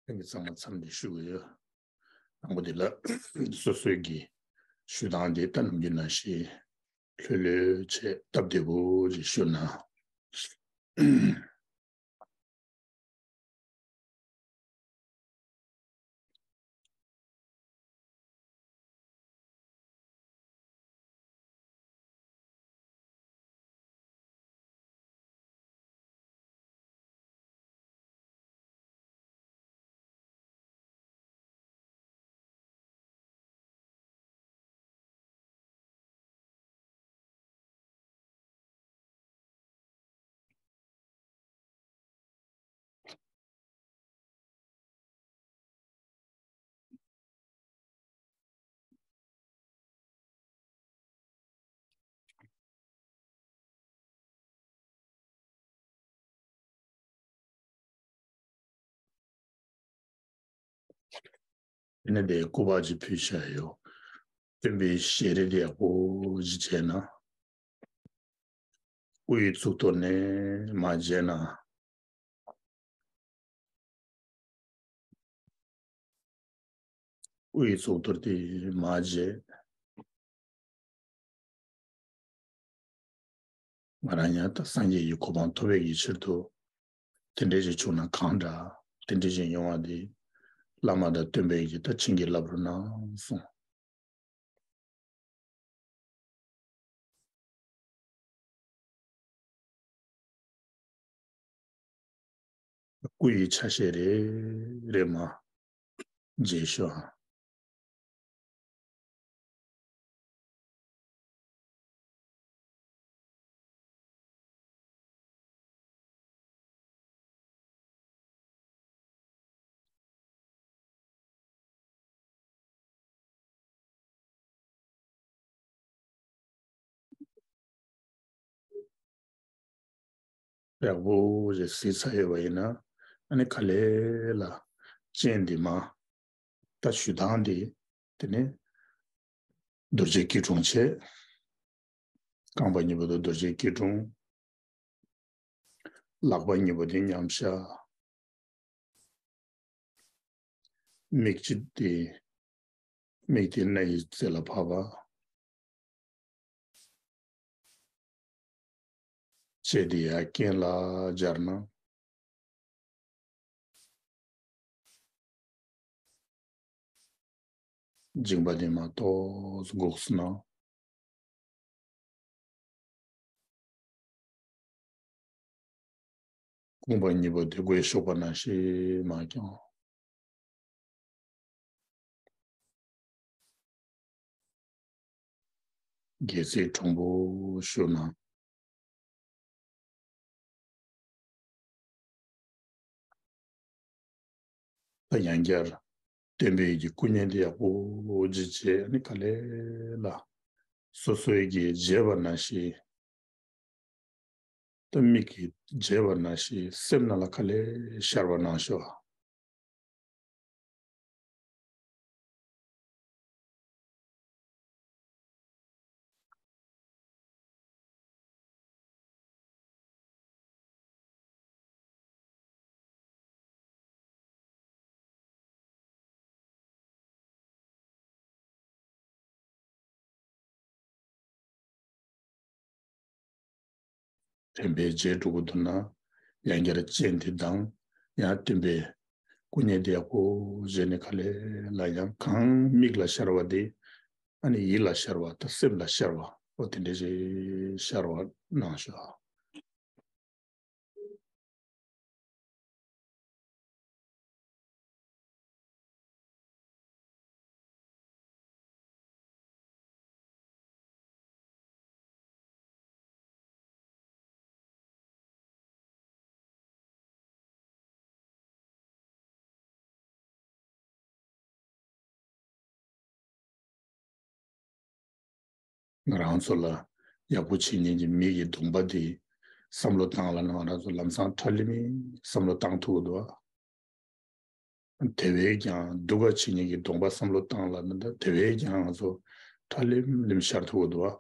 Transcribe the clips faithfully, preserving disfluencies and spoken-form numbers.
ལྷན་རྒྱས་ཚང་མ་འཚམས་འདྲི་ཞུ་གི་ཡོད། དང་པོ་དེ་ལ་སོ་སོའི་གི་ཞུ་སྟངས་དེ་ད་ནམ་རྒྱུན་ནང་བཞིན་ལྷོད་ལྷོད་བྱས་སྟབས་བདེ་པོ་ཞིག་ཞུ་ན། དེ་ནས་དེ་སྐུ་པར་ཅིག་ཕུལ་བཞག་ཡོད། སྟོན་པའི་ཞལ་རས་དེ་ཡག་པོ་ཅིག་བྱས་ན། དབུ་ཡི་གཙུག་ཏོར་ནས་མར་མཇལ་ན། དབུ་ཡི་གཙུག་ཏོར་དེ་མར་མཇལ། ང་རང་ཡང་ད་སངས་རྒྱས་ཀྱི་གོ་འཕང་ཐོབ་པའི་ཡིད་ཕྱིར་དུ། དེ་འདྲའི་ཞིག་བྱུང་ན་གང་འདྲ། དེ་འདྲའི་ཞིག་ཡོང་བ་དེ། བླ་མ་དང་སྟོན་པས་ཀྱིས་ད་བྱིན་གྱིས་བརླབ་རོགས་གནང་གསུངས། སྐུ་ཡི་ཆ་ཤས་རེ་རེ་མར་མཇལ་ཤོག་ཨ། ཡག་པོ་ཞིག་གཟིགས་ཚར་ཡོད་པ་ཡིན་ན། ཨ་ནི་ག་ལེ་ལ་སྤྱན་འདི་མར། ད་ཞུ་སྟངས་འདི། དེ་ནས་རྡོ་རྗེ་སྐྱིལ་ཀྲུང་བྱས། རྐང་པ་གཉིས་པོ་དང་རྡོ་རྗེ་སྐྱིལ་ཀྲུང་། ལག་པ་གཉིས་པོ་དེ་མཉམ་བཞག། མིག་གཅིག་དེ། མིག་དེ་སྣ་ཡི་རྩེ་ལ་ཕབ་པ། ལྕེ་དེ་ཡར་རྐན་ལ་སྦྱར་ན། མཇིང་པ་དེ་མར་ཏོག་ཙམ་སྒུག་སོང་ན། རྐང་པ་གཉིས་པོ་དེ་མགོའི་གཤོག་པ་ནང་བཞིན་མར་བརྐྱངས། སྒལ་ཚིགས་དྲང་པོ་བཞུགས་ན། ད་ཡང་བསྐྱར་སྟོན་པའི་གི་སྐུ་བརྙན་དེ་ཡག་པོ་ཅིག་བྱས། ཨ་ནི་ག་ལེ་ལ་སོ་སོའི་གི་མཇལ་བ་ནང་བཞིན། ད་མིག་གིས་མཇལ་བ་ནང་བཞིན་སེམས་ནང་ལ་ག་ལེ་ཤར་བ་གནང་ཤོག། དྲན་པས་རྗེས་འགྲོ་གི་འདུག་ན། ཡང་བསྐྱར་སྤྱན་འདི་དང་། ཡང་སྟོན་པའི་སྐུ་བརྙན་དེ་ཡག་པོ་བྱས་ནས་ག་ལེ་ལ་ཡང་གང་མིག་ལ་ཤར་བ་དེ། ཨ་ནི་ཡིད་ལ་ཤར་བ་དང་སེམས་ལ་ཤར་བ། འོ་དེ་འདྲ་ཞིག་ཤར་བ་གནང་ཤོག། ང་རང་ཚོ་ལ་ཡག་པོ་བྱེད་མཁན་གྱི་མི་ཡི་གདོང་པ་དེ་བསམ་བློ་བཏང་ལབ་ན། ང་རང་ཚོ་ལམ་སང་ཁྲ་ལི་མི་བསམ་བློ་བཏང་ཐུབ་ཀྱི་འདུག་ཨ། དེ་བས་ཀྱང་སྡུག་ག་བྱེད་མཁན་གྱི་གདོང་པ་བསམ་བློ་བཏང་ལབ་ན། ད་དེ་བས་ཀྱང་ང་ཚོ་ཁྲ་ལིམ་ལིམ་ཤར་ཐུབ་ཀྱི་འདུག་ཨ།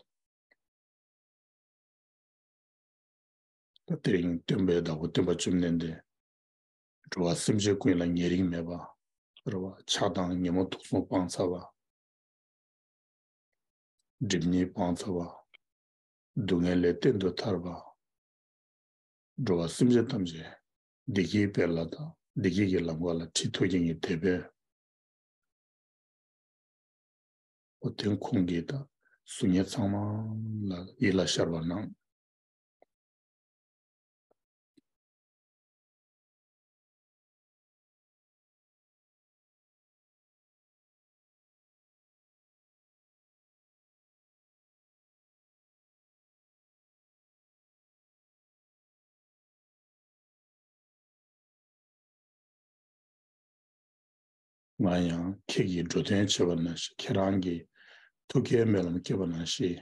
ད་དེ་རིང་སྟོན་པའི་བདག་པོ་སྟོན་པ་བཅོམ་ལྡན་འདས་ འགྲོ་བ་སེམས་ཅན་ཀུན་ལ་ཉེ་རིང་མེད་པ། རེད་བ། ཆགས་སྡང་ཉོན་མོངས་དུག་གསུམ་སྤངས་ཚར་བ། སྒྲིབ་གཉིས་སྤངས་ཚར་བ། སྡུག་བསྔལ་ལས་གཏན་དུ་ཐར་བ། འགྲོ་བ་སེམས་ཅན་ཐམས་ཅད་བདེ་སྐྱིད་སྤེལ་ལ་དང་བདེ་སྐྱིད་ཀྱི་ལམ་ཁ་ལ་ཁྲིད་ཐུབ་མཁན་གྱི་དེད་དཔོན། འོ་དེ་ཁོང་གིས་ད་གཟུགས་བརྙན་ཚང་མ་ལ་ཡིད་ལ་ཤར་བ་གནང་། ང་ཡང་ཁྱེད་ཀྱིས་འགྲོ་དོན་བྱེད་པ་ནང་བཞིན། ཁྱེད་རང་གིས་ཐུགས་བསྐྱེད་སྨོན་ལམ་བསྐྱེད་པ་ནང་བཞིན།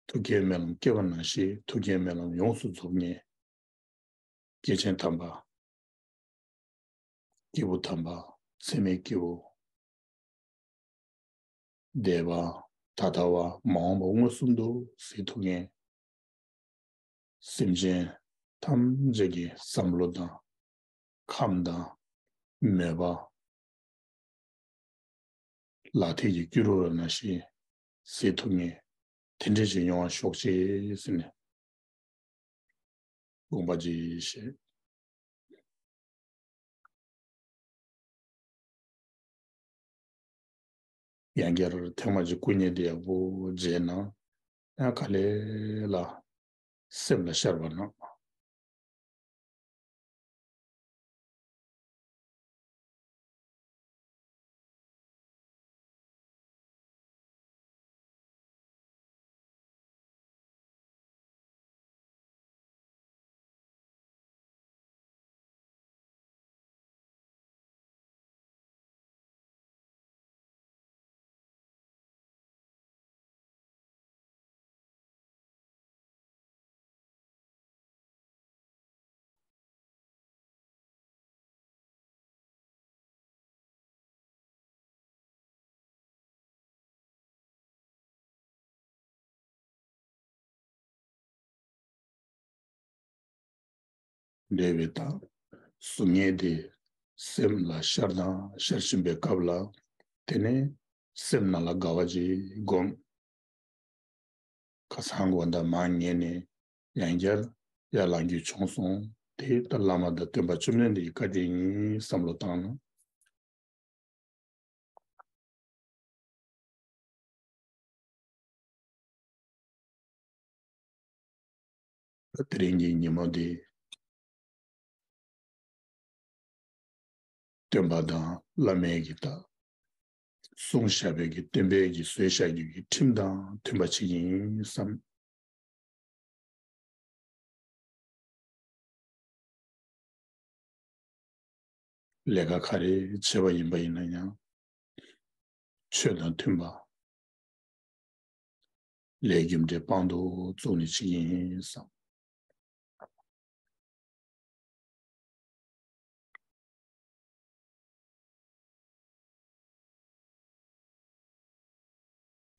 ཐུགས་བསྐྱེད་སྨོན་ལམ་བསྐྱེད་པ་ནང་བཞིན་ཐུགས་བསྐྱེད་སྨོན་ལམ་ཡོངས་སུ་རྫོགས་མཁན། སྐྱེས་ཆེན་དམ་པ། སྐྱེས་བུ་དམ་པ། འཚེ་མེད་སྐྱེས་བུ། འདས་པ། ད་ལྟ་བ། མ་འོངས་པ་མངོན་སུམ་དུ་གཟིགས་ཐུབ་མཁན། སེམས་ཅན་ཐམས་ཅད་ཀྱི་བསམ་བློ་དང་ཁམས་དང་མོས་པ། ལག་མཐིལ་གྱི་སྐྱུ་རུ་ར་ནང་བཞིན་གཟིགས་ཐུབ་མཁན་དེ་འདྲ་ཞིག་ཡོང་བ་ཤོག་ཅེས་ཟེར་ནས་དགོངས་པ་བཞེས་ཤིང་། ཡང་བསྐྱར་ཐེངས་མ་གཅིག་སྐུ་བརྙན་དེ་ཡག་པོ་མཇལ་ན་ཡང་ག་ལེ་ལ་སེམས་ལ་ཤར་བ་གནང་། འདས་པའི་ད་གཟུགས་བརྙན་དེ་སེམས་ལ་ཤར་དང་ཤར་བཞིན་པའི་སྐབས་ལ། དེ་ནས་སེམས་ནང་ལ་དགའ་བ་ཅིག་སྒོམ། ཁ་སང་དགོང་དག་མར་ཉལ་ནས་ཡང་བསྐྱར་ཡར་ལངས་རྒྱུ་བྱུང་སོང་། དེ་ལྟར་བླ་མ་དང་སྟོན་པ་བཅོམ་ལྡན་འདས་ཀྱི་བཀའ་དྲིན་ཡིན་བསམ་བློ་བཏང་ན། དེ་རིང་གི་ཉིན་མོ་འདི། སྟོན་པ་དང་བླ་མའི་གི་ད་གསུངས་བཞག་པའི་གི་བསྟན་པའི་གི་བཟོས་བཞག་རྒྱུ་གི་ཁྲིམས་དང་མཐུན་པ་ཅིག་ཡིན་བསམ། ལས་ཀ་ག་རེ་བྱས་པ་ཡིན་པ་ཡིན་ན་ཡང་། ཆོས་དང་མཐུན་པ། ལས་རྒྱུ་འབྲས་དཔང་དུ་བཙུགས་ནས་བྱེད་ཀྱི་ཡིན་བསམ།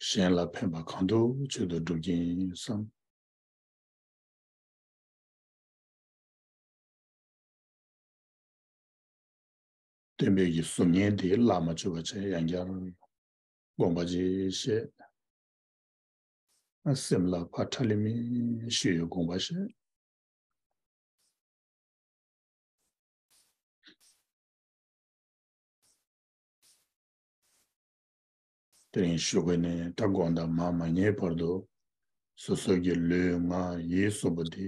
གཞན་ལ་ཕན་པ་གང་ཐུབ་ཆེད་དུ་སྒྲུབ་ཀྱི་ཡིན་བསམ། སྟོན་པའི་གི་གཟུགས་བརྙན་དེ་བརླག་མ་བཅུག་པ་བྱས་ཡང་བསྐྱར་དགོངས་པ་ཅིག་བཞེས། སེམས་ལ་ཕར་ཁྲ་ལི་མི་ཞུ་ཡི་དགོངས་པ་བཞེས། དེ་རིང་ཞུ་གི་ནི་ད་དགོང་དག་མར་མ་ཉལ་བར་དུ་སོ་སོ་གི་ལུས་ངག་ཡིད་གསུམ་པོ་དེ་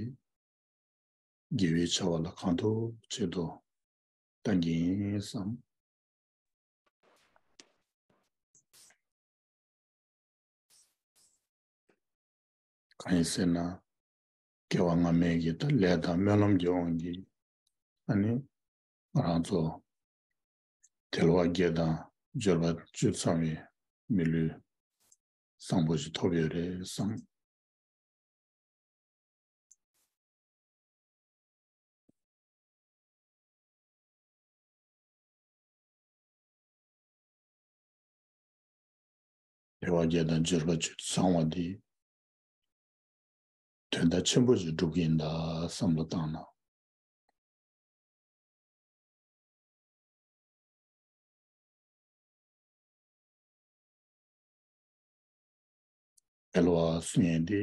དགེ་བའི་བྱ་བ་ལ་གང་ཐུབ་ཆེད་དུ་བཏང་གི་ཡིན་བསམ། གང་ཡིན་ཟེར་ན། སྐྱེ་བ་སྔ་མའི་གི་ད་ལས་དང་སྨོན་ལམ་གྱི་དབང་གིས་ཨ་ནི་ང་རང་ཚོ་དལ་བ་བརྒྱད་དང་འབྱོར་པ་བཅུ་ཚང་བའི་མི་ལུས་བཟང་པོ་ཞིག་ཐོབ་ཡོད་རེད་བསམ། དལ་བ་བརྒྱད་དང་འབྱོར་པ་བཅུ་ཚང་བ་འདི་དོན་དག་ཆེན་པོ་ཞིག་སྒྲུབ་ཀྱི་ཡིན་ད་བསམ་བློ་བཏང་ན། དལ་བ་གསུང་ཡས་དེ་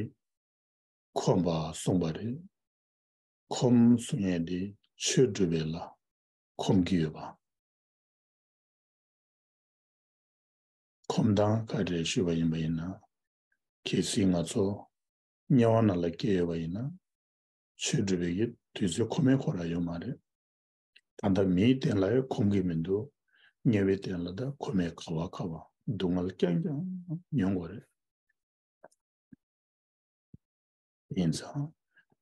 ཁོམ་པ་གསུངས་པ་རེད། ཁོམ་གསུང་ཡས་དེ་ཆོས་སྒྲུབ་པའི་ལ་ཁོམ་གྱི་ཡོད་པ། ཁོམ་སྟངས་ག་རེ་ཞུས་པ་ཡིན་པ་ཡིན་ན། གལ་སྲིད་ང་ཚོ་དམྱལ་བ་ནང་ལ་སྐྱེས་ཡོད་པ་ཡིན་ན། ཆོས་སྒྲུབ་པའི་གི་དུས་ཚོད་ཁོམ་མེད་ཁོ་རང་ཡོད་མ་རེད། ད་ལྟ་མིའི་སྟེང་ལ་ཡང་ཁོམ་གྱི་མི་འདུག་དམྱལ་བའི་སྟེང་ལ་ད་ཁོམ་མེད་ག་བ་ག་བ་སྡུག་བསྔལ་རྐྱང་རྐྱང་མྱོང་དགོས་རེད། ཡིན་ཙང་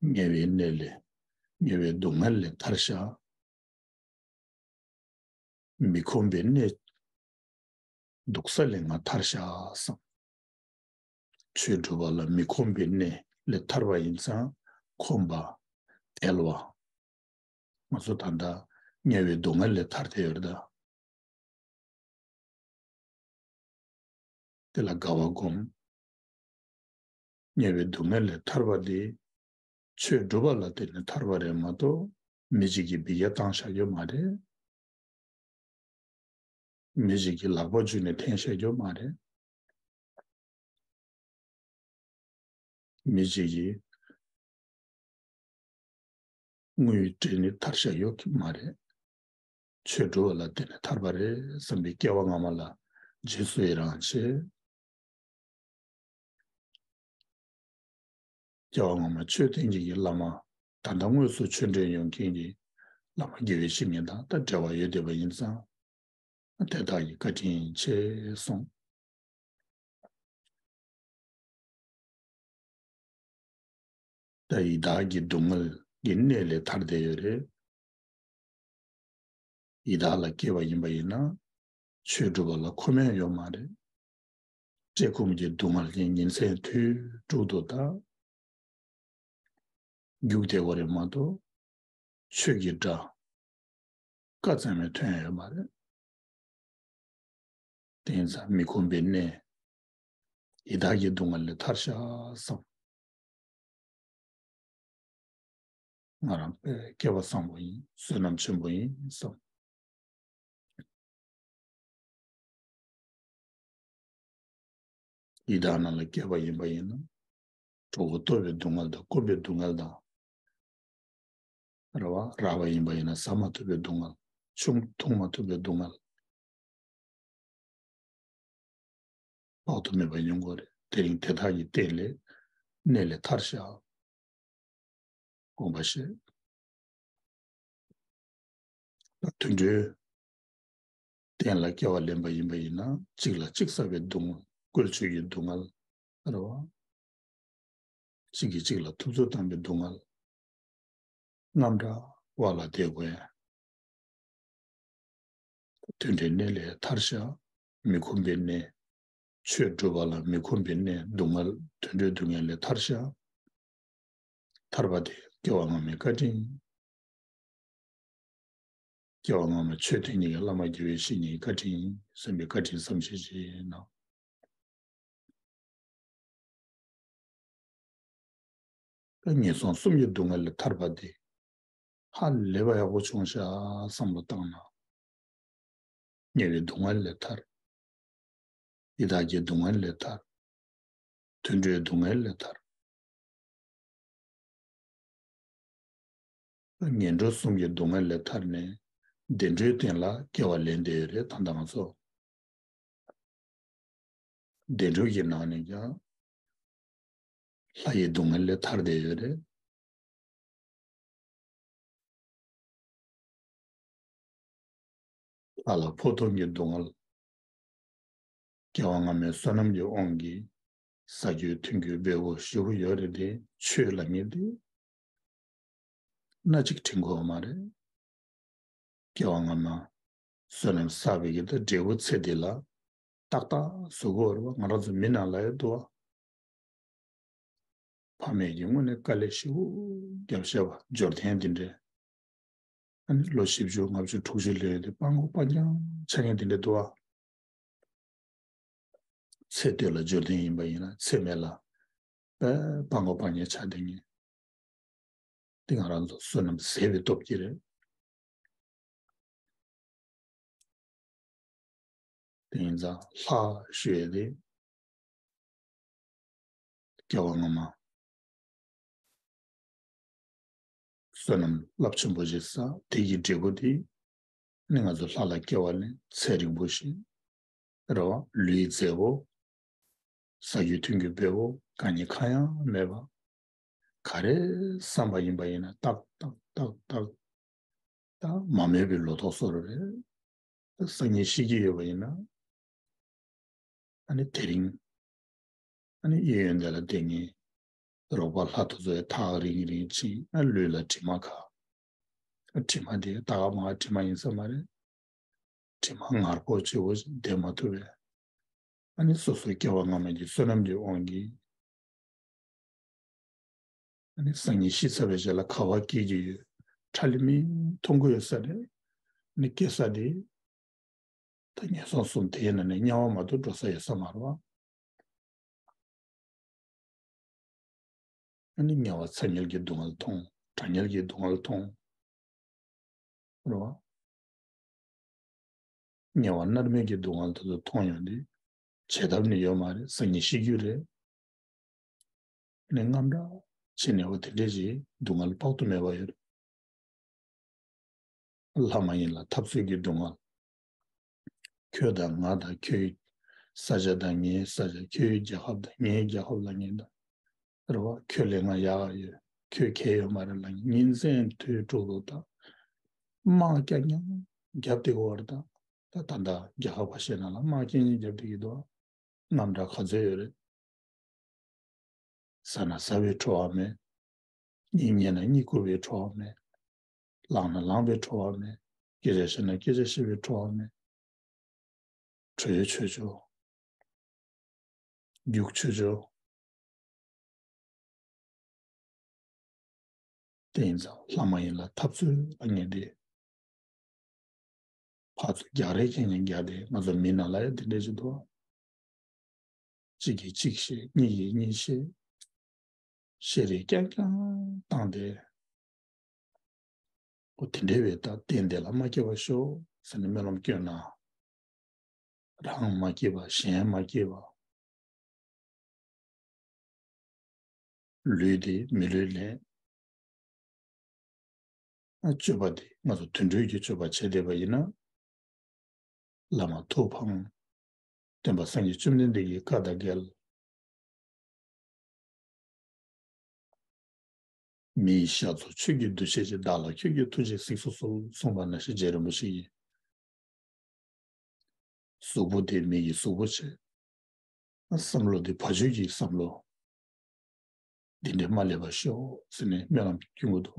དམྱལ་བའི་གནས་ལས་དམྱལ་བའི་སྡུག་བསྔལ་ལས་ཐར་ཤག་མི་ཁོམ་པའི་གནས་སྡུག་ས་ལས་ང་ཐར་ཤག་བསམ། ཆོས་སྒྲུབ་པ་ལ་མི་ཁོམ་པའི་གནས་ལས་ཐར་བ་ཡིན་ཙང་ཁོམ་པ་དལ་བ། ང་ཚོ་ད་ལྟ་དམྱལ་བའི་སྡུག་བསྔལ་ལས་ཐར་ཏེ་ཡོད་རེད་ད། དེ་ལ་དགའ་བ་སྒོམ། དམྱལ་བའི་སྡུག་བསྔལ་ལས་ཐར་བ་དེ་ཆོས་སྒྲུབ་པ་ལ་བརྟེན་ནས་ཐར་བ་རེད་མ་གཏོགས་མི་གཅིག་གིས་འབུད་རྒྱག་བཏང་བཞག་ཡོད་མ་རེད། མི་གཅིག་གིས་ལག་པ་འཇུས་ནས་འཐེན་བཞག་ཡོད་མ་རེད། མི་གཅིག་གིས་དངུལ་སྤྲད་ནས་ཐར་བཞག་ཡོད་ཀྱི་མ་རེད། ཆོས་སྒྲུབ་པ་ལ་བརྟེན་ནས་ཐར་པ་རེད་བསམ་པའི་སྐྱེ་བ་སྔ་མ་ལ་རྗེས་སུ་ཡི་རང་བྱེད། སྐྱེ་བ་སྔ་མ་ཆོས་བསྟན་མཁན་གྱི་བླ་མ། ད་ལྟ་དངོས་སུ་ཆོས་འབྲེལ་ཡོང་མཁན་གྱི་བླ་མ་དགེ་བའི་བཤེས་གཉེན་དང་ད་འབྲེལ་བ་ཡོད་བསྡད་པ་ཡིན་ཙང་། དེ་དག་གི་བཀའ་དྲིན་ཆེ་གསུངས། ད་ཡི་དྭགས་ཀྱི་སྡུག་བསྔལ་གྱི་གནས་ལས་ཐར་བསྡད་ཡོད་རེད། ཡི་དྭགས་ལ་སྐྱེས་པ་ཡིན་པ་ཡིན་ན་ཆོས་སྒྲུབ་པ་ལ་ཁོམ་ཡས་ཡོད་མ་རེད། བཀྲེས་སྐོམ་གྱི་སྡུག་བསྔལ་གྱིས་ཉིན་མཚན་དུས་དྲུག་ཏུ་ད་རྒྱུག་བསྡད་དགོས་རེད་མ་གཏོགས་ཆོས་ཀྱི་སྒྲ་སྐད་ཙམ་ཡང་ཐོན་ཡས་ཡོད་མ་རེད། དེ་ཡིན་ཙང་མི་ཁོམ་པའི་གནས། ཡི་དྭགས་ཀྱི་སྡུག་བསྔལ་ལས་ཐར་ཤག་བསམ། ང་རང་དཔེ་སྐལ་བ་བཟང་པོ་ཡིན། བསོད་ནམས་ཆེན་པོ་ཡིན་བསམ། ཡི་དྭགས་ནང་ལ་སྐྱེས་པ་ཡིན་པ་ཡིན་ན། གྲོད་ཁོག་ལྟོགས་པའི་སྡུག་བསྔལ་དང་སྐོམ་པའི་སྡུག་བསྔལ་དང་། རེད་བ། རགས་པ་ཡིན་པ་ཡིན་ན་ཟ་མ་ཐུབ་པའི་སྡུག་བསྔལ། ཆུ་འཐུང་མ་ཐུབ་པའི་སྡུག་བསྔལ། དཔག་ཏུ་མེད་པ་མྱོང་དགོས་རེད། དེ་རིང་དེ་དག་གི་སྟེང་ལས་གནས་ལས་ཐར་ཤག་དགོངས་པ་བཞེས། དུད་འགྲོའི་སྟེང་ལ་སྐྱེ་བ་ལེན་པ་ཡིན་པ་ཡིན་ན་གཅིག་ལ་གཅིག་ཟ་བའི་སྡུག་བསྔལ། བཀོལ་སྤྱོད་ཀྱི་སྡུག་བསྔལ། རེད་བ། གཅིག་གིས་གཅིག་ལ་ཐུབ་ཚོད་བཏང་བའི་སྡུག་བསྔལ། རྔམ་དྲག་པ་ལ་བསྡད་དགོས་ཡ། དུད་འགྲོའི་གནས་ལས་ཐར་ཤག་མི་ཁོམ་པའི་གནས། ཆོས་སྒྲུབ་པ་ལ་མི་ཁོམ་པའི་གནས་སྡུག་བསྔལ་དུད་འགྲོའི་སྡུག་བསྔལ་ལས་ཐར་ཤག་ཐར་པ་དེ་སྐྱེ་བ་སྔ་མའི་བཀའ་དྲིན། སྐྱེ་བ་སྔ་མ་ཆོས་ཐོས་མཁན་གྱི་བླ་མ་དགེ་བའི་བཤེས་གཉེན་གྱི་བཀའ་དྲིན་ཡིན་བསམ་པའི་བཀའ་དྲིན་བསམ་ཤེས་བྱེད་གནང་། ད་ངན་སོང་གསུམ་གྱི་སྡུག་བསྔལ་ལས་ཐར་པ་དེ་ཧ་ལས་པ་ཡག་པོ་བྱུང་ཤག་བསམ་བློ་བཏང་ན། དམྱལ་བའི་སྡུག་བསྔལ་ལས་ཐར། ཡི་དྭགས་ཀྱི་སྡུག་བསྔལ་ལས་ཐར། དུད་འགྲོའི་སྡུག་བསྔལ་ལས་ཐར། ངན་འགྲོ་གསུམ་གྱི་སྡུག་བསྔལ་ལས་ཐར་ནས་བདེ་འགྲོའི་སྟེང་ལ་སྐྱེ་བ་ལེན་བསྡད་ཡོད་རེད། ད་ལྟ་ང་ཚོ་བདེ་འགྲོ་གི་ནང་ནས་ཀྱང་ལྷ་ཡི་སྡུག་བསྔལ་ལས་ཐར་བསྡད་ཡོད་རེད། ལྷ་ལ་ཕོག་ཐུག་གི་སྡུག་བསྔལ། སྐྱེ་བ་སྔ་མའི་བསོད་ནམས་ཀྱི་དབང་གིས་ཟ་རྒྱུ་འཐུང་རྒྱུ་འབེལ་པོ་ཞེ་པོ་ཡོད་རེད་དེ། ཆོས་ལ་ངེས་ཏེ་སྣ་གཅིག་དྲན་དགོས་པ་མ་རེད། སྐྱེ་བ་སྔ་མ་བསོད་ནམས་བསགས་པའི་གི་ད་འབྲས་བུ་ཚེ་འདི་ལ་ཏག་ཏག་བཟོ་དགོས་རེད་བ། ང་རང་ཚོ་མི་ནང་ལ་ཡོད་འདུག་བ། ཕ་མས་ཀྱིས་དངོས་གནས་དཀའ་ལས་ཞེ་པོ་བརྒྱབ་བཞག་པ། འབྱོར་ལྡན་འདི་འདྲས། ཨ་ནི་ལོ་བཞི་བཅུ་ལྔ་བཅུ་དྲུག་ཅུ་ལོན་ཏེ་སྤྲང་པོ་སྤྲང་རྐྱང་ཆགས་མཁན་འདི་འདྲས་འདུག་བ། ཚེ་སྟོད་ལ་འབྱོར་ལྡན་ཡིན་པ་ཡིན་ན་ཚེ་སྨད་ལ་དཔེ་སྤྲང་པོ་སྤྲང་རྐྱང་ཆགས་བསྡད་མཁན། འདི་ང་རང་ཚོ་བསོད་ནམས་ཟད་པའི་སྟོབས་ཀྱིས་རེད། དེ་ཡིན་ཙང་ལྷ་ཞུ་ཡས་དེ་ སྐྱེ་བ་སྔ་མ། བསོད་ནམས་རླབས་ཆེན་པོ་ཞིག་བསགས། དེ་གི་འབྲས་བུ་དེ་ནི་ང་ཚོ་ལྷ་ལ་སྐྱེ་བ་ལེན། ཚེ་རིང་པོ་ཞིག་རེད་བ། ལུས་མཛེས་པོ། ཟ་རྒྱུ་འཐུང་རྒྱུ་འབེལ་པོ། དཀའ་ངལ་གང་ཡང་མེད་པ། ག་རེ་བསམ་པ་ཡིན་པ་ཡིན་ན་ཏག་ཏག་ཏག་ཏག་ད་མ་རྨོས་པའི་ལོ་ཏོག་བཟོ་འདྲ་རེད། ད་སང་ཉིན་ཤི་གི་ཡོད་པ་ཡིན་ན། ཨ་ནི་དེ་རིང་། ཨ་ནི་གཡས་གཡོན་དེ་ལ་བསྡད་མཁན་རོགས་པ་ལྷ་དེ་ཚོས་ཐག་རིང་རིང་ཕྱིན། ཨ་ལུས་ལ་དྲི་མ་ཁ། ཨ་དྲི་མ་དེ་ད་ག་མ་ག་དྲི་མ་ཡིན་ས་མ་རེད། དྲི་མ་ངར་པོ་ལྕི་པོ་ཞིག་བསྡད་མ་ཐུབ་པས། ཨ་ནི་སོ་སོའི་སྐྱེ་བ་སྔ་མ་གི་བསོད་ནམས་ཀྱི་དབང་གིས། ཨ་ནི་སང་ཉིན་ཤི་ཚར་བའི་རྗེས་ལ་ག་པར་སྐྱེ་རྒྱུ་ཡོད། ཁྲ་ལི་མིག་མཐོང་གི་ཡོད་ས་རེད། ཨ་ནི་སྐྱེ་ས་དེ། ད་ངན་སོང་གསུམ་དེའི་ནང་ནས་དམྱལ་བ་མ་གཏོགས་འགྲོ་ས་ཡོད་ས་མ་རེད་བ། ཨ་ནི་དམྱལ་བ་ཚ་དམྱལ་གྱི་སྡུག་བསྔལ་མཐོང་། གྲང་དམྱལ་གྱི་སྡུག་བསྔལ་མཐོང་། རེད་བ། དམྱལ་བ་མནར་མེད་ཀྱི་སྡུག་བསྔལ་དེ་ཚོ་མཐོང་ཡོང་དུས། བྱེད་ཐབས་ནི་ཡོད་མ་རེད། སང་ཉིན་ཤི་རྒྱུ་རེད། ནས་དངངས་སྐྲག་བྱས་ནས། འོ་དེ་འདྲས་ཞིག་སྡུག་བསྔལ་དཔག་ཏུ་མེད་པ་ཡོད་རེད། ལྷ་མ་ཡིན་ལ་འཐབ་རྩོད་ཀྱི་སྡུག་བསྔལ། ཁྱོད་དང་ང་དང་ཁྱོད་ཀྱི་ས་ཆ་དང་ངའི་ས་ཆ། ཁྱོད་ཀྱི་རྒྱལ་ཁབ་དང་ངའི་རྒྱལ་ཁབ་ལབ་མཁན་དང་། རེད་བ། ཁྱོད་ལས་ང་ཡག་ག་ཡོད། ཁྱོད་གལ་ཡོད་མ་རེད་ལབ་མཁན། ཉིན་མཚན་དུས་དྲུག་ཏུ་ད་དམག་རྐྱང་རྐྱང་རྒྱབ་བསྡད་ཀྱི་ཡོད་རེད། ད་ད་ད་ལྟ་རྒྱལ་ཁབ་ཁ་ཤས་ནང་ལ་དམག་རྐྱང་རྐྱང་རྒྱབ་བསྡད་ཀྱི་འདུག་དངངས་སྐྲག་ག་ཚོད་ཡོད་རེད། ཟ་ན་ཟ་བའི་བྲོ་བ་མེད། གཉིད་ཉལ་ན་གཉིད་ཁུག་པའི་བྲོ་བ་མེད། ལངས་ན་ལངས་པའི་བྲོ་བ་མེད། སྐད་ཆ་བཤད་ན་སྐད་ཆ་བཤད་པའི་བྲོ་བ་མེད། བྲོས་བྱོས་བྱོས། རྒྱུག་བྱོས་བྱོས། དེ་ཡིན་ཙང་ལྷ་མ་ཡིན་ལ་འཐབ་རྩོད་ལབ་མཁན་དེ། ཕར་ཚུར་རྒྱག་རེས་བྱས་ནས་རྒྱག་སྟེ། ང་ཚོ་མི་ནང་ལ་ཡང་དེ་འདྲས་ཅིག་འདུག་གཅིག་གིས་གཅིག་བཤད། གཉིས་ཀྱིས་གཉིས་བཤད། བཤད་རེས་རྐྱང་རྐྱང་བཏང་སྟེ། འོ་དེ་འདྲ་བའི་ད་རྟེན་འདི་ལ་མ་སྐྱེ་བར་ཤོག་ཟེར་ནས་སྨོན་ལམ་སྐྱོན་ན། རང་མ་སྐྱེས་པ། གཞན་མ་སྐྱེས་པ། ལུས་དེ་མི་ལུས་ལེན། ཨ་སྤྱོད་པ་དེ་ང་ཚོ་དུད་འགྲོའི་གི་སྤྱོད་པ་བྱེད་བསྡད་པ་ཡིན་ན། བླ་མ་ཐུགས་ཕམ། སྟོན་པ་སངས་རྒྱས་བཅོམ་ལྡན་འདས་ཀྱི་བཀའ་དང་འགལ། མི་ཡི་ཞབས་སུ་ཆོས་ཀྱི་འདུ་ཤེས་ཀྱིས། བདག་ལ་ཁྱོད་ཀྱི་ཐུགས་རྗེས་གཟིགས་སུ་གསོལ། གསུངས་པ་ནང་བཞིན་རྗེ་རིན་པོ་ཆེ་ཡིས། གཟུགས་པོ་དེ་མི་ཡི་གཟུགས་པོ་བྱས། བསམ་བློ་དེ་བ་ཕྱུགས་ཀྱི་བསམ་བློ། འདི་འདྲས་མ་སླེབས་པར་ཤོག་ཟེར་ནས་སྨོན་ལམ་སྐྱོན་གྱི་འདུག་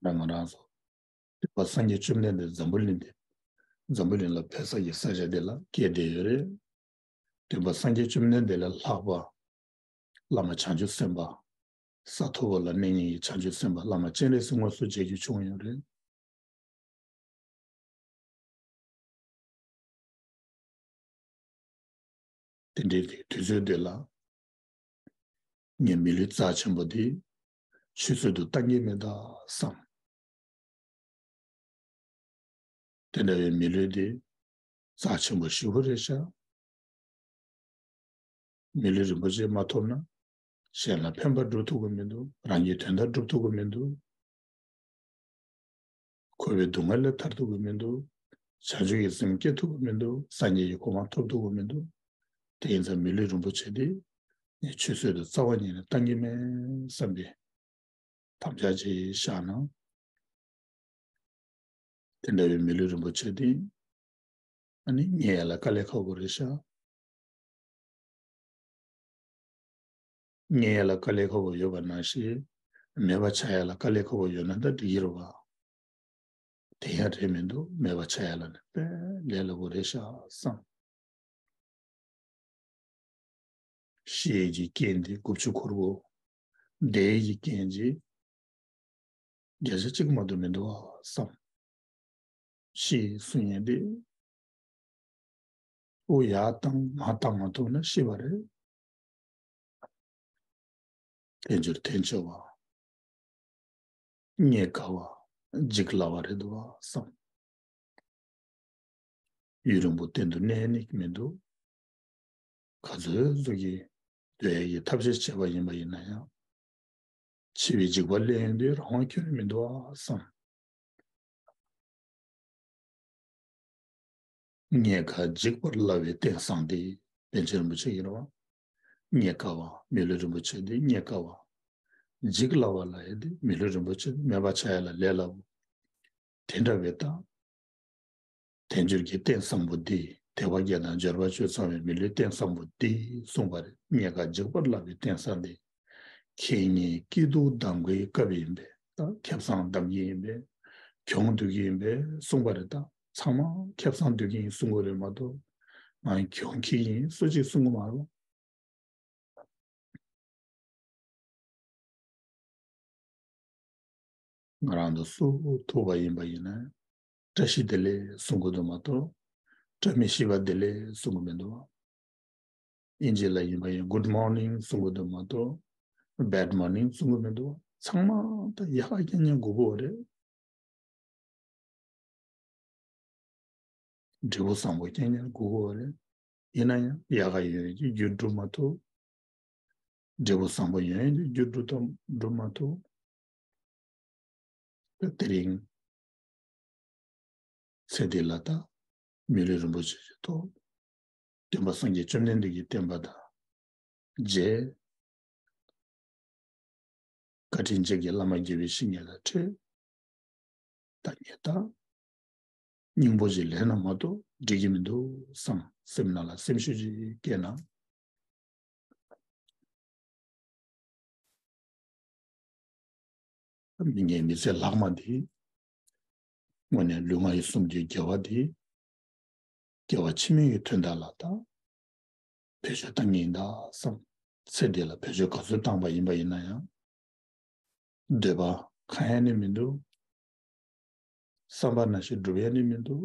བ། ང་རང་ཚོ་སྟོན་པ་སངས་རྒྱས་བཅོམ་ལྡན་འདས་འཛམ་བུ་གླིང་འདི། འཛམ་བུ་གླིང་ལ་ཕེབས་ས་ཀྱི་ས་ཆ་འདི་ལ་སྐྱེས་བསྡད་ཡོད་རེད། སྟོན་པ་སངས་རྒྱས་བཅོམ་ལྡན་འདས་ལས་ལྷག་པ། བླ་མ་བྱང་ཆུབ་སེམས་དཔའ། ས་ཐོབ་པ་ལ་གནས་མཁན་གྱི་བྱང་ཆུབ་སེམས་དཔའ་བླ་མ་སྤྱན་རས་གཟིགས་དངོས་སུ་མཇལ་རྒྱུ་བྱུང་ཡོད་རེད། དེ་འདྲའི་དུས་ཚོད་འདི་ལ། ངའི་མི་ལུས་རྩ་ཆེན་པོ་འདི་ཆུད་ཟོས་སུ་གཏང་གི་མེད་ད་བསམ། དེ་འདྲ་བའི་མི་ལུས་འདི་རྩ་ཆེན་པོ་ཞེ་པོ་རེད་ཤག་མི་ལུས་རིན་པོ་ཆེ་མ་ཐོབ་ན། གཞན་ལ་ཕན་པ་སྒྲུབ་ཐུབ་ཀྱི་མི་འདུག་རང་གི་དོན་དག་སྒྲུབ་ཐུབ་ཀྱི་མི་འདུག་འཁོར་བའི་སྡུག་བསྔལ་ལས་ཐར་ཐུབ་ཀྱི་མི་འདུག་བྱང་ཆུབ་ཀྱི་སེམས་སྐྱེ་ཐུབ་ཀྱི་མི་འདུག་སངས་རྒྱས་ཀྱི་གོ་འཕང་ཐོབ་ཐུབ་ཀྱི་མི་འདུག་དེ་ཡིན་ཙང་མི་ལུས་རིན་པོ་ཆེ་འདི་ངས་ཆུད་ཟོས་དུ་རྩ་བ་ཉིད་ནས་གཏང་གི་མེད་བསམ་པའི་དམ་བཅའ་ཅིག་བཞག་ན། དེ་འདྲ་བའི་མི་ལུས་རིན་པོ་ཆེ་འདི། ཨ་ནི་རྙེད་ཡ་ལ་དཀའ་ལས་ཁག་པོ་རེད་ཤག་རྙེད་ཡ་ལ་དཀའ་ལས་ཁག་པོ་ཡོད་པ་ནང་བཞིན། མེད་པ་ཆགས་ཡ་ལ་དཀའ་ལས་ཁག་པོ་ཡོད་ན་ད་འགྲིག་གི་རེད་བ། དེ་ཡང་རེད་མི་འདུག་མེད་པ་ཆགས་ཡ་ལ་ནི་དཔེ་ལས་སླ་པོ་རེད་ཤག་བསམ། ཤེས་ཀྱི་རྐྱེན་དེ་དགུ་བཅུ་གོ་དགུ། འདས་ཀྱི་རྐྱེན་གྱིས་བརྒྱ་ཆ་གཅིག་མ་གཏོགས་མི་འདུག་བསམ། ཤེས་གསུང་ཡས་དེ། དབུགས་ཡར་བཏང་མར་བཏང་མ་ཐུབ་ན་ཤི་བ་རེད། དལ་འབྱོར་འཐེན་ཆོག་པ། རྙེད་དཀའ་བ། འཇིག་སླ་བ་རེད་འདུག་བསམ། ཡུན་རིང་པོ་གཏན་དུ་གནས་ནི་མི་འདུག་ག་ཚོད་ཟུག་གིས་སྡོད་ཡས་ཀྱི་ཐབས་ཤེས་བྱས་པ་ཡིན་པ་ཡིན་ན་ཡང་། འཆི་བའི་འཇིགས་པ་སླེབས་ཡོང་དུས་རང་དབང་ཁྱོན་ནས་མི་འདུག་བསམ། རྙེད་དཀའ་འཇིག་པར་སླ་བའི་རྟེན་བཟང་སྟེ། པཎ་ཆེན་རིན་པོ་ཆེ་ཡིན་རོ། རྙེད་དཀའ་བ་མི་ལུས་རིན་པོ་ཆེ་འདི་རྙེད་དཀའ་བ། འཇིག་སླ་བ་ལ་ཡ་འདི་མི་ལུས་རིན་པོ་ཆེ་མེད་པ་བྱ་ཡ་ལ་ལས་སླ་བོ། དེ་འདྲ་བའི་ད། དལ་འབྱོར་གྱི་རྟེན་བཟང་པོ་འདི་དལ་བ་བརྒྱད་དང་འབྱོར་པ་བཅུ་ཚང་བའི་མི་ལུས་རྟེན་བཟང་པོ་འདི་གསུངས་པ་རེད། རྙེད་དཀའ་འཇིག་པར་སླ་བའི་རྟེན་བཟང་འདི། ཁེ་ཉེན་སྐྱིད་སྡུག་གདམ་གྱི་སྐབས་ཡིན་པས་ད་ཁེ་བཟང་གདམ་གྱི་ཡིན་པས། གྱོང་སྡུག་གི་ཡིན་པས་གསུངས་པ་རེད། ད་ཚང་མ་ཁེ་བཟང་སྡུག་གི་ཡིན་གསུང་གི་རེད་མ་གཏོགས། ང་གྱོང་གི་ཡིན་སུ་གཅིག་གསུང་གི་མ་རེད། ང་རང་ཚོ་སུ་ཐུག་པ་ཡིན་པ་ཡིན་ན། བཀྲ་ཤིས་བདེ་ལེགས་གསུང་གི་འདུག་མ་གཏོགས། བཀྲ་མི་ཤིས་པ་བདེ་ལེགས་གསུང་གི་མི་འདུག་ཨིན་ཇི་ལ་ཡིན་པ་ཡིན་Good morning གསུང་གི་འདུག་མ་གཏོགས། Bad morning གསུང་གི་མི་འདུག་ཚང་མ་ད་ཡག་ག་རྐྱང་རྐྱང་དགོས་ཀྱི་རེད། འབྲས་བུ་བཟང་པོ་རྐྱང་རྐྱང་དགོས་ཀྱི་རེད། ཡིན་ན་ཡང་ཡག་ག་ཡོད་ཡོད་ཀྱི་རྒྱུ་སྒྲུབ་མ་ཐུབ། འབྲས་བུ་བཟང་པོ་ཡོད་ཡོད་ཀྱི་རྒྱུ་སྒྲུབ་དང་སྒྲུབ་མ་ཐུབ། ད་དེ་རིང་ཚེ་འདི་ལ་ད་མི་ལུས་རིན་པོ་ཆེ་ཞིག་ཐོབ། སྟོན་པ་སངས་རྒྱས་བཅོམ་ལྡན་འདས་ཀྱི་བསྟན་པ་དང་མཇལ། བཀའ་དྲིན་ཅན་གྱི་བླ་མ་དགེ་བའི་བཤེས་གཉེན་ལ་འཕྲད། ད་ངས་ད་སྙིང་པོ་ཞིག་ལེན་ན་མ་གཏོགས་འགྲིག་གི་མི་འདུག་བསམ་སེམས་ནང་ལ་སེམས་ཤུགས་ཅིག་སྐྱེས་ན། ངའི་མི་ཚེ་ལྷག་མ་འདི། དངོས་གནས་ལུས་ངག་ཡིད་གསུམ་གྱི་དགེ་བ་འདི། དགེ་བ་ཕྱི་མའི་དོན་དག་ལ་ད་བེད་སྤྱོད་གཏང་ངེས་ཡིན་ད་བསམ། ཚེ་འདི་ལ་བེད་སྤྱོད་ག་ཚོད་བཏང་པ་ཡིན་པ་ཡིན་ན་ཡང་། འདོད་པ་ཁེངས་ཡ་ནི་མི་འདུག་བསམ་པ་ནང་བཞིན་འགྲུབ་ཡ་ནི་མི་འདུག་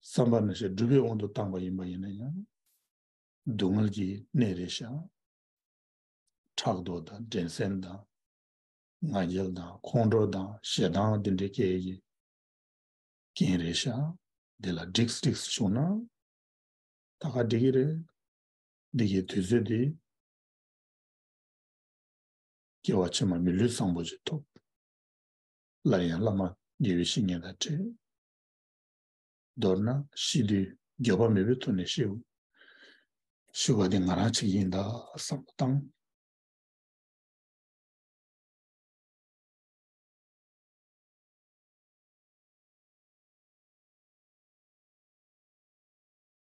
བསམ་པ་ནང་བཞིན་འགྲུབ་པའི་དབང་དུ་བཏང་པ་ཡིན་པ་ཡིན་ན་ཡང་། སྡུག་བསྔལ་གྱི་གནས་རེད་ཤག་ཕྲག་དོག་དང་འགྲན་སེམས་དང་། ང་རྒྱལ་དང་ཁོང་ཁྲོ་དང་ཞེ་སྡང་འདི་འདྲའི་སྐྱེ་ཡི་རྐྱེན་རེད་ཤག་འདི་ལ་འགྲིགས་འགྲིགས་བྱུང་ན། ད་ག་འགྲིག་གི་རེད། འདི་གའི་དུས་ཚོད་འདི། སྐྱེ་བ་ཕྱི་མ་མི་ལུས་བཟང་པོ་ཞིག་ཐོབ། སླར་ཡང་བླ་མ་དགེ་བའི་བཤེས་གཉེན་དང་འཕྲད། མདོར་ན་ཤི་དུས་འགྱོད་པ་མེད་པའི་ཐོག་ནས་ཤི། ཤི་བ་དེ་ང་རང་གཅིག་ཡིན་ད་བསམ་བློ་བཏང་།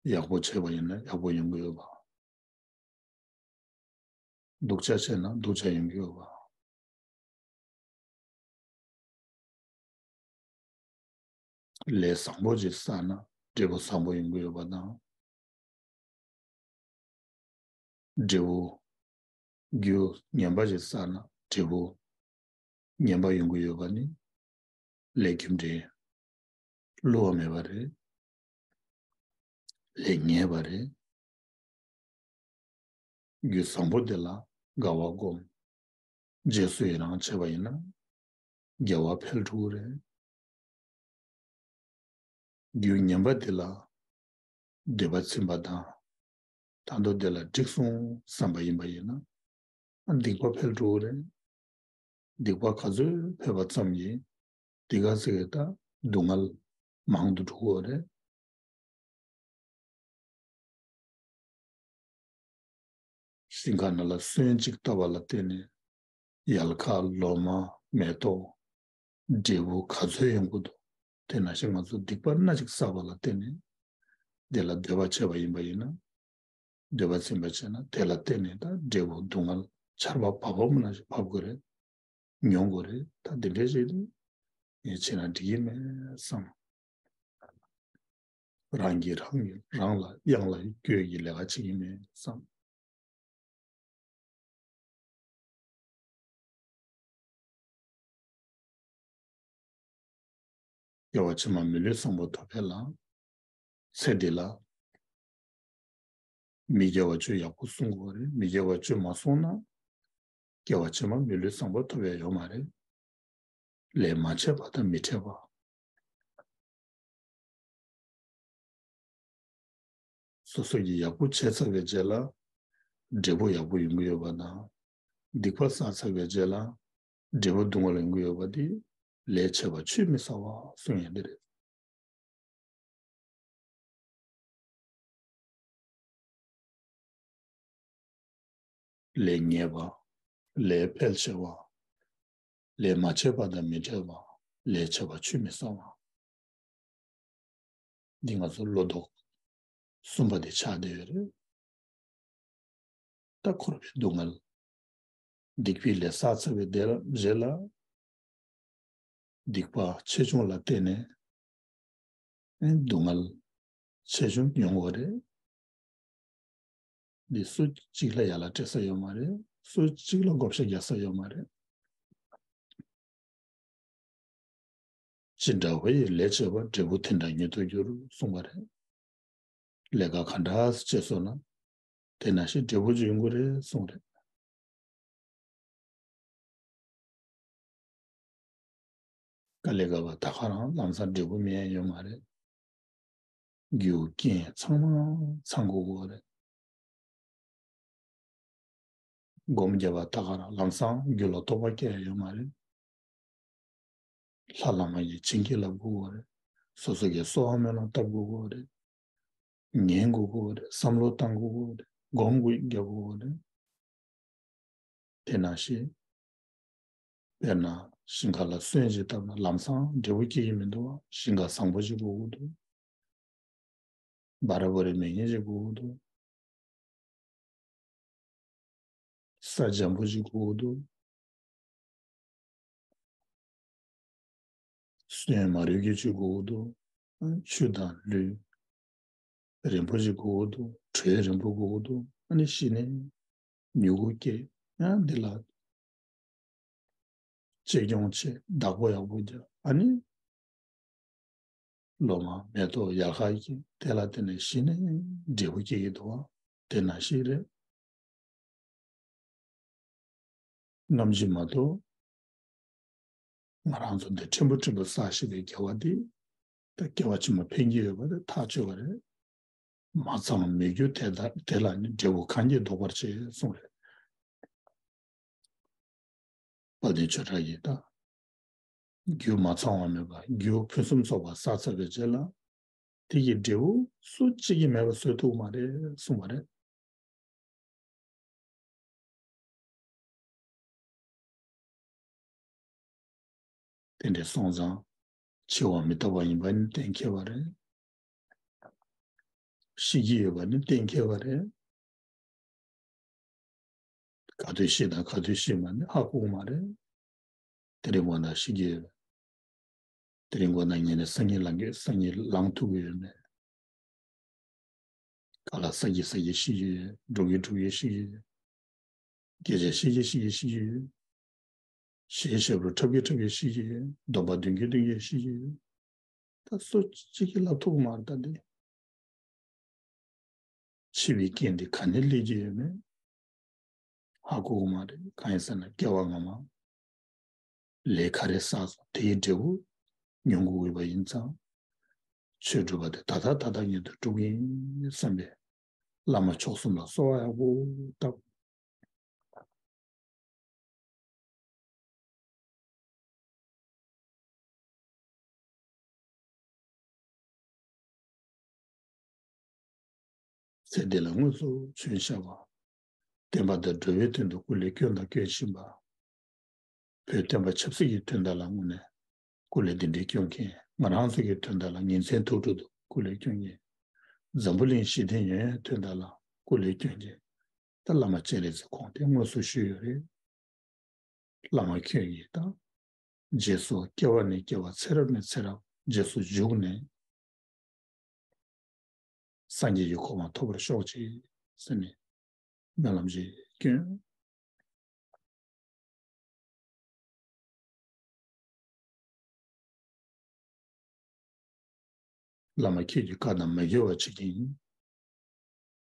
ཡག་པོ་བྱས་པ་ཡིན་ན་ཡག་པོ་ཡོང་གི་ཡོད་པ། སྡུག་ཅག་བྱས་ན་སྡུག་ཅག་ཡོང་གི་ཡོད་པ། ལས་བཟང་པོ་ཅིག་བསགས་ན་འབྲས་བུ་བཟང་པོ་ཡོང་གི་ཡོད་པ་དང་། འབྲས་བུ་རྒྱུ་ངན་པ་ཞིག་བསགས་ན་འབྲས་བུ་ངན་པ་ཡོང་གི་ཡོད་པ་ནི། ལས་རྒྱུ་འབྲས་བསླུ་བ་མེད་པ་རེད། ལས་ངན་པ་རེད། རྒྱུ་བཟང་པོ་དེ་ལ་དགའ་བ་སྒོམ། རྗེས་སུ་ཡི་རང་བྱས་པ་ཡིན་ན་དགེ་བ་འཕེལ་འགྲོ་གི་རེད། རྒྱུ་ངན་པ་དེ་ལ་འདོད་པ་ཚིམ་པ་དང་། ད་དུང་དེ་ལ་འགྲིག་སོང་བསམ་པ་ཡིན་པ་ཡིན་ན། སྡིག་པ་འཕེལ་འགྲོ་གི་རེད། སྡིག་པ་ག་ཚོད་འཕེལ་བ་ཙམ་གྱིས་དེ་ག་ཚོད་ཀྱི་ད་སྡུག་བསྔལ་མང་དུ་འགྲོ་གི་རེད། ཞིང་ཁ་ནང་ལ་སོན་གཅིག་བཏབ་པ་ལ་བརྟེན་ནས་ཡལ་ག་ལོ་མ་མེ་ཏོག་འབྲས་བུ་ག་ཚོད་ཡོང་གི་འདུག་དེ་ནང་བཞིན་ང་ཚོ་སྡིག་པ་སྣ་གཅིག་བསགས་པ་ལ་བརྟེན་ནས་དེ་ལ་འདོད་པ་བྱས་པ་ཡིན་པ་ཡིན་ན། འདོད་པ་ཚིམ་པ་བྱས་ན་དེ་ལ་བརྟེན་ནས་ད་འབྲས་བུ་སྡུག་བསྔལ་ཆར་པ་བབས་བབས་ནང་བཞིན་བབས་དགོས་རེད། མྱོང་དགོས་རེད། ད་འདི་འདྲའི་ཞིག་ནི་ངས་བྱས་ན་འགྲིག་གི་མེད་བསམ། རང་གིས་རང་གིས་རང་ལ་གཡང་ལ་སྐྱོ་གི་ལས་ཀ་བྱེད་ཀྱི་མེད་བསམ། སྐྱེ་བ་ཕྱི་མ་མི་ལུས་བཟང་པོ་ཐོབ་པ་ལ། ཚེ་འདི་ལ། མི་དགེ་བ་བཅུ་ཡག་པོ་སྲུང་དགོས་རེད། མི་དགེ་བ་བཅུ་མ་སྲུང་ན། སྐྱེ་བ་ཕྱི་མ་མི་ལུས་བཟང་པོ་ཐོབ་ཡ་ཡོད་མ་རེད། ལས་མ་བྱས་པ་དང་མི་འཕྲད་པ། སོ་སོ་གིས་ཡག་པོ་བྱས་ཚར་བའི་རྗེས་ལ་འབྲས་བུ་ཡག་པོ་ཡོང་གི་ཡོད་པ་དང་། སྡིག་པ་བསགས་ཚར་བའི་རྗེས་ལ་འབྲས་བུ་སྡུག་བསྔལ་ཡོང་གི་ཡོད་པ་དེ་ལས་བྱས་པ་ཆུད་མི་ཟ་བ་གསུང་ཡ་དེ་རེད། ལས་ངན་པ། ལས་འཕེལ་ཆེ་བ། ལས་མ་བྱས་པ་དང་མི་འཕྲད་པ། ལས་བྱས་པ་ཆུད་མི་ཟ་བ། འདི་ང་ཚོ་བློ་ལྡོག་གསུམ་པ་དེ་ཆགས་བསྡད་ཡོད་རེད། ད་འཁོར་བའི་སྡུག་བསྔལ། སྡིག་པའི་ལས་བསགས་ཚར་བའི་དེ་ལ་རྗེས་ལ། སྡིག་པ་ཆེ་ཆུང་ལ་བརྟེན་ནས། ཨེ་སྡུག་བསྔལ་ཆེ་ཆུང་མྱོང་དགོས་རེད། འདི་སུ་གཅིག་ལ་ཡ་ལ་སྤྲད་ས་ཡོད་མ་རེད། སུ་གཅིག་ལ་བགོ་བཤའ་རྒྱག་ས་ཡོད་མ་རེད། ཅི་འདྲ་བ་ཡི་ལས་བྱས་པ། འབྲས་བུ་དེ་འདྲ་ཉིད་དུ་འགྱུར་གསུངས་པ་རེད། ལས་ཀ་ག་འདྲ་སེ་བྱས་སོང་ན། དེ་ནང་བཞིན་འབྲས་བུ་འབྱུང་གི་རེད་གསུངས་རེད། དཀའ་ལས་ཁག་པ་ད་ག་རང་ལམ་སང་འབྲས་བུ་སྨིན་ཡ་ཡོད་མ་རེད། རྒྱུ་རྐྱེན་ཚང་མ་ཚང་དགོས་ཀྱི་རེད། སྒོམ་རྒྱབ་པ་ད་ག་རང་ལམ་སང་རྒྱུ་ལ་རྟོགས་པ་སྐྱེ་ཡ་ཡོད་མ་རེད། ལྷ་བླ་མ་ཡིས་བྱིན་གྱིས་བརླབ་དགོས་ཀྱི་རེད། སོ་སོ་གིས་གསོལ་བ་སྨོན་ལམ་བཏབ་དགོས་ཀྱི་རེད། ཉན་དགོས་ཀྱི་རེད། བསམ་བློ་བཏང་དགོས་ཀྱི་རེད། སྒོམ་དགོས་རྒྱག་དགོས་ཀྱི་རེད། དེ་ནང་བཞིན། དཔེར་ན་ཞིང་ཁ་ལ་སོན་ཅིག་བཏབ་ན་ལམ་སང་འབྲས་བུ་སྐྱེ་གི་མི་འདུག་བ། ཞིང་ཁ་བཟང་པོ་ཅིག་དགོས་ཀྱི་འདུག་སྦ་ར་བོ་རེ་མེ་ཉེན་ཅིག་དགོས་ཀྱི་འདུག་ས་འཇམ་པོ་ཅིག་དགོས་ཀྱི་འདུག་སོན་མ་རུལ་རྒྱུ་ཅིག་དགོས་ཀྱི་འདུག་ཆུ་དང་ལུད་རན་པོ་ཅིག་དགོས་ཀྱི་འདུག་དྲོད་རན་པོ་དགོས་ཀྱི་འདུག་ཨ་ནི་གཞི་ནས་མྱུ་གུ་སྐྱེ། ཡང་འདི་ལ་གཅེས་སྐྱོང་བྱེད། བདག་པོ་ཡག་པོ་རྒྱག་ཨ་ནི་ལོ་མ་མེ་ཏོག་ཡལ་ག་སྐྱེ། དེ་ལ་བརྟེན་ནས་གཞི་ནས་འབྲས་བུ་སྐྱེ་གི་འདུག་བ། དེ་ནང་བཞིན་རེད། ནམ་རྒྱུན་མ་གཏོགས། ང་རང་ཚོ་འདི་ཕྲན་བུ་ཕྲན་བུ་བསགས་བཞིན་པའི་དགེ་བ་འདི། ད་སྐྱེ་བ་ཕྱི་མ་ཕན་གྱི་ཡོད་པ་དེ་ཐག་ཆོད་པ་རེད། མ་ཚང་མེད་རྒྱུ་དེ་དག་དེ་ལ་ནི་འབྲས་བུ་གང་གིས་བཟློག་པར་བྱེད་གསུངས་རེད། དཔལ་ལྡན་ཆོས་གྲགས་ཀྱིས་ད། རྒྱུ་མ་ཚང་བ་མེད་པ། རྒྱུ་ཕུན་སུམ་ཚོགས་པ་བསགས་ཚར་བའི་རྗེས་ལ། དེ་ཡི་འབྲས་བུ་སུ་གཅིག་གིས་མེད་པ་བཟོ་ཐུབ་མ་རེད་གསུངས་པ་རེད། དེ་འདྲ་སོང་ཙང་། འཆི་བ་མི་རྟག་པ་ཡིན་པ་ནི་གཏན་འཁེལ་བ་རེད། ཤི་གི་ཡོད་པ་ནི་གཏན་འཁེལ་བ་རེད། ག་དུས་ཤི་དང་ག་དུས་ཤི་མ་ནི་ཧ་གོ་མ་རེད། དེ་རིང་འགོར་ན་ཤི་གི་ཡོད། དེ་རིང་འགོར་ན་ངས་ནི་སང་ཉིན་ལངས་གི་སང་ཉིན་ལངས་ཐུབ་ཀྱི་ཡོད་མེད། ག་ལ་ས་གི་ས་གི་ཤི་གི་ཡོད། འགྲོ་གི་འགྲོ་གི་ཤི་གི་ཡོད། སྐད་ཆ་བཤད་ཀྱི་བཤད་ཀྱི་ཤི་གི་ཡོད། གཞས་ཞབས་བྲོ་འཁྲབ་ཀྱི་འཁྲབ་ཀྱི་ཤི་གི་ཡོད། སྡོམ་པ་འདོན་གྱི་འདོན་གྱི་ཤི་གི་ཡོད། ད་སུ་གཅིག་གིས་ལབ་ཐུབ་མ་རེད་ད་འདི། འཆི་བའི་རྐྱེན་འདི་ག་ནས་སླེབས་ཀྱི་ཡོད་མེད་ཧ་གོ་གི་མ་རེད། གང་ཡིན་ཟེར་ན་སྐྱེ་བ་སྔ་མ་ལས་ག་རེ་བསགས་སོང་དེའི་འབྲས་བུ་མྱོང་དགོས་ཀྱི་ཡོད་པ་ཡིན་ཙང་། ཆོས་སྒྲུབ་པ་དེ་ད་ལྟ་ད་ལྟ་ཉིད་དུ་སྒྲུབ་ཀྱི་ཡིན་བསམ་པས་བླ་མ་མཆོག་གསུམ་ལ་གསོལ་བ་ཡག་པོ་བཏབ། ཚེ་འདི་ལ་དངོས་སུ་བྱོན་བཞག་པ། བསྟན་པ་དང་འགྲོ་བའི་དོན་དུ་སྐུ་ལས་བསྐྱོན་དང་བསྐྱོན་བཞིན་པ། བོད་བསྟན་པ་ཆབ་སྲིད་ཀྱི་དོན་དག་ལ་དངོས་གནས་སྐུ་ལས་འདི་འདྲའི་བསྐྱོན་མཁན། ང་རང་ཚོ་གི་དོན་དག་ལ་ཉིན་མཚན་ཐུག་དྲུག་ཏུ་སྐུ་ལས་བསྐྱོན་མཁན། འཛམ་བུ་གླིང་ཞི་བདེ་ཡོང་ཡའི་དོན་དག་ལ་སྐུ་ལས་བསྐྱོན་མཁན། ད་བླ་མ་སྤྱན་རས་གཟིགས་ཁོང་དེ་དངོས་སུ་ཞུས་ཡོད་རེད། བླ་མ་ཁྱོད་ཀྱིས་ད་རྗེས་སུ་སྐྱེ་བ་ནས་སྐྱེ་བ་ཚེ་རབས་ནས་ཚེ་རབས་རྗེས་སུ་འཇུག་ནས་སངས་རྒྱས་ཀྱི་གོ་འཕང་ཐོབ་པར་ཤོག་ཅིག་ཟེར་ནས་སྨོན་ལམ་ཞིག་བསྐྱོན། བླ་མ་ཁྱེད་ཀྱི་བཀའ་དང་མི་འགལ་བ་ཅིག་ཡིན།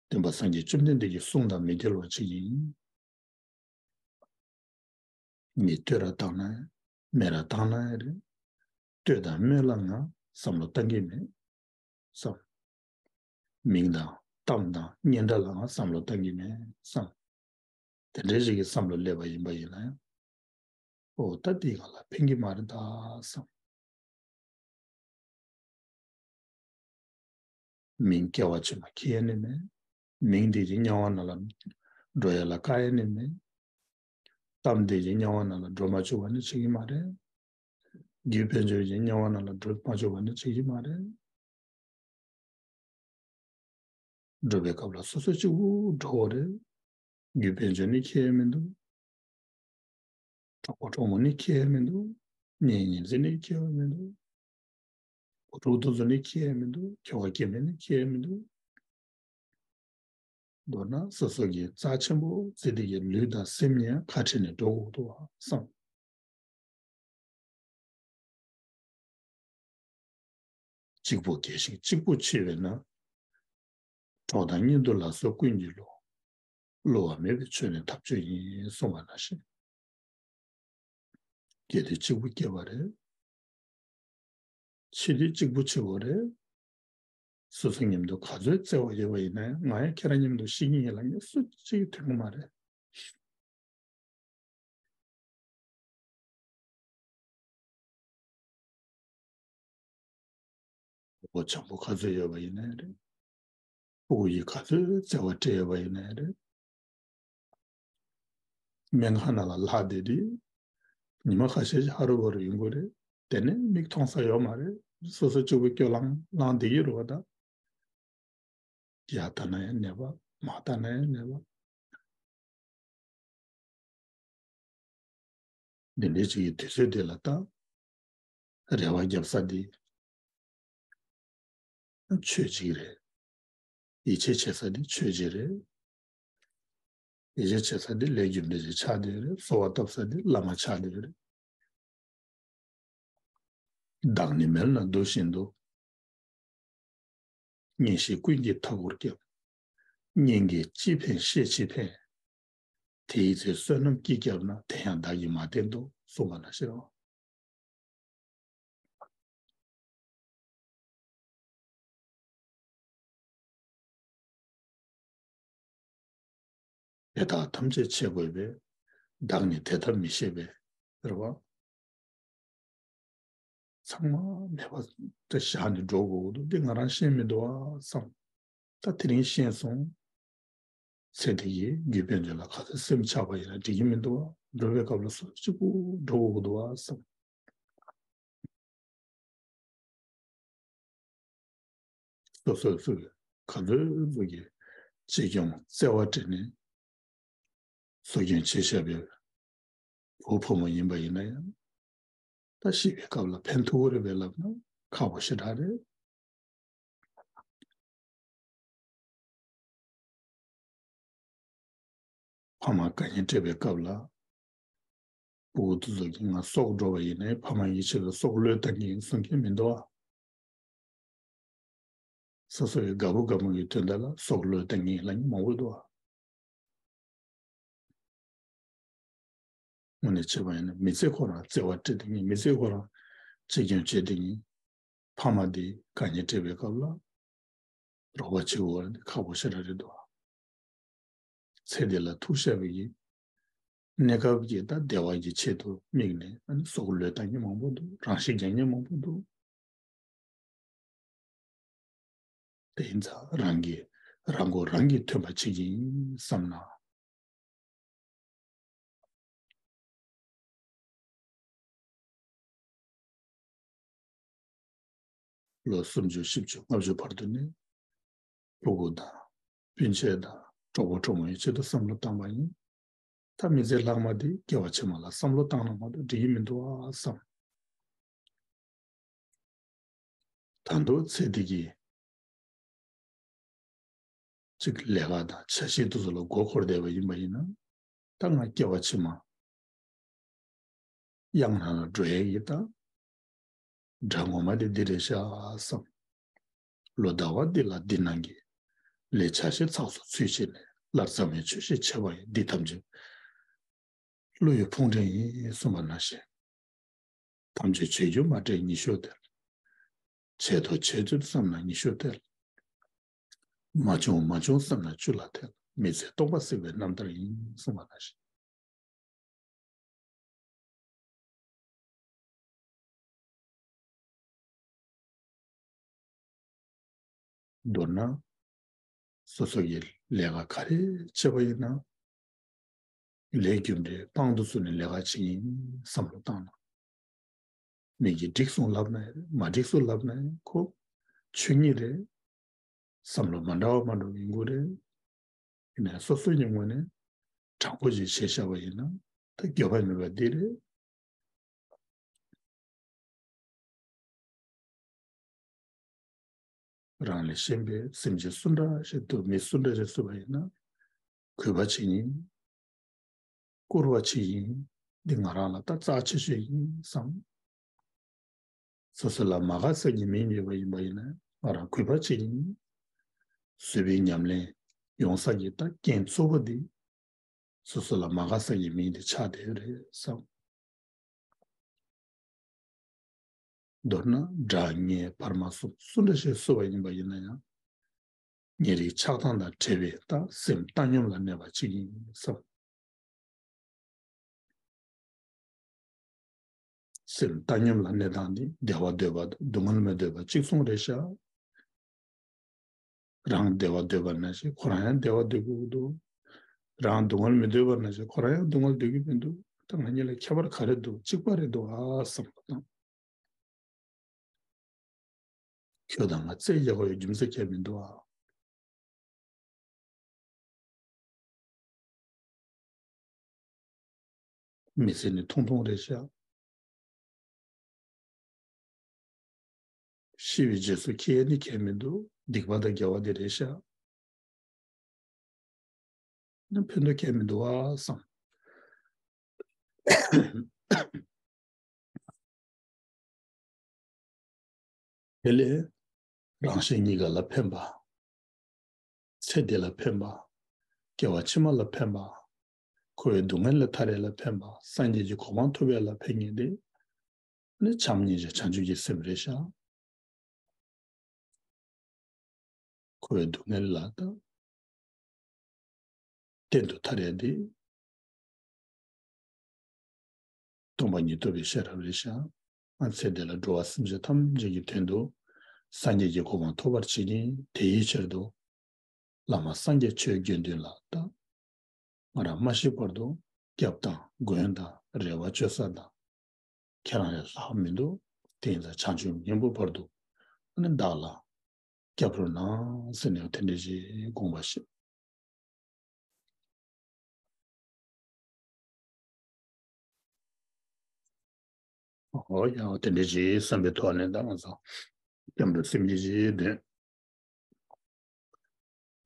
སྟོན་པ་སངས་རྒྱས་བཅོམ་ལྡན་འདས་ཀྱི་གསུང་དང་མི་འགལ་བ་ཅིག་ཡིན། མི་བསྟོད་ར་བཏང་ན་ སྨད་ར་བཏང་ན་ཡང་རེད། བསྟོད་དང་སྨད་ལ་ང་བསམ་བློ་བཏང་གི་མེད་བསམ། མིང་དང་གཏམ་དང་སྙན་གྲགས་ལ་ང་བསམ་བློ་བཏང་གི་མེད་བསམ། དེ་འདྲའི་ཞིག་གི་བསམ་བློ་སླེབས་པ་ཡིན་པ་ཡིན་ན་ཡང་། ཨོ་ད་དེ་ང་ལ་ཕན་གྱི་མ་རེད་ད་བསམ། མིང་སྐྱེ་བ་ཕྱི་མ་འཁྱེར་ཡ་ནི་མེད། མིང་དེ་གི་དམྱལ་བ་ནང་ལ་འགྲོ་ཡ་ལ་དཀའ་ཡ་ནི་མེད། གཏམ་དེ་གི་དམྱལ་བ་ནང་ལ་འགྲོ་མ་བཅུག་པ་ནི་བྱེད་ཀྱི་མ་རེད། རྒྱུ་དཔལ་འབྱོར་གྱི་དམྱལ་བ་ནང་ལ་འགྲོ་མ་བཅུག་པ་ནི་བྱེད་ཀྱི་མ་རེད། འགྲོ་བའི་སྐབས་ལ་སོ་སོ་གཅིག་པུ་འགྲོ་བ་རེད། རྒྱུ་དཔལ་འབྱོར་ནི་འཁྱེར་ཡ་མི་འདུག་གྲོགས་པོ་གྲོགས་མོ་ནི་འཁྱེར་ཡ་མི་འདུག་གཉེན་ཉེ་ཚན་ནི་འཁྱེར་ཡ་མི་འདུག་བུ་ཕྲུག་དེ་ཚོ་ནི་འཁྱེར་ཡ་མི་འདུག་ཁྱོ་ག་སྐྱེ་དམན་ནི་འཁྱེར་ཡ་མི་འདུག་མདོར་ན་སོ་སོ་གི་རྩ་ཆེན་པོ་བརྩི་དེ་གི་ལུས་དང་སེམས་ཉིད་ཁ་བྲལ་ནས་འགྲོ་དགོས་འདུག་བསམ། གཅིག་པུ་དགེ་ཞིང་གཅིག་པུ་ཆེ་བས་ན། གྲོགས་དང་གཉེན་དུ་ལ་སོགས་ཀུན་གྱི་བློ། བསླུ་བ་མེད་པའི་ཆོས་ནི་ཐབས་ཆོས་ཡིན་གསུངས་པ་ནང་བཞིན། སྐྱེ་དུས་གཅིག་པུ་སྐྱེ་བ་རེད། འཆི་དུས་གཅིག་པུ་འཆི་བ་རེད། སོ་སོ་མཉམ་དུ་ག་ཚོད་བརྩེ་བ་ཡོད་པ་ཡིན་ན་ཡང་ང་ཡང་ཁྱེད་རང་མཉམ་དུ་ཤི་གི་ཡིན་ལབ་མཁན་སུ་གཅིག་ཐོན་གི་མ་རེད། ཕྲུ་གུ་བྱམས་པོ་ག་ཚོད་ཡོད་པ་ཡིན་ན་ཡང་རེད། ཕྲུ་གུ་ཡིས་ག་ཚོད་བརྩེ་བ་སྤྲད་ཡོད་པ་ཡིན་ན་ཡང་རེད། སྨན་ཁང་ནང་ལ་ལྷག་བསྡད་དུས། ཉི་མ་ཁ་ཤས་ཤིག་ཧ་རུ་བ་རུ་ཡོང་གི་རེད། དེ་ནས་མིག་མཐོང་ས་ཡོད་མ་རེད། སོ་སོ་གཅིག་པུ་སྐྱོ་ལང་ལང་བསྡད་ཀྱི་རེད་བ་ད། ཡར་ལྟ་ན་ཡང་ནད་པ། མར་ལྟ་ན་ཡང་ནད་པ། འདི་འདྲའི་ཅིག་གི་དུས་ཚོད་དེ་ལ་ལྟ། རེ་བ་རྒྱབ་ས་འདི་ཆོས་གཅིག་རེད། ཡིད་ཆེས་བྱེད་ས་འདི་ཆོས་གཅིག་རེད། ཡིད་ཆེས་བྱེད་ས་འདི་ལས་རྒྱུ་འབྲས་ཅིག་ཆགས་བསྡད་རེད། གསོལ་བ་བཏབ་ས་འདི་བླ་མ་ཆགས་བསྡད་རེད། བདག་ནི་མལ་ན་འདུག་བཞིན་དུ། གཉེན་བཤེས་ཀུན་གྱིས་མཐའ་བསྐོར་བརྒྱབ། གཉེན་གྱིས་ཅི་ཕན་བཤེས་ཅི་ཕན། དེའི་ཚེ་བསོད་ནམས་ཀྱིས་བརྒྱབ་ན། དེ་ཡང་བདག་གིས་མ་བསྟེན་ཏོ། གསུངས་པ་ནང་བཞིན་རེད། དེ་དག་ཐམས་ཅད་བྱེད་དགོས་པས། བདག་ནི་དེ་ལྟར་མི་ཤེས་པས། རེད་བ། ཚང་མ་མེད་པ་དེ་བཞག་ནས་འགྲོ་དགོས་འདུག་འདི་ང་རང་ཤེས་མི་འདུག་ཨ་བསམ། ད་དེ་རིང་ཤེས་སོང་། ཚེ་འདི་ཡི་རྒྱུ་དཔལ་འབྱོར་ལ་ག་ཚོད་སེམས་ཆགས་པ་ཡིན་ན་འགྲིག་གི་མི་འདུག་ཨ། འགྲོ་བའི་སྐབས་ལ་སོ་སོ་གཅིག་པུ་འགྲོ་དགོས་འདུག་ཨ་བསམ། སོ་སོ་སོ་ག་ཚོད་ཚོད་ཀྱི་གཅེས་སྐྱོང་བརྩེ་བ་སྤྲད་ནས་གསོ་སྐྱོང་བྱེད་བཞག་པའི་བུ་ཕོ་མོ་ཡིན་པ་ཡིན་ན་ཡང་། ད་ཤི་བའི་སྐབས་ལ་ཕན་ཐོགས་ཀྱི་རེད་པས་ལབ་ན་ཁག་པོ་ཞེ་དྲག་རེད། ཕ་མ་དཀའ་ངལ་འཕྲད་པའི་སྐབས་ལ། ཕྲུ་གུ་དེ་ཚོ་གིས་ང་སྲོག་འགྲོ་བ་ཡིན་ནའི་ཕ་མ་ཡི་ཆེད་དུ་སྲོག་བློས་བཏང་གི་ཡིན་གསུང་མཁན་མི་འདུག་ཨ། སོ་སོ་ཡི་དགའ་པོ་དགའ་མོ་གི་དོན་དག་ལ་སྲོག་བློས་བཏང་གི་ཡིན་ལབ་མཁན་མང་པོ་འདུག་ཨ། དངོས་གནས་བྱས་པ་ཡིན་ན་མི་ཚེ་ཁོ་རང་བརྩེ་བ་སྤྲད་དེ་ཉིན། མི་ཚེ་ཁོ་རང་གཅེས་སྐྱོང་བྱེད་དེ་ཉིན། ཕ་མ་དེ་དཀའ་ངལ་འཕྲད་པའི་སྐབས་ལ་རོགས་པ་བྱེད་དགོས་པ་འདི་ཁག་པོ་ཞེ་དྲག་རེད་འདུག་ཚེ་འདི་ལ་ཐུག་བཞག་པའི་གི་གནས་སྐབས་ཀྱི་ད་བདེ་བ་གི་ཆེད་དུ་དམིགས་ནས་ཨ་ནི་སྲོག་བློས་བཏང་མཁན་མང་པོ་འདུག་རང་ཤི་རྒྱག་མཁན་མང་པོ་འདུག་དེ་ཡིན་ཙང་རང་གིས་རང་མགོ་རང་གིས་ཐོན་པ་བྱེད་ཀྱི་ཡིན་བསམ་ན། ལོ་སུམ་ཅུ་བཞི་བཅུ་ལྔ་བཅུ་བར་དུ་ནི་ཕྲུ་གུ་དང་སྤུན་མཆེད་དང་གྲོགས་པོ་གྲོགས་མོ་ཡི་ཆེད་དུ་བསམ་བློ་བཏང་བ་ཡིན། ད་མི་ཚེ་ལྷག་མ་དེ་སྐྱེ་བ་ཕྱི་མ་ལ་བསམ་བློ་བཏང་ན་མ་གཏོགས་འགྲིག་གི་མི་འདུག་ཨ་བསམ། ད་དུང་ཚེ་འདི་གི་གཅིག་ལས་ཀ་དང་འཆར་གཞི་དེ་ཚོ་ལ་མགོ་འཁོར་བསྡད་པ་ཡིན་པ་ཡིན་ན། ད་ང་སྐྱེ་བ་ཕྱི་མ་གཡང་ནང་ལ་འགྲོ་ཡས་ཡིན་ད། དགྲ་ངོ་མ་དེ་འདི་རེད་ཤག་བསམ། ལོ་ཟླ་བ་འདི་ལ་འདི་ནང་གི་ལས་བྱ་བྱེད་ཚགས་སུ་ཚུད་བྱས་ནས་སླར་བསམ་ཡས་ཆོས་བཤད་བྱས་པ་ཡིན། འདི་ཐམས་ཅད་བློ་ཡི་ཕུང་ཁྲན་ཡིན་གསུངས་པ་ནང་བཞིན། ཐམས་ཅད་བྱེད་རྒྱུ་མ་དྲན་ཉི་ཤུ་ཐལ། བྱེད་དོ་བྱེད་ཚུལ་བསམ་ན་ཉི་ཤུ་ཐལ། མ་བྱུང་མ་བྱུང་བསམ་ན་བཅུ་ལ་ཐལ། མི་ཚེ་སྟོང་པ་སྲིད་པའི་རྣམ་ཐར་ཡིན་གསུངས་པ་ནང་བཞིན། མདོར་ན། སོ་སོ་གི་ལས་ཀ་ག་རེ་བྱས་པ་ཡིན་ན། ལས་རྒྱུ་འབྲས་དཔང་དུ་བཟུང་ནས་ལས་ཀ་བྱེད་ཀྱི་ཡིན་བསམ་བློ་བཏང་ན། མི་གིས་འགྲིག་སོང་ལབ་ན་ཡང་རེད། མ་འགྲིག་སོང་ལབ་ན་ཡང་ཁོ་ཆོས་ཉིད་རེད། བསམ་བློ་མ་འདྲ་བ་མ་འགྲོ་གི་ཡིན་དགོས་རེད། ཡིན་ནའི་སོ་སོ་ཡི་ངོས་ནས་དྲང་པོ་ཞིག་བྱས་བཞག་པ་ཡིན་ན་ད་འགྱོད་པ་མེད་པ་འདི་རེད། རང་ལས་གཞན་པའི་སེམས་ཅན་སུ་འདྲ་ཞིག་འདུག་མི་སུ་འདྲ་ཞིག་བསུ་བ་ཡིན་ན། གུས་པ་བྱེད་ཀྱི་ཡིན། བཀུར་བ་བྱེད་ཀྱི་ཡིན། འདི་ང་རང་ལ་ད་རྩ་ཆེ་ཤོས་ཡིན་བསམ། སོ་སོ་ལ་མ་དགའ་ས་ཀྱི་མིང་ཡོད་པ་ཡིན་པ་ཡིན་ན་ང་རང་གུས་པ་བྱེད་ཀྱི་ཡིན། བཟོད་པའི་ཉམས་ལེན་ཡོང་ས་ཀྱི་ད་རྐྱེན་གཙོ་བོ་འདི། སོ་སོ་ལ་མ་དགའ་ས་ཀྱི་མིང་དེ་ཆགས་བསྡད་ཡོད་རེད་བསམ། མདོར་ན་དགྲ་ངན་བར་མ་གསུམ་སུ་འདྲ་ཞིག་བསུ་བ་ཡིན་པ་ཡིན་ན་ཡང་། ཉེ་རིང་ཆགས་སྡང་དང་བྲལ་བའི་ད་སེམས་བཏང་སྙོམས་ལ་གནས་པ་ཅིག་ཡིན་བསམ། སེམས་བཏང་སྙོམས་ལ་གནས་སྟངས་འདི་བདེ་བ་འདོད་པ་དང་སྡུག་བསྔལ་མི་འདོད་པ་གཅིག་མཚུངས་རེད་ཤག་རང་བདེ་བ་འདོད་པ་ནང་བཞིན་ཁོ་རང་ཡང་བདེ་བ་འདོད་དགོས་ཀྱི་འདུག་རང་སྡུག་བསྔལ་མི་འདོད་པ་ནང་བཞིན་ཁོ་རང་ཡང་སྡུག་བསྔལ་འདོད་ཀྱི་མི་འདུག་ད་ང་གཉིས་ལ་ཁྱད་པར་ག་རེ་འདུག་གཅིག་པ་རེད་འདུག་ཨ་བསམ་པ་དང་། ཁྱོད་དང་ང་རྩེ་རྒྱག་དགོས་ཡོད་རྒྱུ་མཚན་གང་ཡང་མི་འདུག་ཨ། མི་ཚེ་ནི་ཐུང་ཐུང་རེད་ཤག་ཤི་བའི་རྗེས་སུ་ཁྱེད་ནི་ཁྱད་མི་འདུག་སྡིག་པ་དང་དགེ་བ་དེ་རེད་ཤག་ནི་ཕན་ཐོགས་ཁྱད་མི་འདུག་ཨ་བསམ། དེ་ལས་རང་གཞན་གཉིས་ཀ་ལ་ཕན་པ། ཚེ་འདི་ལ་ཕན་པ། སྐྱེ་བ་ཕྱི་མ་ལ་ཕན་པ། འཁོར་བའི་སྡུག་བསྔལ་ལས་ཐར་ཡས་ལ་ཕན་པ། སངས་རྒྱས་ཀྱི་གོ་འཕང་ཐོབ་ཡས་ལ་ཕན་ངེས་ཏེ། ནི་བྱམས་སྙིང་རྗེ་བྱང་ཆུབ་ཀྱི་སེམས་རེད་ཤག་འཁོར་བའི་སྡུག་བསྔལ་ལ་ད་གཏན་དུ་ཐར་ཡ་འདི་སྟོང་པ་ཉིད་རྟོགས་པའི་ཤེས་རབ་རེད་ཤག་ཨ་ཚེ་འདི་ལ་འགྲོ་བ་སེམས་ཅན་ཐམས་ཅད་ཀྱི་དོན་དུ་སངས་རྒྱས་ཀྱི་གོ་འཕང་ཐོབ་པར་བྱེད་ཀྱིན་དེ་ཡི་ཕྱིར་དུ་བླ་མ་སངས་རྒྱས་ཆོས་དགེ་འདུན་ལ་ད་ང་རང་མ་ཤི་བར་དུ་སྐྱབས་དང་མགོན་དང་རེ་བ་བཅོལ་ས་དང་། ཁྱེད་རང་ལས་ལྷག་མི་འདུག་དེ་ཡིན་ཙང་བྱང་ཆུབ་སྙིང་པོ་བར་དུ་ཨ་ནི་བདག་ལ་སྐྱབས་རོགས་གནང་ཟེར་ནས་དེ་འདྲ་ཞིག་དགོངས་པ་བཞེས། ཨོ་ཡང་དེ་འདྲ་ཞིག་བསམ་པའི་ཐོག་ནས་ད་ང་ཚོ་སྐྱབས་འགྲོ་སེམས་བསྐྱེད་ཅིག་འདོན།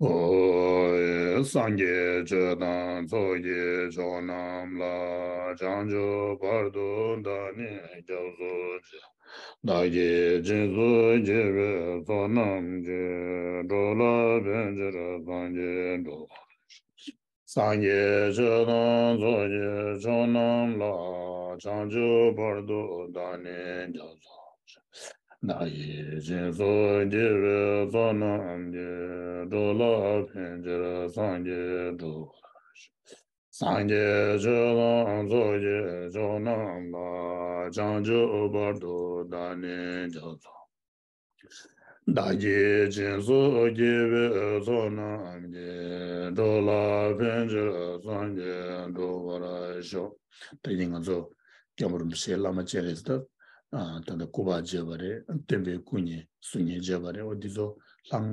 ཨོ། སངས་རྒྱས་ཆོས་དང་ཚོགས་ཀྱི་མཆོག་རྣམས་ལ། བྱང་ཆུབ་བར་དུ་བདག་ནི་སྐྱབས་སུ་མཆི། བདག་གིས་སྦྱིན་སོགས་བགྱིས་པའི་ཚོགས་རྣམས་ཀྱིས། འགྲོ་ལ་ཕན་ཕྱིར་སངས་རྒྱས་འགྲུབ་པར་ཤོག་སངས་རྒྱས་ཆོས་དང་ཚོགས་ཀྱི་མཆོག་རྣམས་ལ། བྱང་ཆུབ་བར་དུ་བདག་ནི་སྐྱབས་སུ་མཆི། བདག་གིས་སྦྱིན་སོགས་བགྱིས་པའི་ཚོགས་རྣམས་ཀྱིས། འགྲོ་ལ་ཕན་ཕྱིར་སངས་རྒྱས་འགྲུབ་པར་ཤོག་སངས་རྒྱས་ཆོས་དང་ཚོགས་ཀྱི་མཆོག་རྣམས་ལ། བྱང་ཆུབ་བར་དུ་བདག་ནི་སྐྱབས་སུ། བདག་གིས་སྦྱིན་སོགས་བགྱིས་པའི་ཚོགས་རྣམས་ཀྱིས། འགྲོ་ལ་ཕན་ཕྱིར་སངས་རྒྱས་འགྲུབ་པར་ཤོག་ད་ཡིན་ང་ཚོ་སྐྱབས་མགོན་རིན་པོ་ཆེ་བླ་མ་སྤྱན་རས་གཟིགས་ད་ད་ལྟ་སྐུ་པར་མཇལ་བ་རེད། སྟོན་པའི་སྐུ་བརྙན་གཟུགས་བརྙན་མཇལ་བ་རེད། འོ་འདི་ཚོ་ལྷང་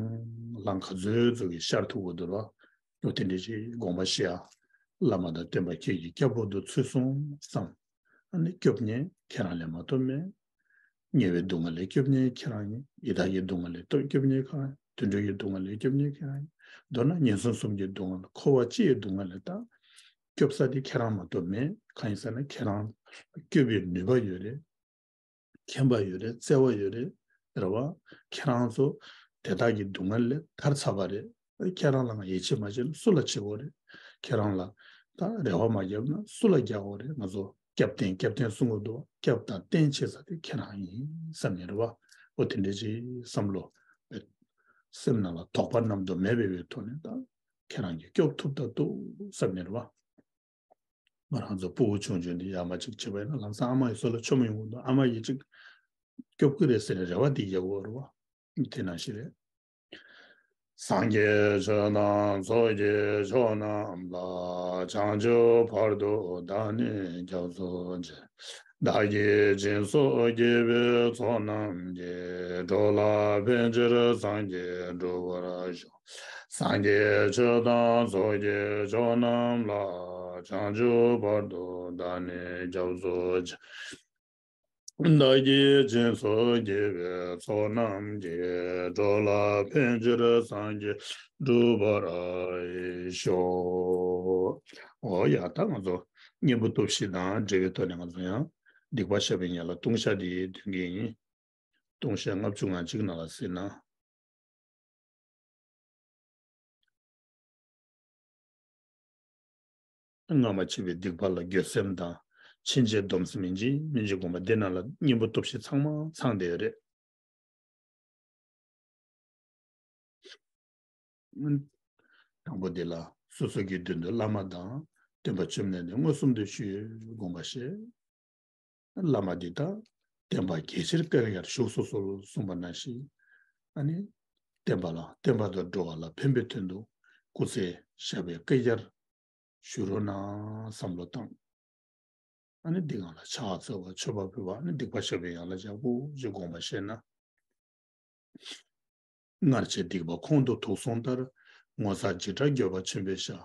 ལྷང་ག་ཚོད་ཚོད་ཀྱིས་ཤར་ཐུབ་ཀྱི་འདུག་ར། འོ་དེ་འདྲ་ཞིག་དགོངས་པ་བཞེས་ཨ། བླ་མ་དང་སྟོན་པ་ཁྱེད་ཀྱི་སྐྱབས་འོག་ཏུ་ཚུད་སོང་བསམ། ཨ་ནི་སྐྱོབ་མཁན་ཁྱེད་རང་ལས་མ་གཏོགས་མེད། དམྱལ་བའི་སྡུག་བསྔལ་ལས་སྐྱོབ་མཁན་ཁྱེད་རང་ཡིན། ཡི་དྭགས་ཀྱི་སྡུག་བསྔལ་ལས་སྐྱོབ་མཁན་ཁྱེད་རང་ཡིན། དུད་འགྲོ་གི་སྡུག་བསྔལ་ལས་སྐྱོབ་མཁན་ཁྱེད་རང་ཡིན། མདོར་ན་ངན་སོང་གསུམ་གྱི་སྡུག་བསྔལ་འཁོར་བ་སྤྱིའི་སྡུག་བསྔལ་ལས་ད་སྐྱོབ་ས་དེ་ཁྱེད་རང་མ་གཏོགས་མེད། གང་ཡིན་ཟེར་ན་ཁྱེད་རང་སྐྱོབ་པའི་ནུས་པ་ཡོད་རེད། མཁྱེན་པ་ཡོད་རེད། བརྩེ་བ་ཡོད་རེད། རེད་བ། ཁྱེད་རང་ཚོ་དེ་དག་གི་སྡུག་བསྔལ་ལས་ཐར་ཚར་བ་རེད། ཁྱེད་རང་ལ་ང་ཡིད་ཆེས་མ་བྱས་ན་སུ་ལ་བྱེད་དགོས་རེད། ཁྱེད་རང་ལ་ད་རེ་བ་མ་བརྒྱབ་ན་སུ་ལ་རྒྱག་དགོས་རེད། ང་ཚོ་ སྐྱབས་རྟེན་སྐྱབས་རྟེན་གསུང་གི་འདུག་སྐྱབས་དང་རྟེན་བྱེད་ས་དེ་ཁྱེད་རང་ཡིན་བསམ་ནས་རེད་བ། འོ་དེ་འདྲ་ཅིག་བསམ་བློ། སེམས་ནང་ལ་དོགས་པ་རྣམ་དུ་མེད་པའི་ཐོག་ནས་ད་ཁྱེད་རང་གིས་སྐྱོབ་ཐུབ་ད་འདུག་བསམ་ནས་རེད་བ། ང་རང་ཚོ་ཕྲུ་གུ་ཆུང་ཆུང་འདི་ཡར་མར་ཅིག་བྱེད་པ་ཡིན་ན་ལམ་སང་ཨ་མ་ཡི་སོ་ལ་མཆོད་མོ་ཡོང་གི་འདུག་ཨ་མ་ཡིས་ཅིག་སྐྱོབ་ཀྱི་རེད་ཟེར་ནས་རེ་བ་འདི་རྒྱག་དགོས་རེད་བ། དེ་ནང་བཞིན་རེད། སངས་རྒྱས་ཆོས་དང་ཚོགས་ཀྱི་མཆོག་རྣམས་ལ། བྱང་ཆུབ་བར་དུ་བདག་ནི་སྐྱབས་སུ་མཆི། བདག་གིས་སྦྱིན་སོགས་བགྱིས་པའི་ཚོགས་རྣམས་ཀྱིས། འགྲོ་ལ་ཕན་ཕྱིར་སངས་རྒྱས་འགྲུབ་པར་ཤོག་སངས་རྒྱས་ཆོས་དང་ཚོགས་ཀྱི་མཆོག་རྣམས་ལ། བྱང་ཆུབ་བར་དུ་བདག་ནི་སྐྱབས་སུ་མཆི། བདག་གིས་སྦྱིན་སོགས་བགྱིས་པའི་ཚོགས་རྣམས་ཀྱིས། འགྲོ་ལ་ཕན་ཕྱིར་སངས་རྒྱས་འགྲུབ་པར་ཤོག་འོ་ཡ་ད་ང་ཚོ་གཉེན་པོ་སྟོབས་བཞི་དང་འབྲེལ་བའི་ཐོག་ནས་ང་ཚོ་ཡང་སྡིག་པ་བཤགས་པའི་ཉེན་ལ་ལྟུང་བཤགས་འདི་འདོན་གྱི་ཡིན། ལྟུང་བཤགས་ལྔ་བཅུ་ང་གཅིག་ནང་ལ་གཟིགས་ན། སྔ་མ་བྱས་པའི་སྡིག་པ་ལ་འགྱོད་སེམས་དང་། ཕྱིན་ཆད་སྡོམ་སེམས་ཡིན་གཅིག་མིན་གཅིག་སྒོམ་པ་འདི་ནང་ལ་གཉེན་པོ་སྟོབས་བཞི་ཚང་མ་ཚང་བསྡད་ཡོད་རེད། དང་པོ་འདི་ལ་སོ་སོ་གི་མདུན་དུ་བླ་མ་དང་སྟོན་པ་བཅོམ་ལྡན་འདས་མངོན་སུམ་དུ་ཞུ་དགོངས་པ་བཞེས། བླ་མ་འདི་དག་བསྟན་པ་རྒྱ་ཆེར་སྤེལ་ཡར་བཞུགས་སུ་གསོལ་གསུངས་པ་ནང་བཞིན། ཨ་ནི་བསྟན་པ་ལ་བསྟན་པ་དང་འགྲོ་བ་ལ་ཕན་པའི་དོན་དུ་སྐུ་ཚེ་ཞབས་པད་བསྐལ་བརྒྱར་བཞུགས་རོགས་གནང་བསམ་བློ་བཏང་། ཨ་ནི་འདི་སྒང་ལ་ཕྱག་འཚལ་བ་མཆོད་པ་ཕུལ་བ་ཨ་ནི་སྡིག་པ་བཤགས་པའི་ཡན་ལག་ཡག་པོ་ཞིག་དགོངས་པ་བཞེས་ན། སྔར་བྱས་སྡིག་པ་ཁོང་དུ་དུག་སོང་ལྟར། ངོ་ཚ་འཇིགས་སྐྲག་འགྱོད་པ་ཆེན་པོས་བཤགས།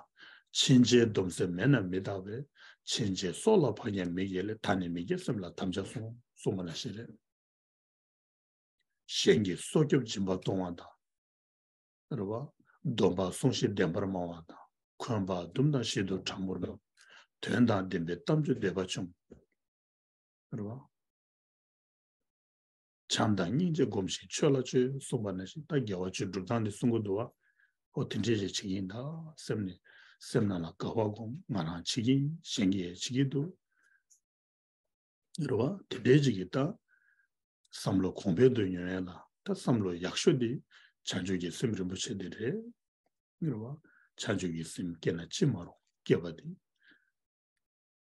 ཕྱིན་ཆད་སྡོམ་སེམས་མེད་ན་མི་རྟག་པས། ཕྱིན་ཆད་སྲོག་ལ་ཕན་ཡང་མི་བགྱིད་ལས། ད་ནི་མི་བགྱིད་སེམས་ལ་དམ་བཅའ་སྲུངས། གསུངས་པ་ནང་བཞིན་རེད། གཞན་གྱི་སྲོག་སྐྱོབ་སྦྱིན་པ་གཏོང་བ་དང་། རེད་བ། སྡོམ་པ་སྲུང་ཞིང་བདེན་པར་སྨྲ་བ་དང་། འཁོན་པ་འདུམ་དང་ཞི་དུལ་དྲང་པོར་སྡོད། དོན་དང་ལྡན་པའི་གཏམ་བརྗོད་འབད་པ་ཆུང་། རེད་བ། བྱམས་དང་སྙིང་རྗེ་སྒོམ་ཞིང་ཆོས་ལ་སྤྱོད་གསུངས་པ་ནང་བཞིན་ད་དགེ་བ་བཅུའི་སྒྲུབ་སྟངས་འདི་གསུང་གི་འདུག་བ། ཨོ་དེ་འདྲས་ཞིག་བྱེད་ཀྱི་ཡིན་ད་སེམས་ནས་སེམས་ནང་ལ་དགའ་བ་སྒོམ། ང་རང་བྱེད་ཀྱི་ཡིན། གཞན་གྱིས་བྱེད་ཀྱི་འདུག་རེད་བ། དེ་འདྲའི་ཅིག་གིས་ད་བསམ་བློ་གོང་འཕེལ་དུ་ཡོང་ཡ་ལ་ད་བསམ་བློ་ཡག་ཤོས་དེ་བྱང་ཆུབ་ཀྱི་སེམས་རིན་པོ་ཆེ་དེ་རེད། རེད་བ། བྱང་ཆུབ་ཀྱི་སེམས་སྐྱེས་ན་ཅི་མ་རུང་སྐྱེས་པ་དེ་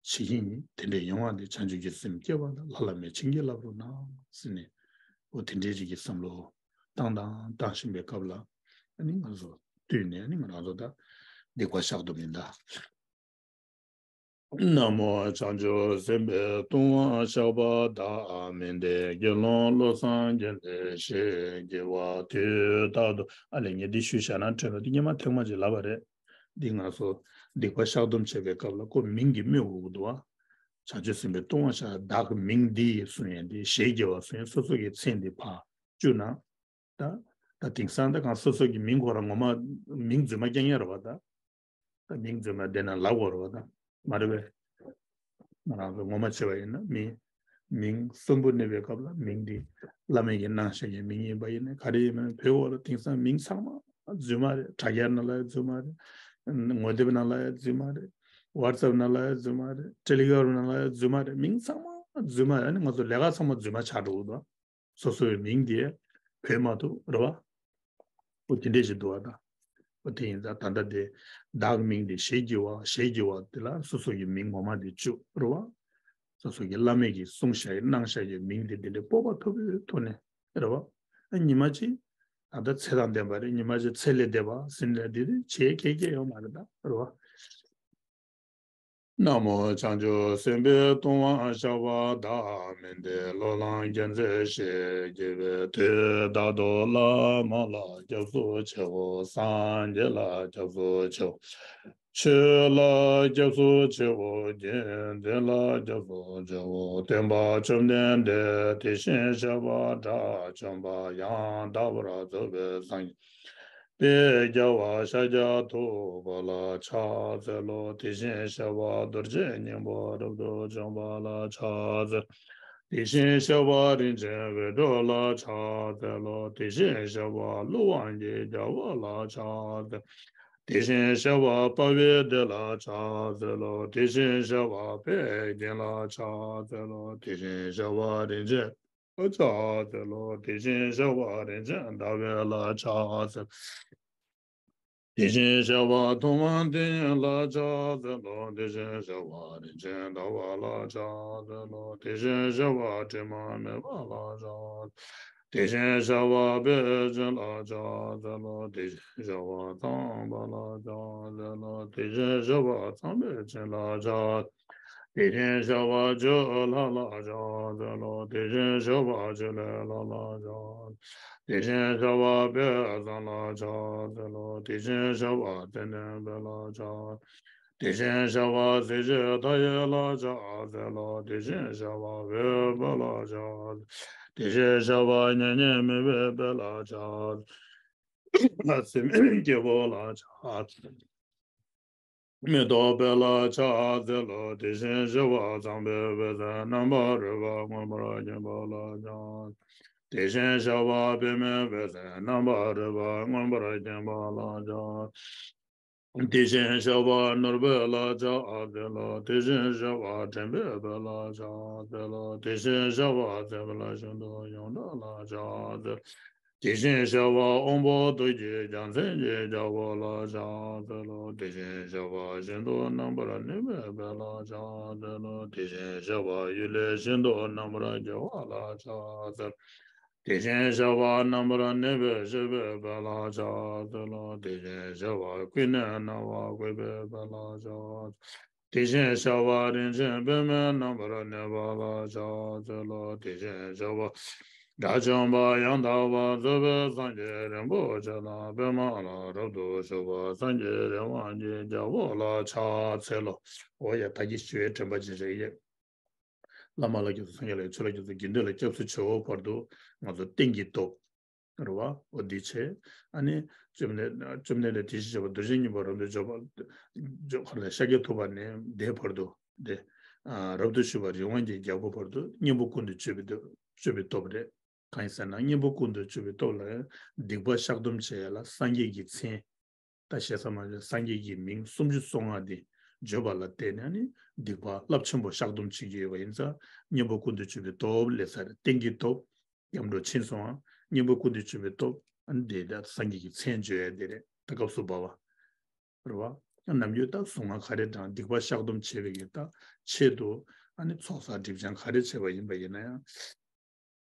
ཇི་བཞིན་ཉིད་དེ་འདྲའི་ཡོང་བ་དེ་བྱང་ཆུབ་ཀྱི་སེམས་སྐྱེ་བ་དང་ལྷ་བླ་མས་བྱིན་གྱིས་བརླབ་རོགས་གནང་ཟེར་ནས་འོ་དེ་འདྲའི་ཅིག་གི་བསམ་བློ་བཏང་དང་བཏང་བཞིན་པའི་སྐབས་ལ་ཨ་ནི་ང་ཚོ་བཏུས་ནས་ཨ་ནི་ང་རང་ཚོ་ད་སྡིག་པ་བཤགས་སྡོམ་ཡིན་ད། ན་མོ་བྱང་ཆུབ་སེམས་དཔའི་ལྟུང་བ་བཤགས་པ་བདག་མིང་འདི་དགེ་སློང་བློ་བཟང་རྒྱལ་མཚན་ཞེས་བགྱི་བ་དུས་རྟག་ཏུ། ཨ་ལས་ངས་འདི་ཞུས་བཞག་ན་དྲན་ལོ་འདི་སྙེ་མ་ཐེངས་མ་ཅིག་ལབ་པ་རེད། འདི་ང་ཚོ་སྡིག་པ་བཤགས་སྡོམ་བྱེད་པའི་སྐབས་ལ་ཁོ་མིང་གི་སྨོས་དགོས་ཀྱི་འདུག་བ། བྱང་ཆུབ་སེམས་དཔའི་ལྟུང་བ་བཤགས་བདག་གི་མིང་འདི་གསུང་ཡས་འདི་ཞེས་བགྱི་བ་གསུང་ཡས་སོ་སོ་གི་མཚན་འདི་ཕར་བཅུག་ན། ད་ད་དེང་སང་ད་གང་སོ་སོ་གི་མིང་ཁོ་རང་ངོ་མ་མིང་རྫུན་མ་རྐྱང་རྐྱང་རེད་བ་ད། ད་མིང་རྫུན་མ་བསྡད་ན་ལབ་དགོས་རེད་བ་ད། མ་རེད་པས། ང་རང་ཚོ་ངོ་མ་བྱས་པ་ཡིན་ན་མིང་མིང་གསོན་པོ་གནས་པའི་སྐབས་ལ་མིང་འདི་བླ་མས་ཀྱི་གནང་བཞག་གི་མིང་ཡིན་པ་ཡིན་ན་ག་རེ་ཡིན་མིན་བོད་འོག་ལ་དེང་སང་མིང་ཚང་མ་རྫུན་མ་རེད། དྲ་རྒྱ་ནང་ལ་ཡང་རྫུན་མ་རེད། ངོ་དེབ་ནང་ལ་ཡང་རྫུན་མ་རེད། ཝ་ཊི་སེབ་ནང་ལ་ཡང་རྫུན་མ་རེད། ཊེ་ལི་གྷི་རམ་ནང་ལ་ཡང་རྫུན་མ་རེད། མིང་ཚང་མ་རྫུན་མ་རེད། ཨ་ནི་ང་ཚོ་ལས་ཀ་ཚང་མ་རྫུན་མ་ཆགས་འགྲོ་གི་འདུག་སོ་སོའི་མིང་དེ་བོད་མ་གཏོགས་རེད་བ། འོ་དེ་འདྲས་ཞིག་འདུག་བ་ད། འོ་དེ་ཡིན་ཙང་ད་ལྟ་དེ་བདག་གི་མིང་དེ་ཞེས་བགྱི་བ་ཞེས་བགྱི་བ་དེ་ལ་སོ་སོ་གི་མིང་ངོ་མ་དེ་བཅུག་རེད་བ། སོ་སོ་གི་བླ་མས་ཀྱིས་གསུངས་བཞག་གི་གནང་བཞག་གི་མིང་དེ་དེ་འདྲས་སྤོབས་པ་ཐོབ་པའི་ཐོག་ནས་རེད་བ། ཨ་ཉི་མ་གཅིག་ད་ལྟ་ཚེ་དང་ལྡན་པ་རེད། ཉི་མ་གཅིག་ཚེ་ལས་འདས་པ་ཟིན་ནས་དེ་དེ་བྱེད་ཁེ་ཁེ་ཡོད་མ་རེད་ད་རེད་བ། ན་མོ་བྱང་ཆུབ་སེམས་དཔའི་ལྟུང་བ་བཤགས་པ་བདག་མིང་འདི་བློ་བཟང་རྒྱལ་མཚན་ཞེས་བགྱི་བའི་དུས་རྟག་ཏུ་བླ་མ་ལ་སྐྱབས་སུ་མཆིའོ། སངས་རྒྱས་ལ་སྐྱབས་སུ་མཆིའོ། ཆོས་ལ་སྐྱབས་སུ་མཆིའོ། དགེ་འདུན་ལ་སྐྱབས་སུ་མཆིའོ། སྟོན་པ་བཅོམ་ལྡན་འདས་དེ་བཞིན་གཤེགས་པ་དགྲ་བཅོམ་པ་ཡང་དག་པར་རྫོགས་པའི་སངས་རྒྱས། དཔལ་རྒྱལ་བ་ཤཱཀྱ་ཐུབ་པ་ལ་ཕྱག་འཚལ་ལོ། དེ་བཞིན་གཤེགས་པ་རྡོ་རྗེ་སྙིང་པོ་རབ་ཏུ་འཇོམས་པ་ལ་ཕྱག་འཚལ། དེ་བཞིན་གཤེགས་པ་རིན་ཆེན་འོད་འཕྲོ་ལ་ཕྱག་འཚལ་ལོ། དེ་བཞིན་གཤེགས་པ་ཀླུ་དབང་གི་རྒྱལ་པོ་ལ་ཕྱག་འཚལ། དེ་བཞིན་གཤེགས་པ་དཔའ་བོའི་སྡེ་ལ་ཕྱག་འཚལ་ལོ། དེ་བཞིན་གཤེགས་པ་དཔལ་གྱི་རྒྱན་ལ་ཕྱག་འཚལ་ལོ། དེ་བཞིན་གཤེགས་པ་རིན་ཆེན་ལ་ཕྱག་འཚལ་ལོ། དེ་བཞིན་གཤེགས་པ་རིན་ཆེན་ཟླ་བའི་ལ་ཕྱག་འཚལ། དེ་བཞིན་གཤེགས་པ་ཐུབ་དབང་དོན་ཡོད་ལ་ཕྱག་འཚལ་ལོ། དེ་བཞིན་གཤེགས་པ་རིན་ཆེན་ཟླ་བ་ལ་ཕྱག་འཚལ་ལོ། དེ་བཞིན་གཤེགས་པ་དྲི་མ་མེད་པ་ལ་ཕྱག་འཚལ། དེ་བཞིན་གཤེགས་པ་དཔལ་ཆེན་ལ་ཕྱག་འཚལ་ལོ། དེ་བཞིན་གཤེགས་པ་ཚངས་པ་ལ་ཕྱག་འཚལ་ལོ། དེ་བཞིན་གཤེགས་པ་ཚངས་པས་བྱིན་ལ་ཕྱག། དེ་བཞིན་གཤེགས་པ་ཆུ་ལྷ་ལ་ཕྱག་འཚལ་ལོ། དེ་བཞིན་གཤེགས་པ་ཆུ་ལྷའི་ལྷ་ལ་ཕྱག། དེ་བཞིན་གཤེགས་པ་དཔལ་བཟང་ལ་ཕྱག་འཚལ་ལོ། དེ་བཞིན་གཤེགས་པ་ཙན་དན་དཔལ་ལ་ཕྱག། དེ་བཞིན་གཤེགས་པ་གཟི་བརྗིད་མཐའ་ཡས་ལ་ཕྱག་འཚལ་ལོ། དེ་བཞིན་གཤེགས་པ་འོད་དཔལ་ལ་ཕྱག། དེ་བཞིན་གཤེགས་པ་མྱ་ངན་མེད་པའི་དཔལ་ལ་ཕྱག། སྲིད་པའི་རྒྱལ་པོ་ལ་ཕྱག། མེ་ཏོག་དཔལ་ལ་ཕྱག་འཚལ་ལོ། དེ་བཞིན་གཤེགས་པ་ཚངས་པའི་འོད་ཟེར་རྣམ་པར་རོལ་པ་མངོན་པར་མཁྱེན་པ་ལ་ཕྱག། དེ་བཞིན་གཤེགས་པ་པདྨའི་འོད་ཟེར་རྣམ་པར་རོལ་པ་མངོན་པར་མཁྱེན་པ་ལ་ཕྱག། དེ་བཞིན་གཤེགས་པ་ནོར་བུ་ལ་ཕྱག་འཚལ་ལོ། དེ་བཞིན་གཤེགས་པ་དྲན་པའི་དཔལ་ལ་ཕྱག་འཚལ་ལོ། དེ་བཞིན་གཤེགས་པ་སྲིད་པ་ཤིན་ཏུ་ཡོངས་གྲགས་ལ་ཕྱག་འཚལ། དེ་བཞིན་གཤེགས་པ་དབང་པོ་ཐུགས་ཀྱི་རྒྱལ་མཚན་གྱི་རྒྱལ་པོ་ལ་ཕྱག་འཚལ་ལོ། དེ་བཞིན་གཤེགས་པ་ཤིན་ཏུ་རྣམ་པར་གནོན་པའི་དཔལ་ལ་ཕྱག་འཚལ་ལོ། དེ་བཞིན་གཤེགས་པ་གཡུལ་ལས་ཤིན་ཏུ་རྣམ་པར་རྒྱལ་བ་ལ་ཕྱག་འཚལ། དེ་བཞིན་གཤེགས་པ་རྣམ་པར་གནོན་པའི་གཤེགས་པའི་དཔལ་ལ་ཕྱག་འཚལ་ལོ། དེ་བཞིན་གཤེགས་པ་ཀུན་ནས་སྣང་བ་བཀོད་པའི་དཔལ་ལ་ཕྱག། དེ་བཞིན་གཤེགས་པ་རིན་ཆེན་པདྨས་རྣམ་པར་གནོན་པ་ལ་ཕྱག་འཚལ་ལོ། དེ་བཞིན་གཤེགས་པ་དགྲ་བཅོམ་པ་ཡང་དག་པར་རྫོགས་པའི་སངས་རྒྱས་རིན་པོ་ཆེ་དང་པདྨ་ལ་རབ་ཏུ་བཞུགས་པ་སངས་རྒྱས་རི་དབང་གི་རྒྱལ་པོ་ལ་ཕྱག་འཚལ་ལོ། འོ་ཡ། ད་གིན་ཞུ་བའི་དྲན་པ་ཅན་རེད་ཡེ། བླ་མ་ལ་སྐྱབས་སུ། སངས་རྒྱས་ལ་ཆོས་ལ་སྐྱབས་སུ། དགེ་འདུན་ལ་སྐྱབས་སུ་མཆིའོ་བར་དུ་ང་ཚོ་རྟེན་གྱི་སྟོབས་རེད་བ། འོ་འདི་བྱས། ཨ་ནི་བཅོམ་ལྡན་བཅོམ་ལྡན་འདས་དེ་བཞིན་གཤེགས་པ་རྡོ་རྗེ་སྙིང་པོ་རབ་འབྱམས་ཕྱོགས་པ་ཕྱོགས་ཁ་ལ་ཤཱཀྱ་ཐུབ་པ་ནས་འདས་བར་དུ་དེ་རབ་ཏུ་བཞུགས་པ་རི་དབང་གི་རྒྱལ་པོ་བར་དུ་གཉེན་པོ་ཀུན་ཏུ་སྤྱོད་པའི་སྟོབས་སྤྱོད་པའི་སྟོབས་རེད། གང་ཡིན་ཟེར་ན་གཉེན་པོ་ཀུན་ཏུ་སྤྱོད་པའི་སྟོབས་ལ་ཡང་སྡིག་པ་བཤགས་སྡོམ་བྱེད་ཡ་ལ་སངས་རྒྱས་ཀྱི་མཚན། ད་ཞེ་ས་མ་ཞེ་སངས་རྒྱས་ཀྱི་མིང་སུམ་ཅུ་སོ་ལྔ་དེ་བརྗོད་པ་ལ་བརྟེན་ནས་ནི་སྡིག་པ་རླབས་ཆེན་པོ་བཤགས་སྡོམ་བྱེད་ཀྱི་ཡོད་པ་ཡིན་ཙང་གཉེན་པོ་ཀུན་ཏུ་སྤྱོད་པའི་སྟོབས་ལས་ས་རེད། རྟེན་གྱི་སྟོབས། སྐྱབས་འགྲོ་མཁྱེན་སོང་ང་། གཉེན་པོ་ཀུན་ཏུ་སྤྱོད་པའི་སྟོབས། ཨ་ནི་དེ་ད་སངས་རྒྱས་ཀྱི་མཚན་བརྗོད་ཡ་དེ་རེད། ད་སྐབས་སུ་བབ་པ་རེད་བ། ནམ་རྒྱུན་ད་གཟུངས་སྔགས་ག་རེ་བགྲང་སྡིག་པ་བཤགས་སྡོམ་བྱེད་པའི་གི་ད་ཆེད་དུ་ཨ་ནི་ཚོགས་བསགས་སྒྲིབ་སྦྱང་ག་རེ་བྱས་པ་ཡིན་པ་ཡིན་ན་ཡང་།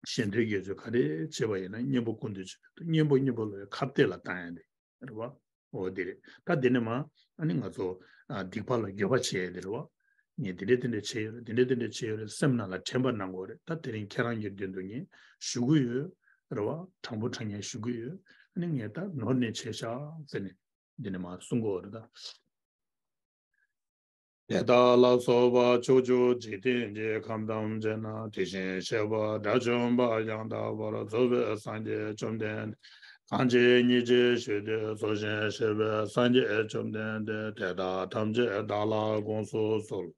གཞན་དོན་དགེ་ཚུལ་ག་རེ་བྱས་པ་ཡིན་ན་གཉེན་པོ་ཀུན་ཏུ་སྤྱོད་པའི་སྟོབས། གཉེན་པོ་གཉེན་པོ་ལ་ཁ་གཏད་ལ་བཏང་ཡ་དེ་རེད་བ། འོ་དེ་རེད། ད་དེ་ནས་མ་ཨ་ནི་ང་ཚོ་ཨ་སྡིག་པ་ལ་འགྱོད་པ་བྱེད་ཡ་དེ་རེད་བ། ངས་དེ་འདྲས་དེ་འདྲས་བྱས་ཡོད་རེད། དེ་འདྲས་དེ་འདྲས་བྱས་ཡོད་རེད། སེམས་ནང་ལ་དྲན་པ་གནང་དགོས་རེད། ད་དེ་རིང་ཁྱེད་རང་གི་མདུན་དུ་ངས་ཞུ་གི་ཡོད་རེད་བ། དྲང་པོ་དྲང་ངེས་ཞུ་གི་ཡོད། ཨ་ནི་ངས་ད་ནོར་ནས་བྱས་ཤག་ཟེར་ནས་འདི་ནས་མ་གསུང་གི་ཡོད་རེད་ད། དེ་དག་ལ་སོགས་པ་ཕྱོགས་བཅུའི་འཇིག་རྟེན་གྱི་ཁམས་ཐམས་ཅད་ན་དེ་བཞིན་གཤེགས་པ་དགྲ་བཅོམ་པ་ཡང་དག་པར་རྫོགས་པའི་སངས་རྒྱས་བཅོམ་ལྡན་འདས་གང་ཇི་སྙེད་ཅིག་བཞུགས་ཏེ་སོ་སོར་ཞེས་པའི་སངས་རྒྱས་བཅོམ་ལྡན་འདས་དེ་དག་ཐམས་ཅད་བདག་ལ་དགོངས་སུ་གསོལ།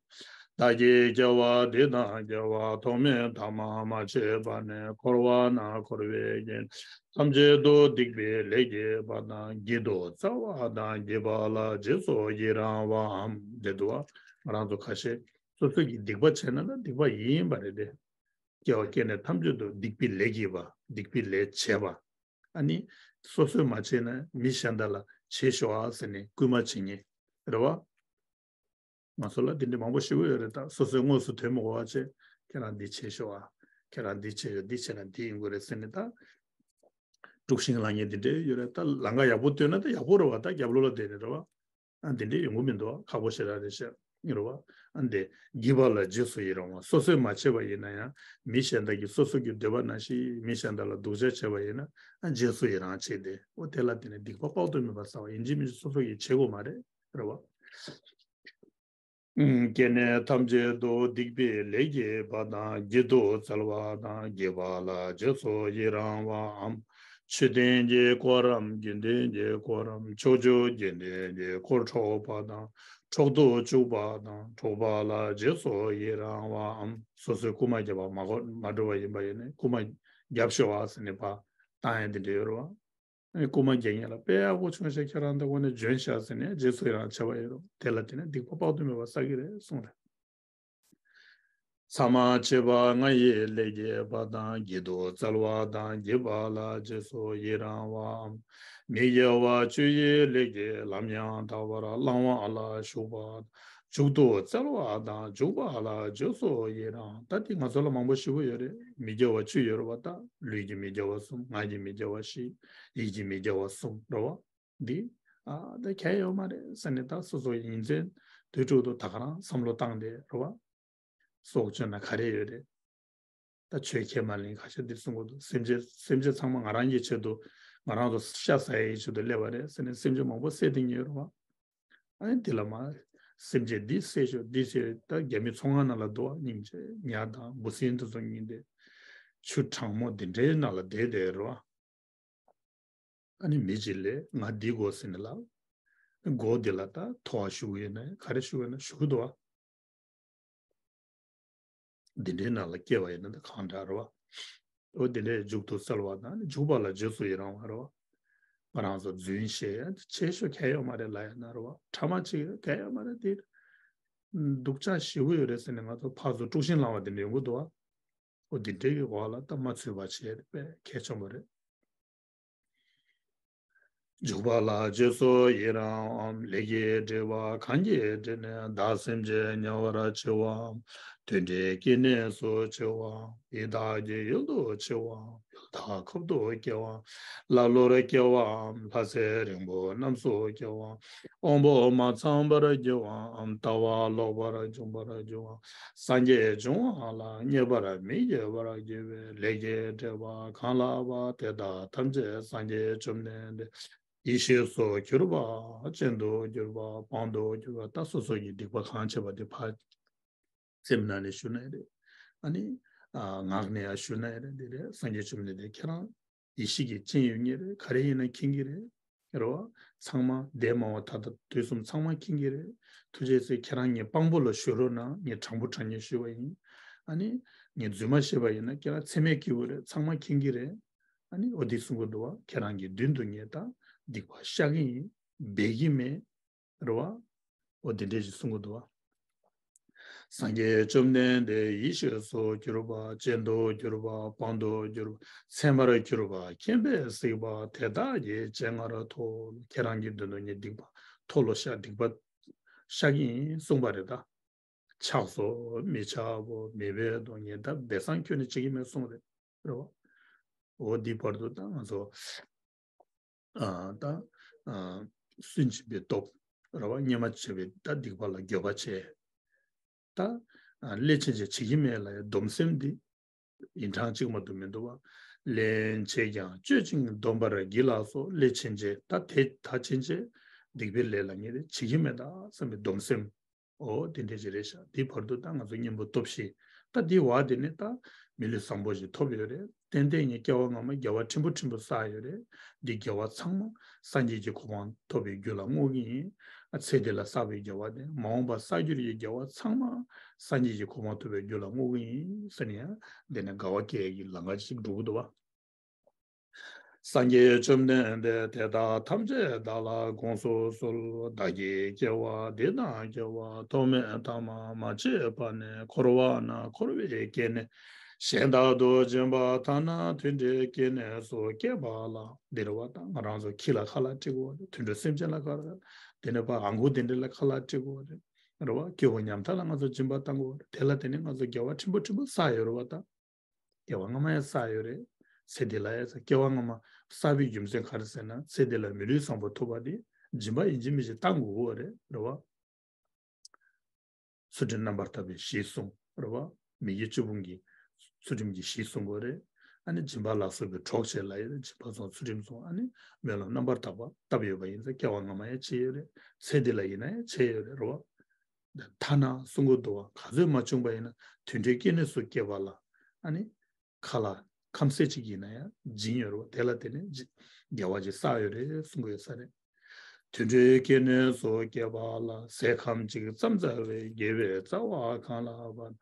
བདག་གིས་སྐྱེ་བ་འདི་དང་སྐྱེ་བ་ཐོག་མེད་ཐ་མ་མ་མཆིས་པ་ནས་འཁོར་བ་ན་འཁོར་བའི་རྐྱེན་ཐམས་ཅད་དུ་སྡིག་པའི་ལས་བགྱིས་པ་དང་། བགྱིད་དུ་སྩལ་བ་དང་། བགྱིས་པ་ལ་རྗེས་སུ་ཡི་རང་བའམ། འདི་འདུག་བ། ང་རང་ཚོ་ཁ་ཤས་སོ་སོ་གིས་སྡིག་པ་བྱས་ན་ད་སྡིག་པ་ཡིན་པ་རེད་དེ། སྐྱེ་བ་སྐྱེས་ནས་ཐམས་ཅད་དུ་སྡིག་པའི་ལས་བགྱིས་པ། སྡིག་པའི་ལས་བྱས་པ། ཨ་ནི་སོ་སོས་མ་བྱས་ན་མི་གཞན་དག་ལ་བྱེད་ཤོག་ཨ་ཟེར་ནས་སྐུལ་མ་བྱེད་མཁན་རེད་བ། ང་ཚོ་ལ་འདི་འདྲ་མང་པོ་ཞིག་ཡོད་རེད། ད་སོ་སོའི་དངོས་སུ་ཐོན་མི་དགོས་པ་བྱས། ཁྱེད་རང་འདི་བྱེད་ཤོག་ཨ། ཁྱེད་རང་འདི་བྱེད་ཤོག་འདི་བྱས་ན་འདི་ཡིན་དགོས་རེད་ཟེར་ནས་ད། དཀྲུག་ཤིང་ལངས་མཁན་འདི་འདྲ་ཡོད་རེད། ད་ལམ་ཁ་ཡག་པོ་བཏོན་ན་ད་ཡག་པོ་རེད་བ། ད་རྒྱབ་ལོགས་ལ་བསྡད་ནས་རེད་བ། ཨ་འདི་འདྲ་ཡོང་གི་མི་འདུག་ཁག་པོ་ཞེ་དྲག་རེད་ཤག་རེད་བ། ཨ་འདི་བགྱིས་པ་ལ་རྗེས་སུ་ཡི་རང་བ། སོ་སོས་མ་བྱས་པ་ཡིན་ན་ཡང་མི་གཞན་དག་གིས་སོ་སོ་གི་འདོད་པ་ནང་བཞིན་མི་གཞན་དག་ལ་སྡུག་ཅག་བྱས་པ་ཡིན་ན་ཨ་རྗེས་སུ་ཡི་རང་བྱས་ཏེ་འོ་དེ་ལ་བརྟེན་ནས་སྡིག་པ་དཔག་ཏུ་མེད་པ་བསགས་པ་ཡིན་གཅིག་མིན་གཅིག་སོ་སོ་གིས་བྱེད་དགོས་མ་རེད། རེད་བ། སྐྱེས་ནས་ཐམས་ཅད་དུ་སྡིག་པའི་ལས་བགྱིས་པ་དང་། བགྱིད་དུ་སྩལ་བ་དང་། བགྱིས་པ་ལ་རྗེས་སུ་ཡི་རང་བའམ། མཆོད་རྟེན་གྱི་འཁོར་རམ། དགེ་འདུན་གྱི་འཁོར་རམ། ཕྱོགས་བཅུའི་དགེ་འདུན་གྱི་འཁོར་འཕྲོག་པ་དང་། འཕྲོག་ཏུ་བཅུག་པ་དང་། འཕྲོག་པ་ལ་རྗེས་སུ་ཡི་རང་བའམ། སོ་སོས་རྐུ་མ་བརྒྱབ་པ་མ་གོ་མ་འགྲོ་བ་ཡིན་པ་ཡིན་ན་རྐུ་མ་བརྒྱབ་ཤོག་ཨ་ཟེར་ནས་ཕར་བཏང་ཡ་དེ་འདྲ་ཡོད་རེད་བ། ཨ་ནི་རྐུན་མ་རྒྱག་མཁན་ལ་དཔེ་ཡག་པོ་བྱུང་ཤག་ཁྱེད་རང་ད་ཁོ་ནས་འཇོན་ཤག་ཟེར་ནས་རྗེས་སུ་ཡི་རང་བྱས་པ་ཡིན་རུང་དེ་ལ་བརྟེན་ནས་སྡིག་པ་དཔག་ཏུ་མེད་པ་བསགས་ཀྱི་རེད་གསུངས་རེད། མཚམས་མ་མཆིས་པ་ལྔ་ཡི་ལས་ཀྱི་བར་དང་། བགྱིད་དུ་སྩལ་བ་དང་བགྱིས་པ་ལ་རྗེས་སུ་ཡི་རང་བའམ། མི་དགེ་བ་བཅུ་ཡི་ལས་ཀྱི་ལམ་ཡང་དག་པར་བླང་བ་ལ་ཞུགས་པ། འཇུག་ཏུ་སྩལ་བ་དང་འཇུག་པ་ལ་རྗེས་སུ་ཡི་རང་། ད་འདི་ང་ཚོ་ལ་མང་པོ་ཞེ་པོ་ཡོད་རེད། མི་དགེ་བ་བཅུ་ཡོད་རེད་བ། ད་ལུས་ཀྱི་མི་དགེ་བ་གསུམ། ངག་གི་མི་དགེ་བ་བཞི། ཡིད་ཀྱི་མི་དགེ་བ་གསུམ་རེད་བ། འདི་ཨ་ད་གལ་ཡོད་མ་རེད་ཟེར་ནས་ད་སོ་སོ་ཡིན་ཚེ་དུས་དྲུག་ཏུ་ད་ག་རང་བསམ་བློ་བཏང་སྟེ་རེད་བ། སྲོག་གཅོད་ན་ག་རེ་ཡོད་རེད། ད་ཆོས་ཁས་མ་ལེན་ཁ་ཤས་འདི་གསུང་གི་འདུག་སེམས་ཅན་སེམས་ཅན་ཚང་མ་ང་རང་གི་ཆེད་དུ་ང་རང་ཚོ་ཤ་ཟ་ཡའི་ཆེད་དུ་སླེབས་པ་རེད་ཟེར་ནས་སེམས་ཅན་མང་པོ་བསད་དེ་ཉེ་རུ་བ། ཨ་ནི་འདི་ལ་མ་སེམས་ཅན་འདི་བསད་ཤོག་འདི་བསད། ད་རྒྱ་མི་ཚོང་ཁང་ནང་ལ་འདུག་བ། སྙིང་རྗེ་ཉ་དང་འབུ་སྲིན་དེ་ཚོ་ཉིན་དེ་ཆུ་གྲང་མོ་འདི་འདྲའི་ནང་ལ་བསྡད་བསྡད་རུ་བ། ཨ་ནི་མི་གཅིག་ལས་ང་འདི་དགོས་ཟེར་ནས་ལབ། སྒོ་འདི་ལ་ད་ཐོ་བ་ཞུ་གི་ཡོད་ན་ག་རེ་ཞུ་གི་ཡོད་ན་ཞུ་གི་འདུག་བ། འདི་འདྲའི་ནང་ལ་སྐྱེ་བ་ཡིན་ན་ད་གང་འདྲ་རེད་བ། འོ་འདི་འདྲའི་འཇུག་ཏུ་སྩལ་བ་དང་ནི་འཇུག་པ་ལ་རྗེས་སུ་ཡི་རང་བ་རེད་བ། ང་རང་ཚོ་རྫུན་བཤད་ཡ་འདི་བྱེད་ཤོག་གལ་ཡོད་མ་རེད་ལབ་ཡ་ན་རེད་བ། ཕྲ་མ་གཅིག་གལ་ཡོད་མ་རེད། འདི་སྡུག་ཅག་ཞེ་པོ་ཡོད་རེད་ཟེར་ནས་ང་ཚོ་ཕར་ཚུར་དཀྲུག་ཤིང་བསླང་བ་འདི་འདྲ་ཡོང་གི་འདུག་བ། འོ་འདི་འདྲའི་གི་འོག་ལ་ད་མ་ཚུད་པ་བྱས་ཏེ་དཔེ་གལ་ཆེན་པོ་རེད། འཇུག་པ་ལ་རྗེས་སུ་ཡི་རང་བའམ། ལས་ཀྱི་སྒྲིབ་པ་གང་གིས་བསྒྲིབས་ནས། བདག་སེམས་ཅན་དམྱལ་བར་མཆི་བའམ། དུད་འགྲོའི་སྐྱེ་གནས་སུ་མཆི་བའམ། ཡི་དྭགས་ཀྱི་ཡུལ་དུ་མཆི་བའམ། ཡུལ་དྭགས་ཁབ་ཏུ་སྐྱེ་བའམ། ཀླ་ཀློར་སྐྱེ་བའམ། ལྷ་ཚེ་རིང་པོ་རྣམས་སུ་སྐྱེ་བའམ། དབང་པོ་མ་ཚང་བར་གྱུར་བའམ། ལྟ་བ་ལོག་པར་འབྱུང་བར་འགྱུར་བའམ། སངས་རྒྱས་འབྱུང་བ་ལ་མཉེས་པར་མི་བགྱིད་པར་གྱུར་པའི་ལས་ཀྱི་སྒྲིབ་པ་གང་ལགས་པ་དེ་དག་ཐམས་ཅད་སངས་རྒྱས་བཅོམ་ལྡན་འདས་ཡེ་ཤེས་སུ་གྱུར་པ། སྤྱན་དུ་གྱུར་པ། དཔང་དུ་གྱུར་པ། ད་སོ་སོ་གི་སྡིག་པ་གང་བྱས་པ་དེ་ཕར་སེམས་ནང་ནས་ཞུ་ན་ཡང་རེད། ཨ་ནི་ཨ་ངག་ནས་ཡང་ཞུ་ན་ཡང་རེད། འདི་རེད། སངས་རྒྱས་བཅོམ་ལྡན་འདས་ཁྱེད་རང་ཡེ་ཤེས་ཀྱི་སྤྱན་ཡོད་མཁན་རེད། ག་རེ་ཡིན་ན་མཁྱེན་གྱི་རེད། རེད་བ། ཚང་མ་འདས་མ་འོངས་ད་ལྟ་དུས་གསུམ་ཚང་མ་མཁྱེན་གྱི་རེད། ཐུགས་རྗེ་ཆེ། ཁྱེད་རང་ངའི་དཔང་པོ་ལ་ཞུ་རོགས་གནང་། ངས་དྲང་པོ་དྲང་ཉེས་ཞུས་པ་ཡིན། ཨ་ནི་ངས་རྫུན་མ་བཤད་པ་ཡིན་ན་ཁྱེད་རང་ཚད་མའི་སྐྱེས་བུ་རེད། ཚང་མ་མཁྱེན་གྱི་རེད། ཨ་ནི་འོ་འདི་གསུང་གི་འདུག་བ། ཁྱེད་རང་གི་མདུན་དུ་ངས་ད་སྡིག་པ་བཤགས་ཀྱི་ཡིན། སྦས་ཀྱི་མེད། རེད་བ། འོ་འདི་འདྲས་ཞིག་གསུང་གི་འདུག་བ། སངས་རྒྱས་བཅོམ་ལྡན་འདས་ཡེ་ཤེས་སུ་གྱུར་པ། སྤྱན་དུ་གྱུར་པ། དཔང་དུ་གྱུར་པ། མཚན་མར་གྱུར་པ། མཁྱེན་པས་གཟིགས་པ་དེ་དག་གི་སྤྱན་སྔར་མཐོལ། ཁྱེད་རང་གི་མདུན་དུ་ངས་སྡིག་པ་མཐོལ་ལོ་བཤགས། སྡིག་པ་བཤགས་ཀྱི་ཡིན་གསུངས་པ་རེད་ད། ཆགས་སོ་མི་ཆགས་པོ་མི་འབད་དོ། ངས་ད་སྦས་གསང་ཁྱོན་ནས་བྱེད་ཀྱི་མེད་གསུངས་རེད། རེད་བ། འོ་འདི་བར་དུ་ད་ང་ཚོ་ཨ་ད་ཨ་སུན་འབྱིན་པའི་སྟོབས་རེད་བ། སྔོན་མ་བྱས་པའི་ད་སྡིག་པ་ལ་འགྱོད་པ་བྱས། ད་ཨ་སླད་ཕྱིན་ཆད་བྱེད་ཀྱི་མེད་ལབ་ཡ་སྡོམ་སེམས་འདི་ཡིན་གྲངས་གཅིག་མ་གཏོགས་མི་འདུག་བ། སླད་མཆིས་ཀྱང་སྤྱོད་ཅིང་སྡོམ་པར་བགྱི་ལགས་སོ། སླད་ཕྱིན་ཆད་ད་དེ་ད་ཕྱིན་ཆད་སྡིག་པའི་ལས་ལ་ངས་དེ་བྱེད་ཀྱི་མེད་ད་བསམ་པའི་སྡོམ་སེམས། འོ་དེ་འདྲས་ཅིག་རེད་ཤག་དེའི་བར་དུ་ད་ང་ཚོ་གཉེན་པོ་སྟོབས་བཞི། ད་དེའི་བར་དེ་ནས་ད་མི་ལུས་བཟང་པོ་ཞིག་ཐོབ་ཡོད་རེད། ཏན་ཏན་ངས་སྐྱེ་བ་སྔ་མ་དགེ་བ་ཕྲན་བུ་ཕྲན་བུ་བསགས་ཡོད་རེད། འདི་དགེ་བ་ཚང་མ་སངས་རྒྱས་ཀྱི་གོ་འཕང་ཐོབ་པའི་རྒྱུ་ལ་བསྔོ་གི་ཡིན། ཨ་ཚེ་འདི་ལ་བསགས་པའི་དགེ་བ་དེ་མ་འོངས་པ་བསགས་རྒྱུ་ཡི་དགེ་བ་ཚང་མ་སངས་རྒྱས་ཀྱི་གོ་འཕང་ཐོབ་པའི་རྒྱུ་ལ་བསྔོ་གི་ཡིན་ཟེར་ནས་ཡང་འདི་ནས་དགའ་བ་སྐྱེ་ཡག་གི་ལམ་ཁ་ཅིག་འགྲོ་གི་འདུག་བ། སངས་རྒྱས་བཅོམ་ལྡན་འདས་དེ་དག་ཐམས་ཅད་བདག་ལ་དགོངས་སུ་གསོལ། བདག་གིས་སྐྱེ་བ་འདི་དང་སྐྱེ་བ་ཐོག་མེད་ཐ་མ་མ་མཆིས་པ་ནས་འཁོར་བ་ན་འཁོར་བའི་སྐྱེ་གནས་གཞན་དག་ཏུ་སྦྱིན་པ་ཐ་ན་དུད་འགྲོའི་སྐྱེ་གནས་སུ་སྐྱེས་པ་ལ། འདི་རེད་བ། ད་ང་རང་ཚོ་ཁྱི་ལ་ཁ་ལག་སྤྲད་དགོས་པ་རེད། དུད་འགྲོ་སེམས་ཅན་ལ་ཁ་ལག་དེ་ནས་ཕར་ཨ་མགོ་དེ་འདྲ་ལ་ཁ་ལག་སྤྲད་དགོས་པ་རེད། རེད་བ། སྐྱེ་བོ་ཉམ་ཐག་ལ་ང་ཚོ་སྦྱིན་པ་བཏང་དགོས་པ་རེད། དེ་ལ་དེ་ནས་ང་ཚོ་དགེ་བ་ཕྲན་བུ་ཕྲན་བུ་བསགས་ཡོད་རེད་བ་ད། སྐྱེ་བ་སྔ་མ་ཡང་བསགས་ཡོད་རེད། ཚེ་འདི་ལ་ཡང་བསགས། སྐྱེ་བ་སྔ་མ་བསགས་པའི་རྒྱུ་མཚན་ག་རེ་ཟེར་ན། ཚེ་འདི་ལ་མི་ལུས་བཟང་པོ་ཐོབ་པ་དེ་སྦྱིན་པ་ཡིན་གཅིག་མིན་གཅིག་བཏང་དགོས་ཀྱི་ཡོད་རེད། རེད་བ། ཚུལ་ཁྲིམས་རྣམ་པར་དག་པའི་གཞི་བསྲུང་། རེད་བ། མི་དགེ་བཅུ་སྤོང་གི་ཚུལ་ཁྲིམས་ཀྱི་གཞི་བསྲུང་དགོས་རེད། ཨ་ནི་སྦྱིན་པ་ལ་སོགས་པའི་གྲོགས་བྱས་ལ་ཡོད་རེད། སྦྱིན་པ་བཟང་ཚུལ་ཁྲིམས་བཟང་། ཨ་ནི་སྨོན་ལམ་རྣམ་པར་དག་པ་བཏབ་ཡོད་པ་ཡིན་ཙང་སྐྱེ་བ་སྔ་མ་ཡང་བྱས་ཡོད་རེད། ཚེ་འདི་ལ་ཡིན་ན་ཡང་བྱས་ཡོད་རེད། རེད་བ། ཐ་ན་གསུང་གི་འདུག་བ། ག་ཚོད་མ་བྱུང་པ་ཡིན་ན་དུད་འགྲོའི་སྐྱེ་གནས་སུ་སྐྱེས་པ་ལ་ཨ་ནི་ཁ་ལག་ཁམ་ཟས་ཅིག་ཡིན་ན་ཡང་སྦྱིན་ཡོད་རེད་བ། དེ་ལ་དེ་ནས་སྦྱིན་དགེ་བ་ཅིག་བསགས་ཡོད་རེད་གསུང་གི་ཡོད་ས་རེད། དུད་འགྲོའི་སྐྱེ་གནས་སུ་སྐྱེས་པ་ལ། ཟས་ཁམ་གཅིག་ཙམ་སྩལ་བའི་དགེ་བའི་རྩ་བ་གང་ལགས་པ།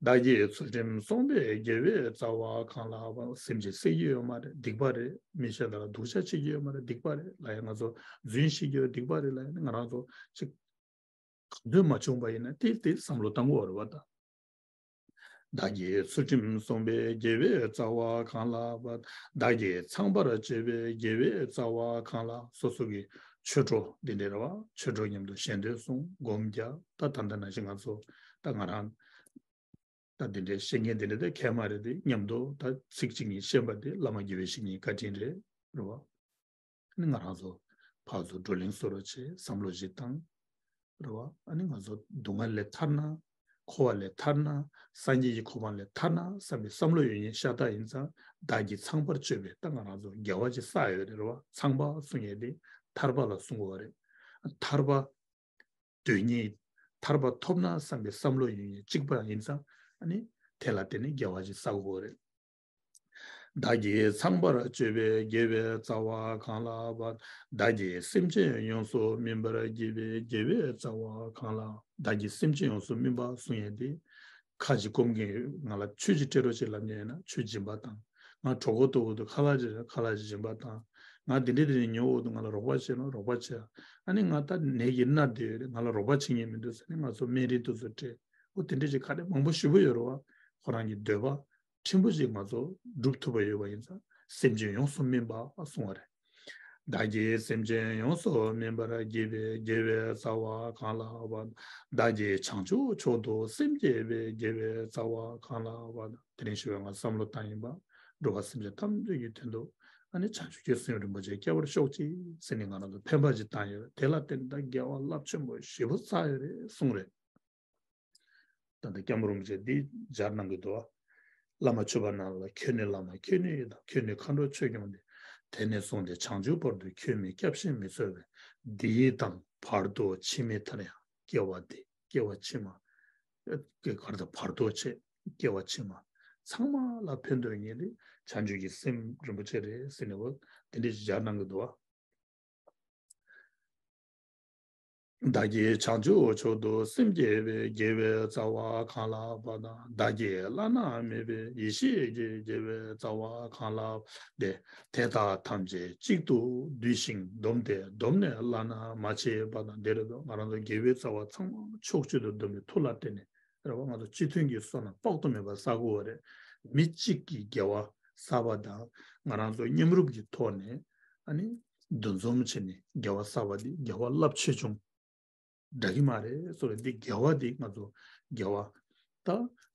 བདག་གིས་ཚུལ་ཁྲིམས་བསྲུངས་པའི་དགེ་བའི་རྩ་བ་གང་ལགས་པ། སེམས་ཅན་བསད་ཀྱི་ཡོད་མ་རེད། སྡིག་པ་རེད། མི་གཞན་དག་ལ་སྡུག་ཅག་བྱེད་ཀྱི་ཡོད་མ་རེད། སྡིག་པ་རེད་ལབ་ཡ། ང་ཚོ་རྫུན་བཤད་ཀྱི་ཡོད། སྡིག་པ་རེད་ལབ་ཡ་ནི་ང་རང་ཚོ་ཅིག་གང་འདོད་མ་བྱུང་པ་ཡིན་ན་དེ་དེ་བསམ་བློ་བཏང་དགོས་རེད་པ་ད། བདག་གིས་ཚུལ་ཁྲིམས་བསྲུངས་པའི་དགེ་བའི་རྩ་བ་གང་ལགས་པ། བདག་གིས་ཚངས་པར་སྤྱོད་པའི་དགེ་བའི་རྩ་བ་གང་ལགས། སོ་སོ་གི་ཆོས་གྲོགས་འདི་འདྲ་རེད་པ། ཆོས་གྲོགས་མཉམ་དུ་ཞལ་འདོན་གསུང་སྒོམ་རྒྱག་ད་ད་ལྟ་ནང་བཞིན་ང་ཚོ་ད་ང་རང་ད་འདི་འདྲའི་བཤད་མཁན་འདི་འདྲ་དེ་གལ་མ་རེད་དེ། མཉམ་དུ་ད་ཚིག་གཅིག་གཉིས་བཤད་པ་དེ་བླ་མ་དགེ་བའི་བཤེས་གཉེན་བཀའ་དྲིན་རེད། རེད་པ། ཨ་ནི་ང་རང་ཚོ་ཕར་ཚུར་བགྲོ་གླེང་བཟོ་འདྲ་བྱས། བསམ་བློ་ཞིག་བཏང་། རེད་པ། ཨ་ནི་ང་ཚོ་སྡུག་བསྔལ་ལས་ཐར་ན། འཁོར་བ་ལས་ཐར་ན། སངས་རྒྱས་ཀྱི་གོ་འཕང་ལས་ཐར་ན་བསམ་པའི་བསམ་བློ་ཡོད་མཁན་ཤ་སྟག་ཡིན་ཙང་། བདག་གིས་ཚངས་པར་སྤྱོད་པའི། ད་ང་རང་ཚོ་དགེ་བ་ཅིག་བསགས་ཡོད་རེད། རེད་པ། ཚངས་པ་གསུང་ཡས་དེ་ཐར་པ་ལ་གསུང་གི་ཡོད་རེད། ཐར་པ་དོན་གཉིས། ཐར་པ་ཐོབ་ན་བསམ་པའི་བསམ་བློ་ཡོད་མཁན་གཅིག་པ་ཡིན་ཙང་། ཨ་ནི་དེ་ལ་བརྟེན་ནས་དགེ་བ་ཅིག་བསགས་དགོས་རེད། བདག་གིས་ཚངས་པར་སྤྱོད་པའི་དགེ་བའི་རྩ་བ་གང་ལགས་པ། བདག་གིས་སེམས་ཅན་ཡོངས་སུ་སྨིན་པར་བགྱིས་པའི་དགེ་བའི་རྩ་བ་གང་ལགས། བདག་གིས་སེམས་ཅན་ཡོངས་སུ་སྨིན་པ་གསུང་ཡས་དེ། ཁ་ཅིག་སྐོམ་མཁན་ཡོད། ང་ལ་ཆོས་ཅིག་སྤྲད་རོགས་བྱེད་ལབ་མཁན་ཡོད་ན་ཆོས་སྦྱིན་པ་བཏང་། ང་གྲོད་ཁོག་ལྟོགས་འདུག་ཁ་ལག་ཅིག་ཁ་ལག་ཅིག་སྦྱིན་པ་བཏང་། ང་འདི་འདྲ་འདི་འདྲ་ཉོ་འོ་འདུག་ང་ལ་རོགས་པ་བྱེད་ན་རོགས་པ་བྱེད། ཨ་ནི་ང་ད་ནད་ཀྱིས་མནར་བསྡད་ཡོད་རེད། ང་ལ་རོགས་པ་བྱེད་མཁན་མི་འདུག་ཟེར་ནས་ང་ཚོ་སྨན་རིན་དེ་ཚོ་སྤྲད། འོ་དེ་འདྲ་ཅིག་ག་རེ་མང་པོ་ཞེ་པོ་ཡོད་རེད་པ། ཁོ་རང་གི་འདོད་པ་ཕྲན་བུ་ཅིག་ང་ཚོ་སྒྲུབ་ཐུབ་པ་ཡོད་པ་ཡིན་ཙང་སེམས་ཅན་ཡོངས་སུ་སྨིན་པ་གསུང་བ་རེད། བདག་གིས་སེམས་ཅན་ཡོངས་སུ་སྨིན་པར་བགྱིས་པའི་དགེ་བའི་རྩ་བ་གང་ལགས་པ། བདག་གིས་བྱང་ཆུབ་མཆོག་ཏུ་སེམས་བསྐྱེད་པའི་དགེ་བའི་རྩ་བ་གང་ལགས་པ། དེ་རིང་ཞུ་བའི་ང་བསམ་བློ་བཏང་ཡིན་པ། འགྲོ་བ་སེམས་ཅན་ཐམས་ཅད་ཀྱི་དོན་དུ་ཨ་ནི་བྱང་ཆུབ་ཀྱི་སེམས་རིན་པོ་ཆེ་སྐྱེ་བར་ཤོག་ཅིག་ཟེར་ནས་ང་རང་ཚོ་འཕེན་པ་ཅིག་བཏང་ཡོད་རེད། དེ་ལ་བརྟེན་ནས་ད་དགེ་བ་རླབས་ཆེན་པོ་ཞེ་པོ་བསགས་ཡོད་རེད་གསུངས་རེད། ད་ལྟ་སྐྱབས་མགོན་རིན་པོ་ཆེ་འདི་སྦྱར་གནང་གི་འདུག་བ། བླ་མ་མཆོད་པ་རྣམས་ལ་ཁྱོད་ནི་བླ་མ་ཁྱོད་ནི་ཡི་དམ། ཁྱོད་ནི་མཁའ་འགྲོ་ཆོས་སྐྱོང་སྟེ། དེང་ནས་བཟུང་སྟེ་བྱང་ཆུབ་བར་དུ་ཁྱོད་མི་སྐྱབས་ཤིག་མི་འཚོལ་བས། འདི་ཡི་དང་བར་དུ་འཆི་མེད་མཐར་ཡང་སྐྱེ་བ་འདི། སྐྱེ་བ་ཕྱི་མ། སྐྱེ་བ་དང་བར་དུ་བྱས། སྐྱེ་བ་ཕྱི་མ། ཚང་མ་ལ་ཕན་ཐོགས་མཁན་དེ་བྱང་ཆུབ་ཀྱི་སེམས་རིན་པོ་ཆེ་རེད་ཟེར་ནས་འོ་དེ་འདྲ་ཞིག་སྦྱར་གནང་གི་འདུག་བ། བདག་གིས་བྱང་ཆུབ་མཆོག་ཏུ་སེམས་བསྐྱེད་པའི་དགེ་བའི་རྩ་བ་གང་ལགས་པ་དང་། བདག་གིས་བླ་ན་མེད་པའི་ཡེ་ཤེས་ཀྱི་དགེ་བའི་རྩ་བ་གང་ལགས་ཏེ། དེ་དག་ཐམས་ཅད་གཅིག་ཏུ་བསྡུས་ཤིང་བསྡོམས་ཏེ་བསྡོམས་ནས་བླ་ན་མ་མཆིས་པ་དང་། འདི་རེད་དོ། ང་རང་ཚོ་དགེ་བའི་རྩ་བ་ཚང་མ་ཕྱོགས་གཅིག་ཏུ་བསྡོམས་ནས་ཐུགས་ལ་བརྟེན་ནས་རེད་བ། ང་ཚོ་སྤྱི་མཐུན་གྱི་བསོད་ནམས་དཔག་ཏུ་མེད་པ་བསགས་དགོས་པ་རེད། མི་གཅིག་གིས་དགེ་བ་བསགས་པ་དང་ང་རང་ཚོ་མཉམ་རུབ་ཀྱི་ཐོག་ནས་ཨ་ནི་འདུ་འཛོམས་བྱས་ནས་དགེ་བ་བསགས་པ་འདི་དགེ་བ་རླབས་ཆེ་ཆུང་འདྲ་གི་མ་རེད། སོ་རེད། འདི་དགེ་བ་འདི་ང་ཚོ་དགེ་བ་ད་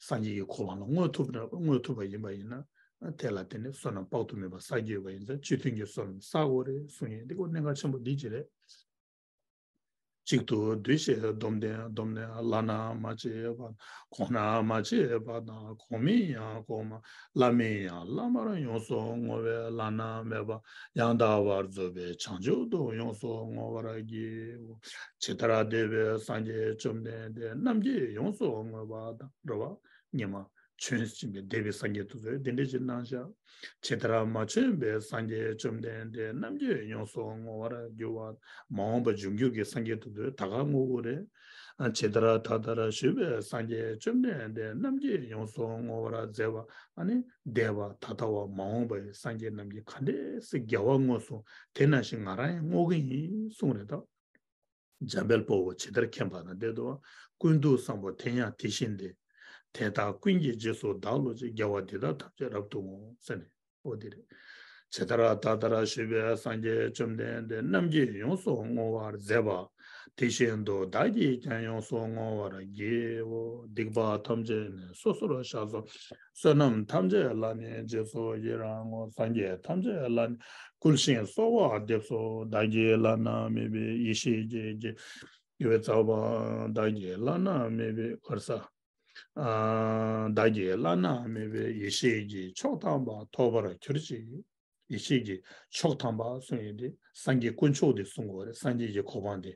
སངས་རྒྱས་ཀྱི་གོ་འཕང་ལ་བསྔོ་ཐུབ་ན་བསྔོ་ཐུབ་པ་ཡིན་པ་ཡིན་ན་དེ་ལ་བརྟེན་ནས་བསོད་ནམས་དཔག་ཏུ་མེད་པ་བསགས་ཀྱི་ཡོད་པ་ཡིན་ཙང་སྤྱི་མཐུན་གྱི་བསོད་ནམས་བསགས་དགོས་རེད་གསུང་ཡས་འདི་ཀོ་གནད་འགག་ཆེན་པོ་འདི་ཅི་རེད། གཅིག་ཏུ་བསྡུས་ཤིང་བསྡོམས་ཏེ་བསྡོམས་ནས་བླ་ན་མ་མཆིས་པ། གོང་ན་མ་མཆིས་པ་དང་གོང་མིན་ཡང་གོང་མ། བླ་མིན་ཡང་བླ་མར་ཡོངས་སུ་བསྔོ་བས་བླ་ན་མེད་པ་ཡང་དག་པར་རྫོགས་པའི་བྱང་ཆུབ་ཏུ་ཡོངས་སུ་བསྔོ་བར་བགྱིའོ། ཇི་ལྟར་འདས་པའི་སངས་རྒྱས་བཅོམ་ལྡན་འདས་རྣམས་ཀྱིས་ཡོངས་སུ་བསྔོས་པ་དང་། རེད་བ། སྔོན་མ་བྱོན་ཟིན་པའི་འདས་པའི་སངས་རྒྱས་དེ་ཚོས་དེ་འདྲ་ཅིག་གནང་ཤག་ཇི་ལྟར་མ་བྱོན་པའི་སངས་རྒྱས་བཅོམ་ལྡན་འདས་རྣམས་ཀྱིས་ཡོངས་སུ་བསྔོ་བར་འགྱུར་བ། མ་འོངས་པ་འབྱུང་འགྱུར་གྱི་སངས་རྒྱས་དེ་ཚོས་ད་ག་བསྔོ་དགོས་རེད། ཇི་ལྟར་ད་ལྟར་བཞུགས་པའི་སངས་རྒྱས་བཅོམ་ལྡན་འདས་རྣམས་ཀྱིས་ཡོངས་སུ་བསྔོ་བར་མཛད་པ། ཨ་ནི་འདས་པ་ད་ལྟ་བ་མ་འོངས་པའི་སངས་རྒྱས་རྣམས་ཀྱིས་ག་འདྲས་སེ་དགེ་བ་བསྔོ་སོང་། དེ་ནང་བཞིན་ང་རང་ཡང་བསྔོ་གི་ཡིན་གསུངས་རེད་ད། འཇམ་དཔལ་དཔའ་བོས་ཇི་ལྟར་མཁྱེན་པ་དང་འདོད་དོ། ཀུན་ཏུ་བཟང་པོ་དེ་ཡང་དེ་བཞིན་ཏེ། དེ་དག་ཀུན་གྱི་རྗེས་སུ་བདག་སློབ་ཅིང་། དགེ་བ་འདི་དག་ཐམས་ཅད་རབ་ཏུ་བསྔོ། ཟེར་ནས་འོ་དེ་རེད། ཇི་ལྟར་ད་ལྟར་བཞུགས་པའི་སངས་རྒྱས་བཅོམ་ལྡན་འདས་རྣམས་ཀྱིས་ཡོངས་སུ་བསྔོ་བར་མཛད་པ། དེ་བཞིན་དུ་བདག་གིས་ཀྱང་ཡོངས་སུ་བསྔོ་བར་བགྱིའོ། སྡིག་པ་ཐམས་ཅད་ནི་སོ་སོར་བཤགས་སོ། བསོད་ནམས་ཐམས་ཅད་ལ་ནི་རྗེས་སུ་ཡི་རང་ངོ་། སངས་རྒྱས་ཐམས་ཅད་ལ་ནི་བསྐུལ་ཞིང་གསོལ་བ་འདེབས་སོ། བདག་གིས་བླ་ན་མེད་པའི་ཡེ་ཤེས་ཀྱི་རྒྱུ་བའི་རྩ་བ། བདག་གིས་བླ་ན་མེད་པའི་གར་ས། ཨ། བདག་གིས་བླ་ན་མེད་པའི་ཡེ་ཤེས་ཀྱི་མཆོག་དམ་པ་ཐོབ་པར་གྱུར་ཅིག་ཡེ་ཤེས་ཀྱི་མཆོག་དམ་པ་གསུངས་ཡོད་དེ་སངས་རྒྱས་དཀོན་མཆོག་དེ་གསུང་དགོས་རེད། སངས་རྒྱས་ཀྱི་གོ་འཕང་དེ་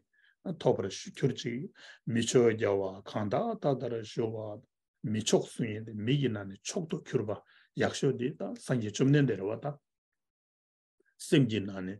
ཐོབ་པར་གྱུར་ཅིག་མི་མཆོག་རྒྱལ་བ་གང་དག་ད་ལྟར་བཞུགས་པ། མི་མཆོག་གསུངས་ཡོད་དེ་མི་གི་ནང་ནས་མཆོག་ཏུ་གྱུར་པ་ཡག་ཤོས་དེ་ད་སངས་རྒྱས་བཅོམ་ལྡན་འདས་རེད་བ་ད། སེམས་ཀྱི་ནང་ནས་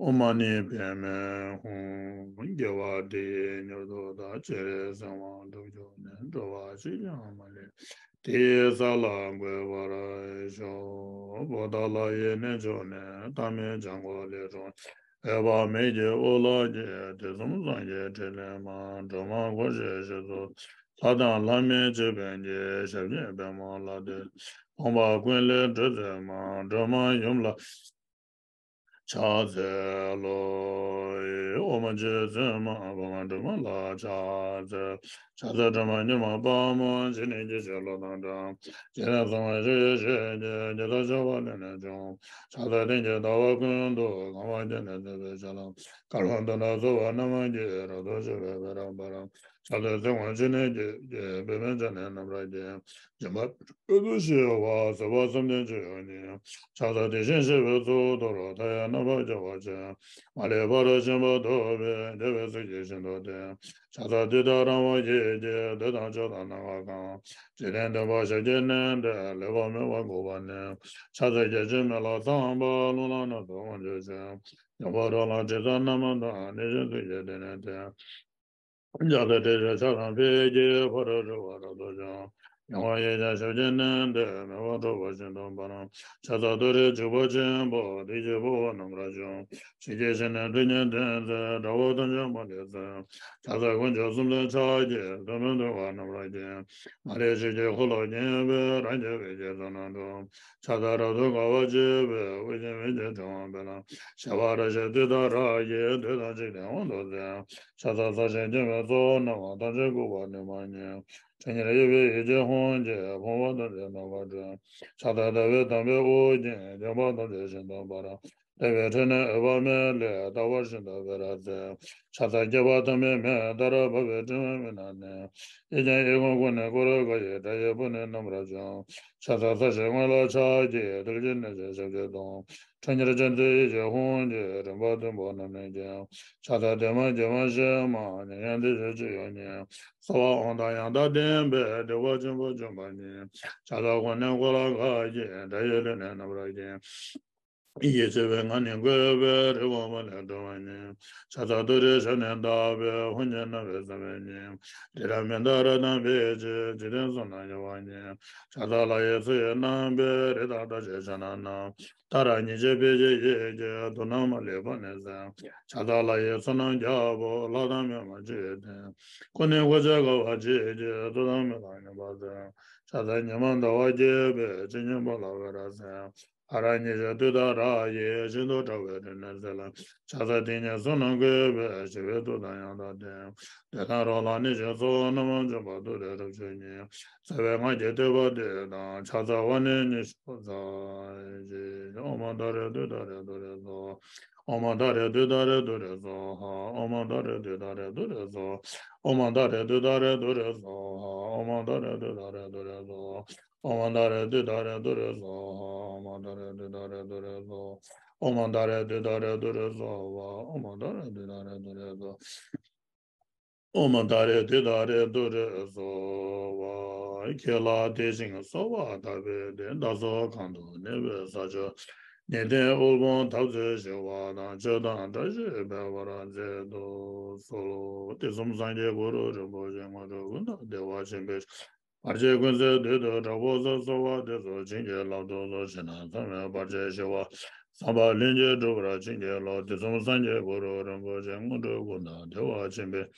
ཨོཾ་མ་ཎི་པདྨེ་ཧཱུྃ། དགེ་བ་འདི་ཡིས་མྱུར་དུ་བདག་ཅག་གསོན་པ་ཐོབ་གྱུར་ནས། འགྲོ་བ་སྤྱི་ཡོངས་མ་ལུས་ དེའི་ས་ལ་འགོད་པར་ཤོག། པོ་ཏ་ལ་ཡི་གནས་མཆོག་ནས། ལྟ་མིན་བྱ་འགོག་ལས་འཁྲུངས། འོད་དཔག་མེད་ཀྱི་དབུ་ལ་སྐྱེས། དུས་གསུམ་སངས་རྒྱས་ཕྲིན་ལས་མ། སྒྲོལ་མ་འཁོར་བཅས་ཞིང་དུ། ལྷ་དང་ལྷ་མིན་བཅས་པའི་དགྱེས། ཞབས་ཀྱི་པདྨོ་ལ་བཏུད། ཕོངས་པ་ཀུན་ལས་སྒྲོལ་མཛད་མ། སྒྲོལ་མ་ཡུམ་ལ་ཕྱག་འཚལ་ལོ། ཨོཾ་རྗེ་བཙུན་མ་འཕགས་མ་སྒྲོལ་མ་ལ་ཕྱག་འཚལ། ཕྱག་འཚལ་སྒྲོལ་མ་མྱུར་མ་དཔའ་མོ། ཇི་ནས་སྐྱེས་ཀྱི་བློ་དང་འགྲོགས། ཇི་ལྟར་གསང་བ་ཞུ་ཡི་ཞེས་བགྱི། ཇི་ལྟར་བྱ་བ་ལས་ནི་འབྱུང་། ཕྱག་འཚལ་སྟེང་གི་ཟླ་བ་ཀུན་ཏུ། གང་བ་བརྒྱ་ནི་བརྩེགས་པའི་ཞལ་ལ། དཀར་པོ་དུང་ཟླ་ཚེར་བ་རྣམས་ཀྱིས། རབ་ཏུ་ཕྱེ་བའི་བེ་ར་བ་ར། ཕྱག་འཚལ་ཚེ་དབང་ཕྱུག་ནི་སྐྱེས་ཀྱི། པདྨས་བྱ་ནི་རྣམས་རབ་བརྒྱན། འཇིགས་པ་སྲིད་པའི་དུས་སུ་ཞི་བ། སྲིད་པ་གསུམ་ལྡན་སྤྱོད་ཡུལ་ཉིད། ཕྱག་འཚལ་དེ་བཞིན་གཤེགས་པའི་གཙུག་ཏོར། མཐའ་ཡས་རྣམ་པར་རྒྱལ་བ་ཆེ། མ་ལུས་ཕ་རོལ་ཕྱིན་པ་ཐོབ་པའི། རྒྱལ་བའི་གཟུགས་ཀྱིས་ཤིན་ཏུ་བསྟན། ཕྱག་འཚལ་ཏུཏྟཱ་ར་བ་ཡིས་ཀྱིས། བདུད་དང་ཕྱོགས་དང་ནམ་མཁའ་གང་། འཇིག་རྟེན་བདུན་པ་ཞབས་ཀྱིས་མནན་ཏེ། ལེགས་པར་མོས་པ་འགུགས་པར་ནུས། ཕྱག་འཚལ་བརྒྱ་བྱིན་མེ་ལྷ་ཚངས་པ། རླུང་ལྷ་རྣམས་སུ་དབང་བསྒྱུར་ཅིང་། འཇམ་དཔལ་རོ་ལངས་དྲི་ཟ་རྣམ་པ་དང་། ནད་གཞི་ཚོགས་ཀྱི་སྡེ་ནས་ཐོན། ཕྱག་འཚལ་ཏྲཊ་ཕྱག་དང་ཕཊ་ཀྱིས། ཕ་རོལ་རི་བོ་རབ་ཏུ་འཇོམས། མྱང་བ་ཡི་དྭགས་ཞབས་ཀྱིས་མནན་ཏེ། མེ་དབལ་འཁྲུགས་པ་ཤིན་ཏུ་འབར། ཕྱག་འཚལ་ཏུ་རེའི་འཇིགས་པ་ཆེན་པོ། བདུད་ཀྱི་དཔའ་བོ་རྣམ་པར་འཇོམས། ཆུ་སྐྱེས་ཞལ་ནི་གྲི་གཉན་འཐེན་མཛད། དགྲ་བོ་ཐམས་ཅད་དམར་ནག་གསལ། ཕྱག་འཚལ་དཀོན་མཆོག་གསུམ་མཚོན་ཕྱག་རྒྱའི། མཚོན་རྣོན་གདུང་བ་རྣམས་ལ་བརྒྱན། མ་ལུས་ཆུ་སྐྱེས་འཁོར་ལོ་བརྒྱན་པའི། རབ་འཁྱིལ་བོད་ཀྱི་ཚོགས་རྣམས་འགྲོ། ཕྱག་འཚལ་རབ་ཏུ་དགའ་བར་བྱེད་པའི། དབུ་རྒྱན་བོད་ཀྱི་ཕྲེང་བ་སྤེལ། བཞད་པ་རབ་བཞད་ཏུཏྟཱ་ར་ཡིས། བདུད་དང་འཇིག་རྟེན་དབང་དུ་མཛད། ཕྱག་འཚལ་ས་གཞི་འགེངས་པའི་ཚོགས་རྣམས། ཐམས་ཅད་འགུགས་པར་ནུས་པ་ཉིད། ཁྲོ་གཉེར་གཡོ་བའི་ཡིད་ཀྱི་ཧཱུྃ་གིས། ཕོངས་པ་ཐམས་ཅད་མེད་པར་སྒྲོལ། ཕྱག་འཚལ་ཟླ་བའི་དམ་པའི་དབུ་རྒྱན། བརྒྱན་པ་ཐམས་ཅད་ཤིན་ཏུ་འབར། ལྟེ་བའི་ཁྲོད་ནས་འོད་དཔག་མེད་ལས། ལྟ་བ་ཤིན་ཏུ་བེ་ར་མཛད། ཕྱག་འཚལ་སྐྱེས་པ་ཐོགས་མེད་མེ་ལྟར། འབར་བའི་སྤྲིན་དབུས་མི་སྣང་ནས། གཡས་བརྐྱང་གཡས་བསྐུམ་ཀུན་ནས་བསྐོར་དགའི། དགྲ་ཡི་དཔུང་ནི་རྣམ་པར་འཇོམས། ཕྱག་འཚལ་ས་གཞིའི་ངོས་ལ་ཕྱག་གི། ཐུལ་གྱིས་མནན་ཅིང་ཞབས་ཀྱིས་བརྡུང་། ཁྲོ་གཉེར་ཅན་མཛད་ཡིད་ཀྱི་ཧཱུྃ་གིས། རིམ་པ་བདུན་པོ་རྣམས་ནི་འགེངས། ཕྱག་འཚལ་བདེ་མ་དགེ་མ་ཞི་མ། མྱ་ངན་འདས་ཞི་སྤྱོད་ཡུལ་ཉིད། གསོལ་བ་དབང་དང་ཡང་དག་ལྡན་པས། བདེ་བ་ཆེན་པོ་འབྱུང་བ་ཉིད། ཕྱག་འཚལ་ཀུན་ནས་འཁོར་ལོ་བསྐོར་གྱིས། དགྲ་ཡི་ལུས་ནི་རྣམ་པར་འགེངས། ཡིད་ཆེས་པའི་ངང་ནས་བསྐོར་བས། རི་བོ་དམའ་ལས་སྒྲོལ་བ་ཉིད། ཕྱག་འཚལ་ཏུ་རེའི་ཞབས་ནི་བརྡབས་པས། ཧཱུྃ་གི་རྣ་བའི་ས་བོན་ཉིད། ཏི་ར་མི་དྷ་ར་དང་འབིགས་བྱེད། འཇིག་རྟེན་གསུམ་རྣམས་གཡོ་བ་ཉིད། ཕྱག་འཚལ་ལྷ་ཡི་མཚོ་ཡི་རྣམ་པའི། རི་དྭགས་རྟགས་ཅན་ཕྱག་ན་བསྣམས། ཏཱ་ར་གཉིས་བརྗོད་ཕཊ་ཀྱི་ཡིད་ཀྱིས། དུག་རྣམས་མ་ལུས་པ་ནི་སེལ། ཕྱག་འཚལ་ལྷ་ཡི་ཚོགས་རྣམས་རྒྱལ་པོ། ལྷ་དང་མི་མ་བཅས་ཡོན་ཏན། ཀུན་ནས་འཁོར་བཅས་དགའ་བ་བརྗིད་ཀྱིས། གཙུག་དང་མི་ལ་སྙོམས་པར་སྩལ། ཕྱག་འཚལ་ཉི་མ་ཟླ་བ་རྒྱས་པའི། སྤྱན་གཉིས་པོ་ལ་འོད་རབ་གསལ། ཧ་ར་གཉིས་བརྗོད་ཏུཏྟཱ་ར་ཡིས། ཤིན་ཏུ་ཕྲ་བའི་སྤྲིན་ནི་སེལ། ཕྱག་འཚལ་སྟེང་གཉིས་གསུམ་རྣམས་བཀོད་པའི། ཞི་བའི་མཐུ་དང་ཡང་དག་ལྡན། བདུད་དང་རོ་ལངས་གནོད་སྦྱིན་ཚོགས་རྣམས། འཇོམས་པ་ཏུ་རེ་རབ་མཆོག་ཉིད། རྩ་བའི་སྔགས་ཀྱི་བསྟོད་པ་འདི་དང་། ཕྱག་འཚལ་བ་ནི་ཉི་ཤུ་རྩ་གཅིག་ཨོཾ་ཏཱ་རེ་ཏུཏྟཱ་རེ་ཏུ་རེ་སྭཱ་ཧཱ། ཨོཾ་ཏཱ་རེ་ཏུཏྟཱ་རེ་ཏུ་རེ་སྭཱ་ཧཱ། ཨོཾ་ཏཱ་རེ་ཏུཏྟཱ་རེ་ཏུ་རེ་སྭཱ་ཧཱ། ཨོཾ་ཏཱ་རེ་ཏུཏྟཱ་རེ་ཏུ་རེ་སྭཱ་ཧཱ། ཨོཾ་ཏཱ་རེ་ཏུཏྟཱ་རེ་ཏུ་རེ་སྭཱ་ཧཱ། ཨོཾ་ཏཱ་རེ་ཏུཏྟཱ་རེ་ཏུ་རེ་སྭཱ་ཧཱ། ཨོཾ་ཏཱ་རེ་ཏུཏྟཱ་རེ་ཏུ་རེ་སྭཱ་ཧཱ། ཨོཾ་ཏཱ་རེ་ཏུཏྟཱ་རེ་ཏུ་རེ་སྭཱ་ཧཱ། ཨོཾ་ཏཱ་རེ་ཏུཏྟཱ་རེ་ཏུ་རེ་སྭཱ་ཧཱ། ཨོཾ་ཏཱ་རེ་ཏུཏྟཱ་རེ་ཏུ་རེ་སྭཱ་ཧཱ། ཁྱེད་ལ་དད་ཅིང་གསོལ་བ་བཏབ་པའི་བདེ། བདག་སོགས་གང་དུ་གནས་པའི་ས་ཕྱོགས། ནད་ལྡན་དབུལ་ཕོངས་འཐབ་རྩོད་ཞི་བ་དང་། ཆོས་དང་བཀྲ་ཤིས་འཕེལ་བར་མཛད་དུ་གསོལ། དུས་གསུམ་སངས་རྒྱས་གུ་རུ་རིན་པོ་ཆེ། དངོས་གྲུབ་ཀུན་བདག་བདེ་བ་ཆེན་པོའི། བར་ཆད་ཀུན་སེལ་བདུད་འདུལ་དྲག་པོ་སོགས། གསོལ་བ་འདེབས་སོ་བྱིན་གྱིས་བརླབ་ཏུ་གསོལ། ཕྱི་ནང་གསང་བའི་བར་ཆད་ཞི་བ། བསམ་པ་ལྷུན་གྱིས་འགྲུབ་པར་བྱིན་གྱིས་རློབས། དུས་གསུམ་སངས་རྒྱས་གུ་རུ་རིན་པོ་ཆེ། དངོས་གྲུབ་ཀུན་བདག་བདེ་བ་ཆེན་པོའི།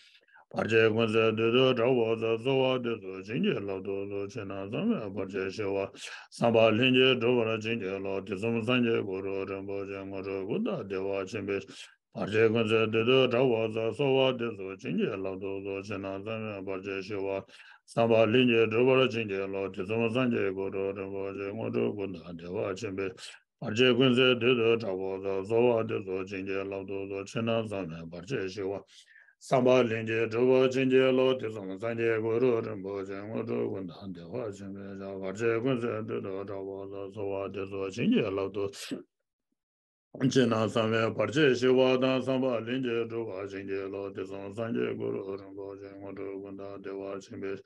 བར་ཆད་ཀུན་སེལ་བདུད་འདུལ་དྲག་པོ་སོགས། གསོལ་བ་འདེབས་སོ་བྱིན་གྱིས་བརླབ་ཏུ་གསོལ། ཕྱི་ནང་གསང་བའི་བར་ཆད་ཞི་བ། བསམ་པ་ལྷུན་གྱིས་འགྲུབ་པར་བྱིན་གྱིས་རློབས། དུས་གསུམ་སངས་རྒྱས་གུ་རུ་རིན་པོ་ཆེ། དངོས་གྲུབ་ཀུན་བདག་བདེ་བ་ཆེན་པོའི། བར་ཆད་ཀུན་སེལ་བདུད་འདུལ་དྲག་པོ་སོགས། གསོལ་བ་འདེབས་སོ་བྱིན་གྱིས་བརླབ་ཏུ་གསོལ། ཕྱི་ནང་གསང་བའི་བར་ཆད་ཞི་བ། བསམ་པ་ལྷུན་གྱིས་འགྲུབ་པར་བྱིན་གྱིས་རློབས། དུས་གསུམ་སངས་རྒྱས་གུ་རུ་རིན་པོ་ཆེ། དངོས་གྲུབ་ཀུན་བདག་བདེ་བ་ཆེན་པོའི། བར་ཆད་ཀུན་སེལ་བདུད་འདུལ་དྲག་པོ་སོགས། གསོལ་བ་འདེབས་སོ་བྱིན་གྱིས་བརླབ་ཏུ་གསོལ། ཕྱི་ནང་གསང་བའི་བར་ཆད་ཞི་བ། བསམ་པ་ལྷུན་གྱིས་འགྲུབ་པར་བྱིན་གྱིས་རློབས། དུས་གསུམ་སངས་རྒྱས་གུ་རུ་རིན་པོ་ཆེ། དངོས་གྲུབ་ཀུན་བདག་བདེ་བ་ཆེན་པོའི་ཕྱག། བར་ཆད་ཀུན་སེལ་བདུད་འདུལ་དྲག་པོ་སོགས། གསོལ་བ་འདེབས་སོ་བྱིན་གྱིས་བརླབ་ཏུ། ཕྱི་ནང་གསང་བའི་བར་ཆད་ཞི་བ་དང་། བསམ་པ་ལྷུན་གྱིས་འགྲུབ་པར་བྱིན་གྱིས་རློབས། དུས་གསུམ་སངས་རྒྱས་གུ་རུ་རིན་པོ་ཆེ། དངོས་གྲུབ་ཀུན་བདག་བདེ་བ་ཆེན་པོའི།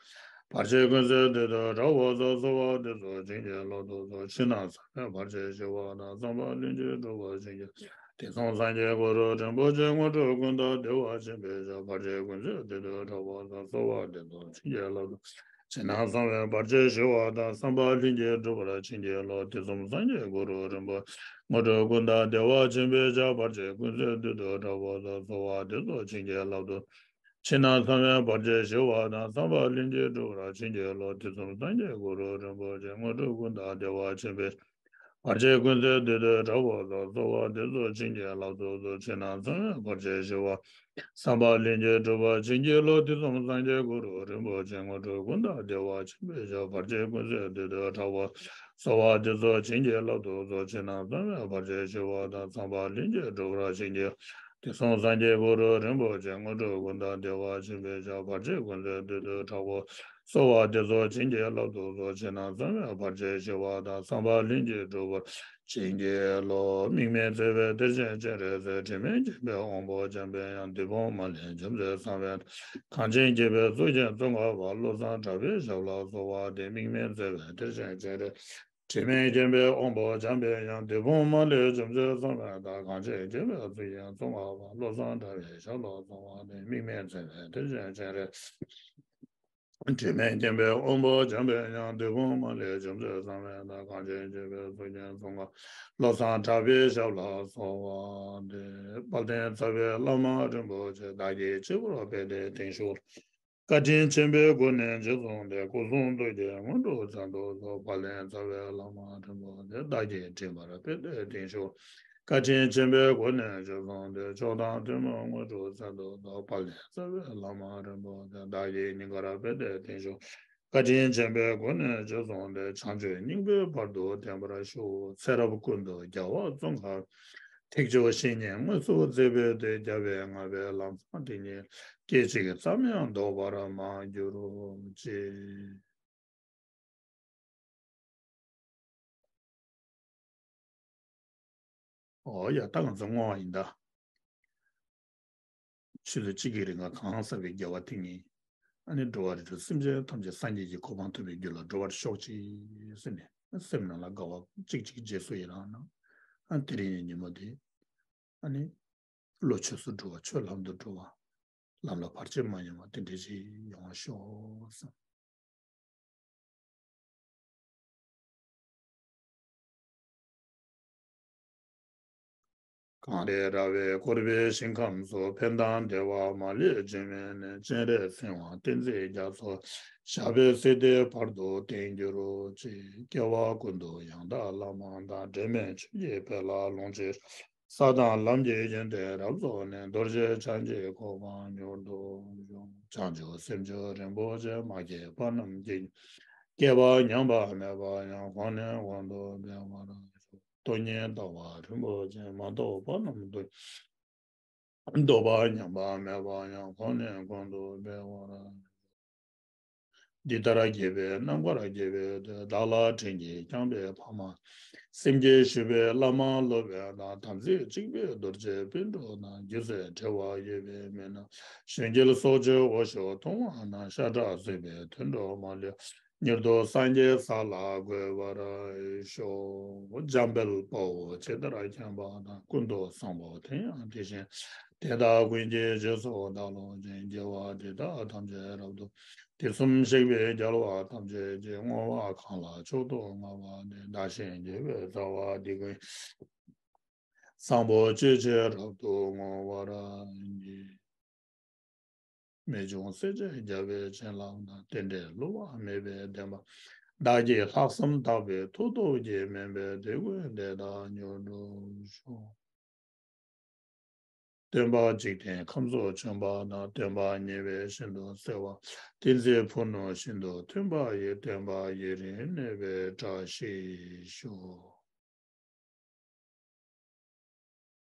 བར་ཆད་ཀུན་སེལ་བདུད་འདུལ་དྲག་པོ་སོགས། གསོལ་བ་འདེབས་སོ་བྱིན་གྱིས་བརླབ་ཏུ་གསོལ། ཕྱི་ནང་གསང་བའི་བར་ཆད་ཞི་བ་དང་། བསམ་པ་ལྷུན་གྱིས་འགྲུབ་པར་བྱིན་གྱིས། དུས་གསུམ་སངས་རྒྱས་གུ་རུ་རིན་པོ་ཆེ། དངོས་གྲུབ་ཀུན་བདག་བདེ་བ་ཆེན་པོའི་ཕྱག། བར་ཆད་ཀུན་སེལ་བདུད་འདུལ་དྲག་པོ་སོགས། གསོལ་བ་འདེབས་སོ་བྱིན་གྱིས་བརླབ་ཏུ། ཕྱི་ནང་གསང་བའི་བར་ཆད་ཞི་བ་དང་། བསམ་པ་ལྷུན་གྱིས་འགྲུབ་པར་བྱིན་གྱིས་རློབས། དུས་གསུམ་སངས་རྒྱས་གུ་རུ་རིན་པོ་ཆེ། དངོས་གྲུབ་ཀུན་བདག་བདེ་བ་ཆེན་པོའི་ཞབས། བར་ཆད་ཀུན་སེལ་བདུད་འདུལ་དྲག་པོ་སོགས། གསོལ་བ་འདེབས་སོ་བྱིན་གྱིས་བརླབ་ཏུ། ཕྱི་ནང་གསང་བའི་བར་ཆད་ཞི་བ་དང་། བསམ་པ་ལྷུན་གྱིས་འགྲུབ་པར་བྱིན་གྱིས་རློབས། དུས་གསུམ་སངས་རྒྱས་གུ་རུ་རིན་པོ་ཆེ། དངོས་གྲུབ་ཀུན་བདག་བདེ་བ་ཆེན་པོའི་བར་ཆད་ཀུན་སེལ་བདུད་འདུལ་དྲག་པོ་སོགས། གསོལ་བ་འདེབས་སོ་བྱིན་གྱིས་བརླབ་ཏུ་གསོལ། ཕྱི་ནང་གསང་བའི་བར་ཆད་ཞི་བ། བསམ་པ་ལྷུན་གྱིས་འགྲུབ་པར་བྱིན་གྱིས་རློབས། དུས་གསུམ་སངས་རྒྱས་གུ་རུ་རིན་པོ་ཆེ། དངོས་གྲུབ་ཀུན་བདག་བདེ་བ་ཆེན་པོའི་ཞབས། བར་ཆད་ཀུན་སེལ་བདུད་འདུལ་དྲག་པོ། གསོལ་བ་འདེབས་སོ་བྱིན་གྱིས་བརླབ་ཏུ་གསོལ། ཕྱི་ནང་གསང་བའི་བར་ཆད་ཞི་བ་དང་། བསམ་པ་ལྷུན་གྱིས་འགྲུབ་པར་བྱིན་གྱིས། དུས་གསུམ་སངས་རྒྱས་གུ་རུ་རིན་པོ་ཆེ། དངོས་གྲུབ་ཀུན་བདག་བདེ་བ་ཆེན་པོའི་ཞབས། བར་ཆད་ཀུན་སེལ་བདུད་འདུལ་དྲག་པོ། གསོལ་བ་འདེབས་སོ་བྱིན་གྱིས་བརླབ་ཏུ་གསོལ། ཕྱི་ནང་གསང་བའི་བར་ཆད་ཞི་བ་དང་། བསམ་པ་ལྷུན་གྱིས་འགྲུབ་པར་བྱིན་གྱིས་རློབས། དམིགས་མེད་བརྩེ་བའི་གཏེར་ཆེན་སྤྱན་རས་གཟིགས། དྲི་མེད་མཁྱེན་པའི་དབང་པོ་འཇམ་པའི་དབྱངས། བདུད་དཔུང་མ་ལུས་རྒྱ་མཚོས་གཙང་བའི། གངས་ཅན་སྐྱེ་བོའི་གཙུག་རྒྱན་ཙོང་ཁ་པ། བློ་བཟང་གྲགས་པའི་ཞབས་ལ་གསོལ་བ་འདེབས། དམིགས་མེད་བརྩེ་བའི་གཏེར་ཆེན་སྤྱན་རས། དྲི་མེད་མཁྱེན་པའི་དབང་པོ་འཇམ་པའི་དབྱངས། བདུད་དཔུང་མ་ལུས་རྒྱ་མཚོས་གཙང་བའི་བདག་གངས་ཅན་སྐྱེ་བོའི་གཙུག་རྒྱན་ཙོང་ཁ་པ། བློ་བཟང་གྲགས་པའི་ཞབས་ལ་གསོལ་བ་འདེབས། དམིགས་མེད་བརྩེ་བའི་གཏེར་ཆེན་སྤྱན་རས། དྲི་མེད་མཁྱེན་པའི་དབང་པོ་འཇམ་པའི་དབྱངས། བདུད་དཔུང་མ་ལུས་རྒྱ་མཚོས་གཙང་བའི་བདག་གངས་ཅན་སྐྱེ་བོའི་གཙུག་རྒྱན་ཙོང་ཁ། བློ་བཟང་གྲགས་པའི་ཞབས་ལ་གསོལ་བ་འདེབས། དཔལ་ལྡན་རྩ་བའི་བླ་མ་རིན་པོ་ཆེ། བདག་གི་སྤྱི་བོར་དཔལ་ལྡན་བརྟན་བཞུགས། བཀའ་དྲིན་ཆེན་པོའི་སྒོ་ནས་རྗེས་བཟུང་སྟེ། སྐུ་གསུང་ཐུགས་ཀྱི་དངོས་གྲུབ་མཚོན་དུ་གསོལ། དཔལ་ལྡན་རྩ་བའི་བླ་མ་རིན་པོ་ཆེ། བདག་གི་མགྲིན་པར་དཔལ་ལྡན་བརྟན་བཞུགས། བཀའ་དྲིན་ཆེན་པོའི་སྒོ་ནས་རྗེས་བཟུང་སྟེ། མཆོག་དང་ཐུན་མོང་དངོས་གྲུབ་མཚོན་དུ་གསོལ། དཔལ་ལྡན་རྩ་བའི་བླ་མ་རིན་པོ་ཆེ། བདག་གི་སྙིང་གར་དཔལ་ལྡན་བརྟན་བཞུགས། བཀའ་དྲིན་ཆེན་པོའི་སྒོ་ནས་རྗེས་བཟུང་སྟེ། བྱང་ཆུབ་སྙིང་པོའི་བར་དུ་བརྟན་པར་ཤོག། ཚེ་རབས་ཀུན་ཏུ་རྒྱལ་བ་ཙོང་ཁ། ཐེག་མཆོག་བཤེས་གཉེན་དངོས་སུ་མཛད་པའི་དེ། རྒྱལ་བའི་བསྔགས་པའི་ལམ་བཟང་དེ་ཉིད། སྐད་ཅིག་ཙམ་ཡང་ལྡོག་པར་མ་གྱུར་ཅིག། ཨོ་ཡ། ད་ང་ཚོ་བསྔོ་བ་ཡིན་ད། ཆུ་ཚོད་གཅིག་གི་རིང་ལ་གང་ཟག་པའི་དགེ་བ་དེ་ཉིད། ཨ་ནི་འགྲོ་བ་རིགས་དྲུག་སེམས་ཅན་ཐམས་ཅད་སངས་རྒྱས་ཀྱི་གོ་འཕང་ཐོབ་པའི་རྒྱུ་ལ་འགྲོ་བར་ཤོག་ཅིག་ཟེར་ནས། སེམས་ནང་ལ་དགའ་བ་གཅིག་གཅིག་རྗེས་སུ་ཡི་རང་གནང་། ཨ། དེ་རིང་གི་ཉིན་མོ་དེ། ཨ་ནི། བློ་ཆོས་སུ་འགྲོ་བ། ཆོས་ལམ་དུ་འགྲོ་བ། ལམ་ལ་བར་ཆད་མ་ཡོང་བ་དེ་འདྲ་ཞིག་ཡོང་བར་ཤོག་བསམ། གངས་རི་ར་བས་བསྐོར་བའི་ཞིང་ཁམས་སུ། ཕན་དང་བདེ་བ་མ་ལུས་འབྱུང་བའི་གནས། སྤྱན་རས་གཟིགས་དབང་བསྟན་འཛིན་རྒྱ་མཚོ། ཞབས་པད་སྲིད་མཐའི་བར་དུ་བརྟན་གྱུར་ཅིག། སྐྱེ་བ་ཀུན་ཏུ་ཡང་དག་བླ་མ་དང་། འབྲལ་མེད་ཆོས་ཀྱི་དཔལ་ལ་ལོངས་སྤྱོད། ས་དང་ལམ་གྱི་ཡོན་ཏན་རབ་རྫོགས་ནས། རྡོ་རྗེ་འཆང་གི་གོ་འཕང་མྱུར་དུ་འབྱུང་། བྱང་ཆུབ་སེམས་མཆོག་རིན་པོ་ཆེ། མ་སྐྱེས་པ་རྣམས་སྐྱེ། སྐྱེས་པ་ཉམས་པ་མེད་པ་ཡང་། གོང་ནས་གོང་དུ་འཕེལ་བར་ཤོག། སྟོང་ཉིད་རྟོགས་པ་རིན་པོ་ཆེ། མ་རྟོགས་པ་རྣམས་རྟོགས། རྟོགས་པ་ཉམས་པ་མེད་པ་ཡང་། གོང་ནས་གོང་དུ་འཕེལ་བར། འདི་ལྟར་དགྱེས་པའི་རྣམ་དཀར་དགྱེས་པའི་དོན། བདག་ལ་དྲིན་གྱིས་བསྐྱངས་པའི་ཕ་མ། སེམས་བསྐྱེད་ཞུ་བའི་བླ་མ་སློབ་དཔོན་དང་། དམ་ཚིག་གཅིག་པའི་རྡོ་རྗེ་སྤུན་གྲོགས་རྣམས། རྒྱུ་ཟད་བྲལ་བ་ཡོད་པའི་མི་རྣམས། གཞོན་སྐྱེས་སྲོག་གཅོད་འོ་ཞོ་འཐུང་བ་རྣམས། ཤ་ཁྲག་གསོད་པའི་དུད་འགྲོ་མ་ལུས། མྱུར་དུ་སངས་རྒྱས་ས་ལ་འགོད་པར་ཤོག། འཇམ་དཔལ་དཔའ་བོས་ཇི་ལྟར་མཁྱེན་པ་དང་། ཀུན་ཏུ་བཟང་པོ་དེ་ཡང་དེ་བཞིན་ཏེ། དེ་དག་ཀུན་གྱི་རྗེས་སུ་བདག་སློབ་ཅིང་། དགེ་བ་འདི་དག་ཐམས་ཅད་རབ་ཏུ། དུས་གསུམ་གཤེགས་པའི་རྒྱལ་བ་ཐམས་ཅད་ཀྱིས། བསྔོ་བ་གང་ལ་མཆོག་ཏུ་བསྔགས་པ་དེས། བདག་གཞན་དགེ་བའི་རྩ་བ་འདི་ཀུན། བཟང་པོ་སྤྱོད་ཕྱིར་རབ་ཏུ་བསྔོ་བར་བགྱི། རྨད་བྱུང་སྲས་བཅས་རྒྱལ་བའི་བྱིན་རླབས་དང་། རྟེན་འབྲེལ་བསླུ་བ་མེད་པའི་བདེན་པ། བདག་གིས་ལྷག་བསམ་དག་པའི་མཐུ་སྟོབས་ཀྱིས། དམན་པའི་དེ་ཀུན་དེ་དག་མྱུར་འགྲུབ་ཤོག། སྟོན་པ་འཇིག་རྟེན་ཁམས་སུ་བྱོན་པ་དང་། སྟོན་པ་ཉེ་བས་ཤིན་ཏུ་གསལ་བ། ཏིང་འཛིན་ཕུ་ནུ་བཞིན་དུ་མཐུན་པ་ཡི། སྟོན་པ་ཡུན་རིང་གནས་པའི་བཀྲ་ཤིས་ཤོག།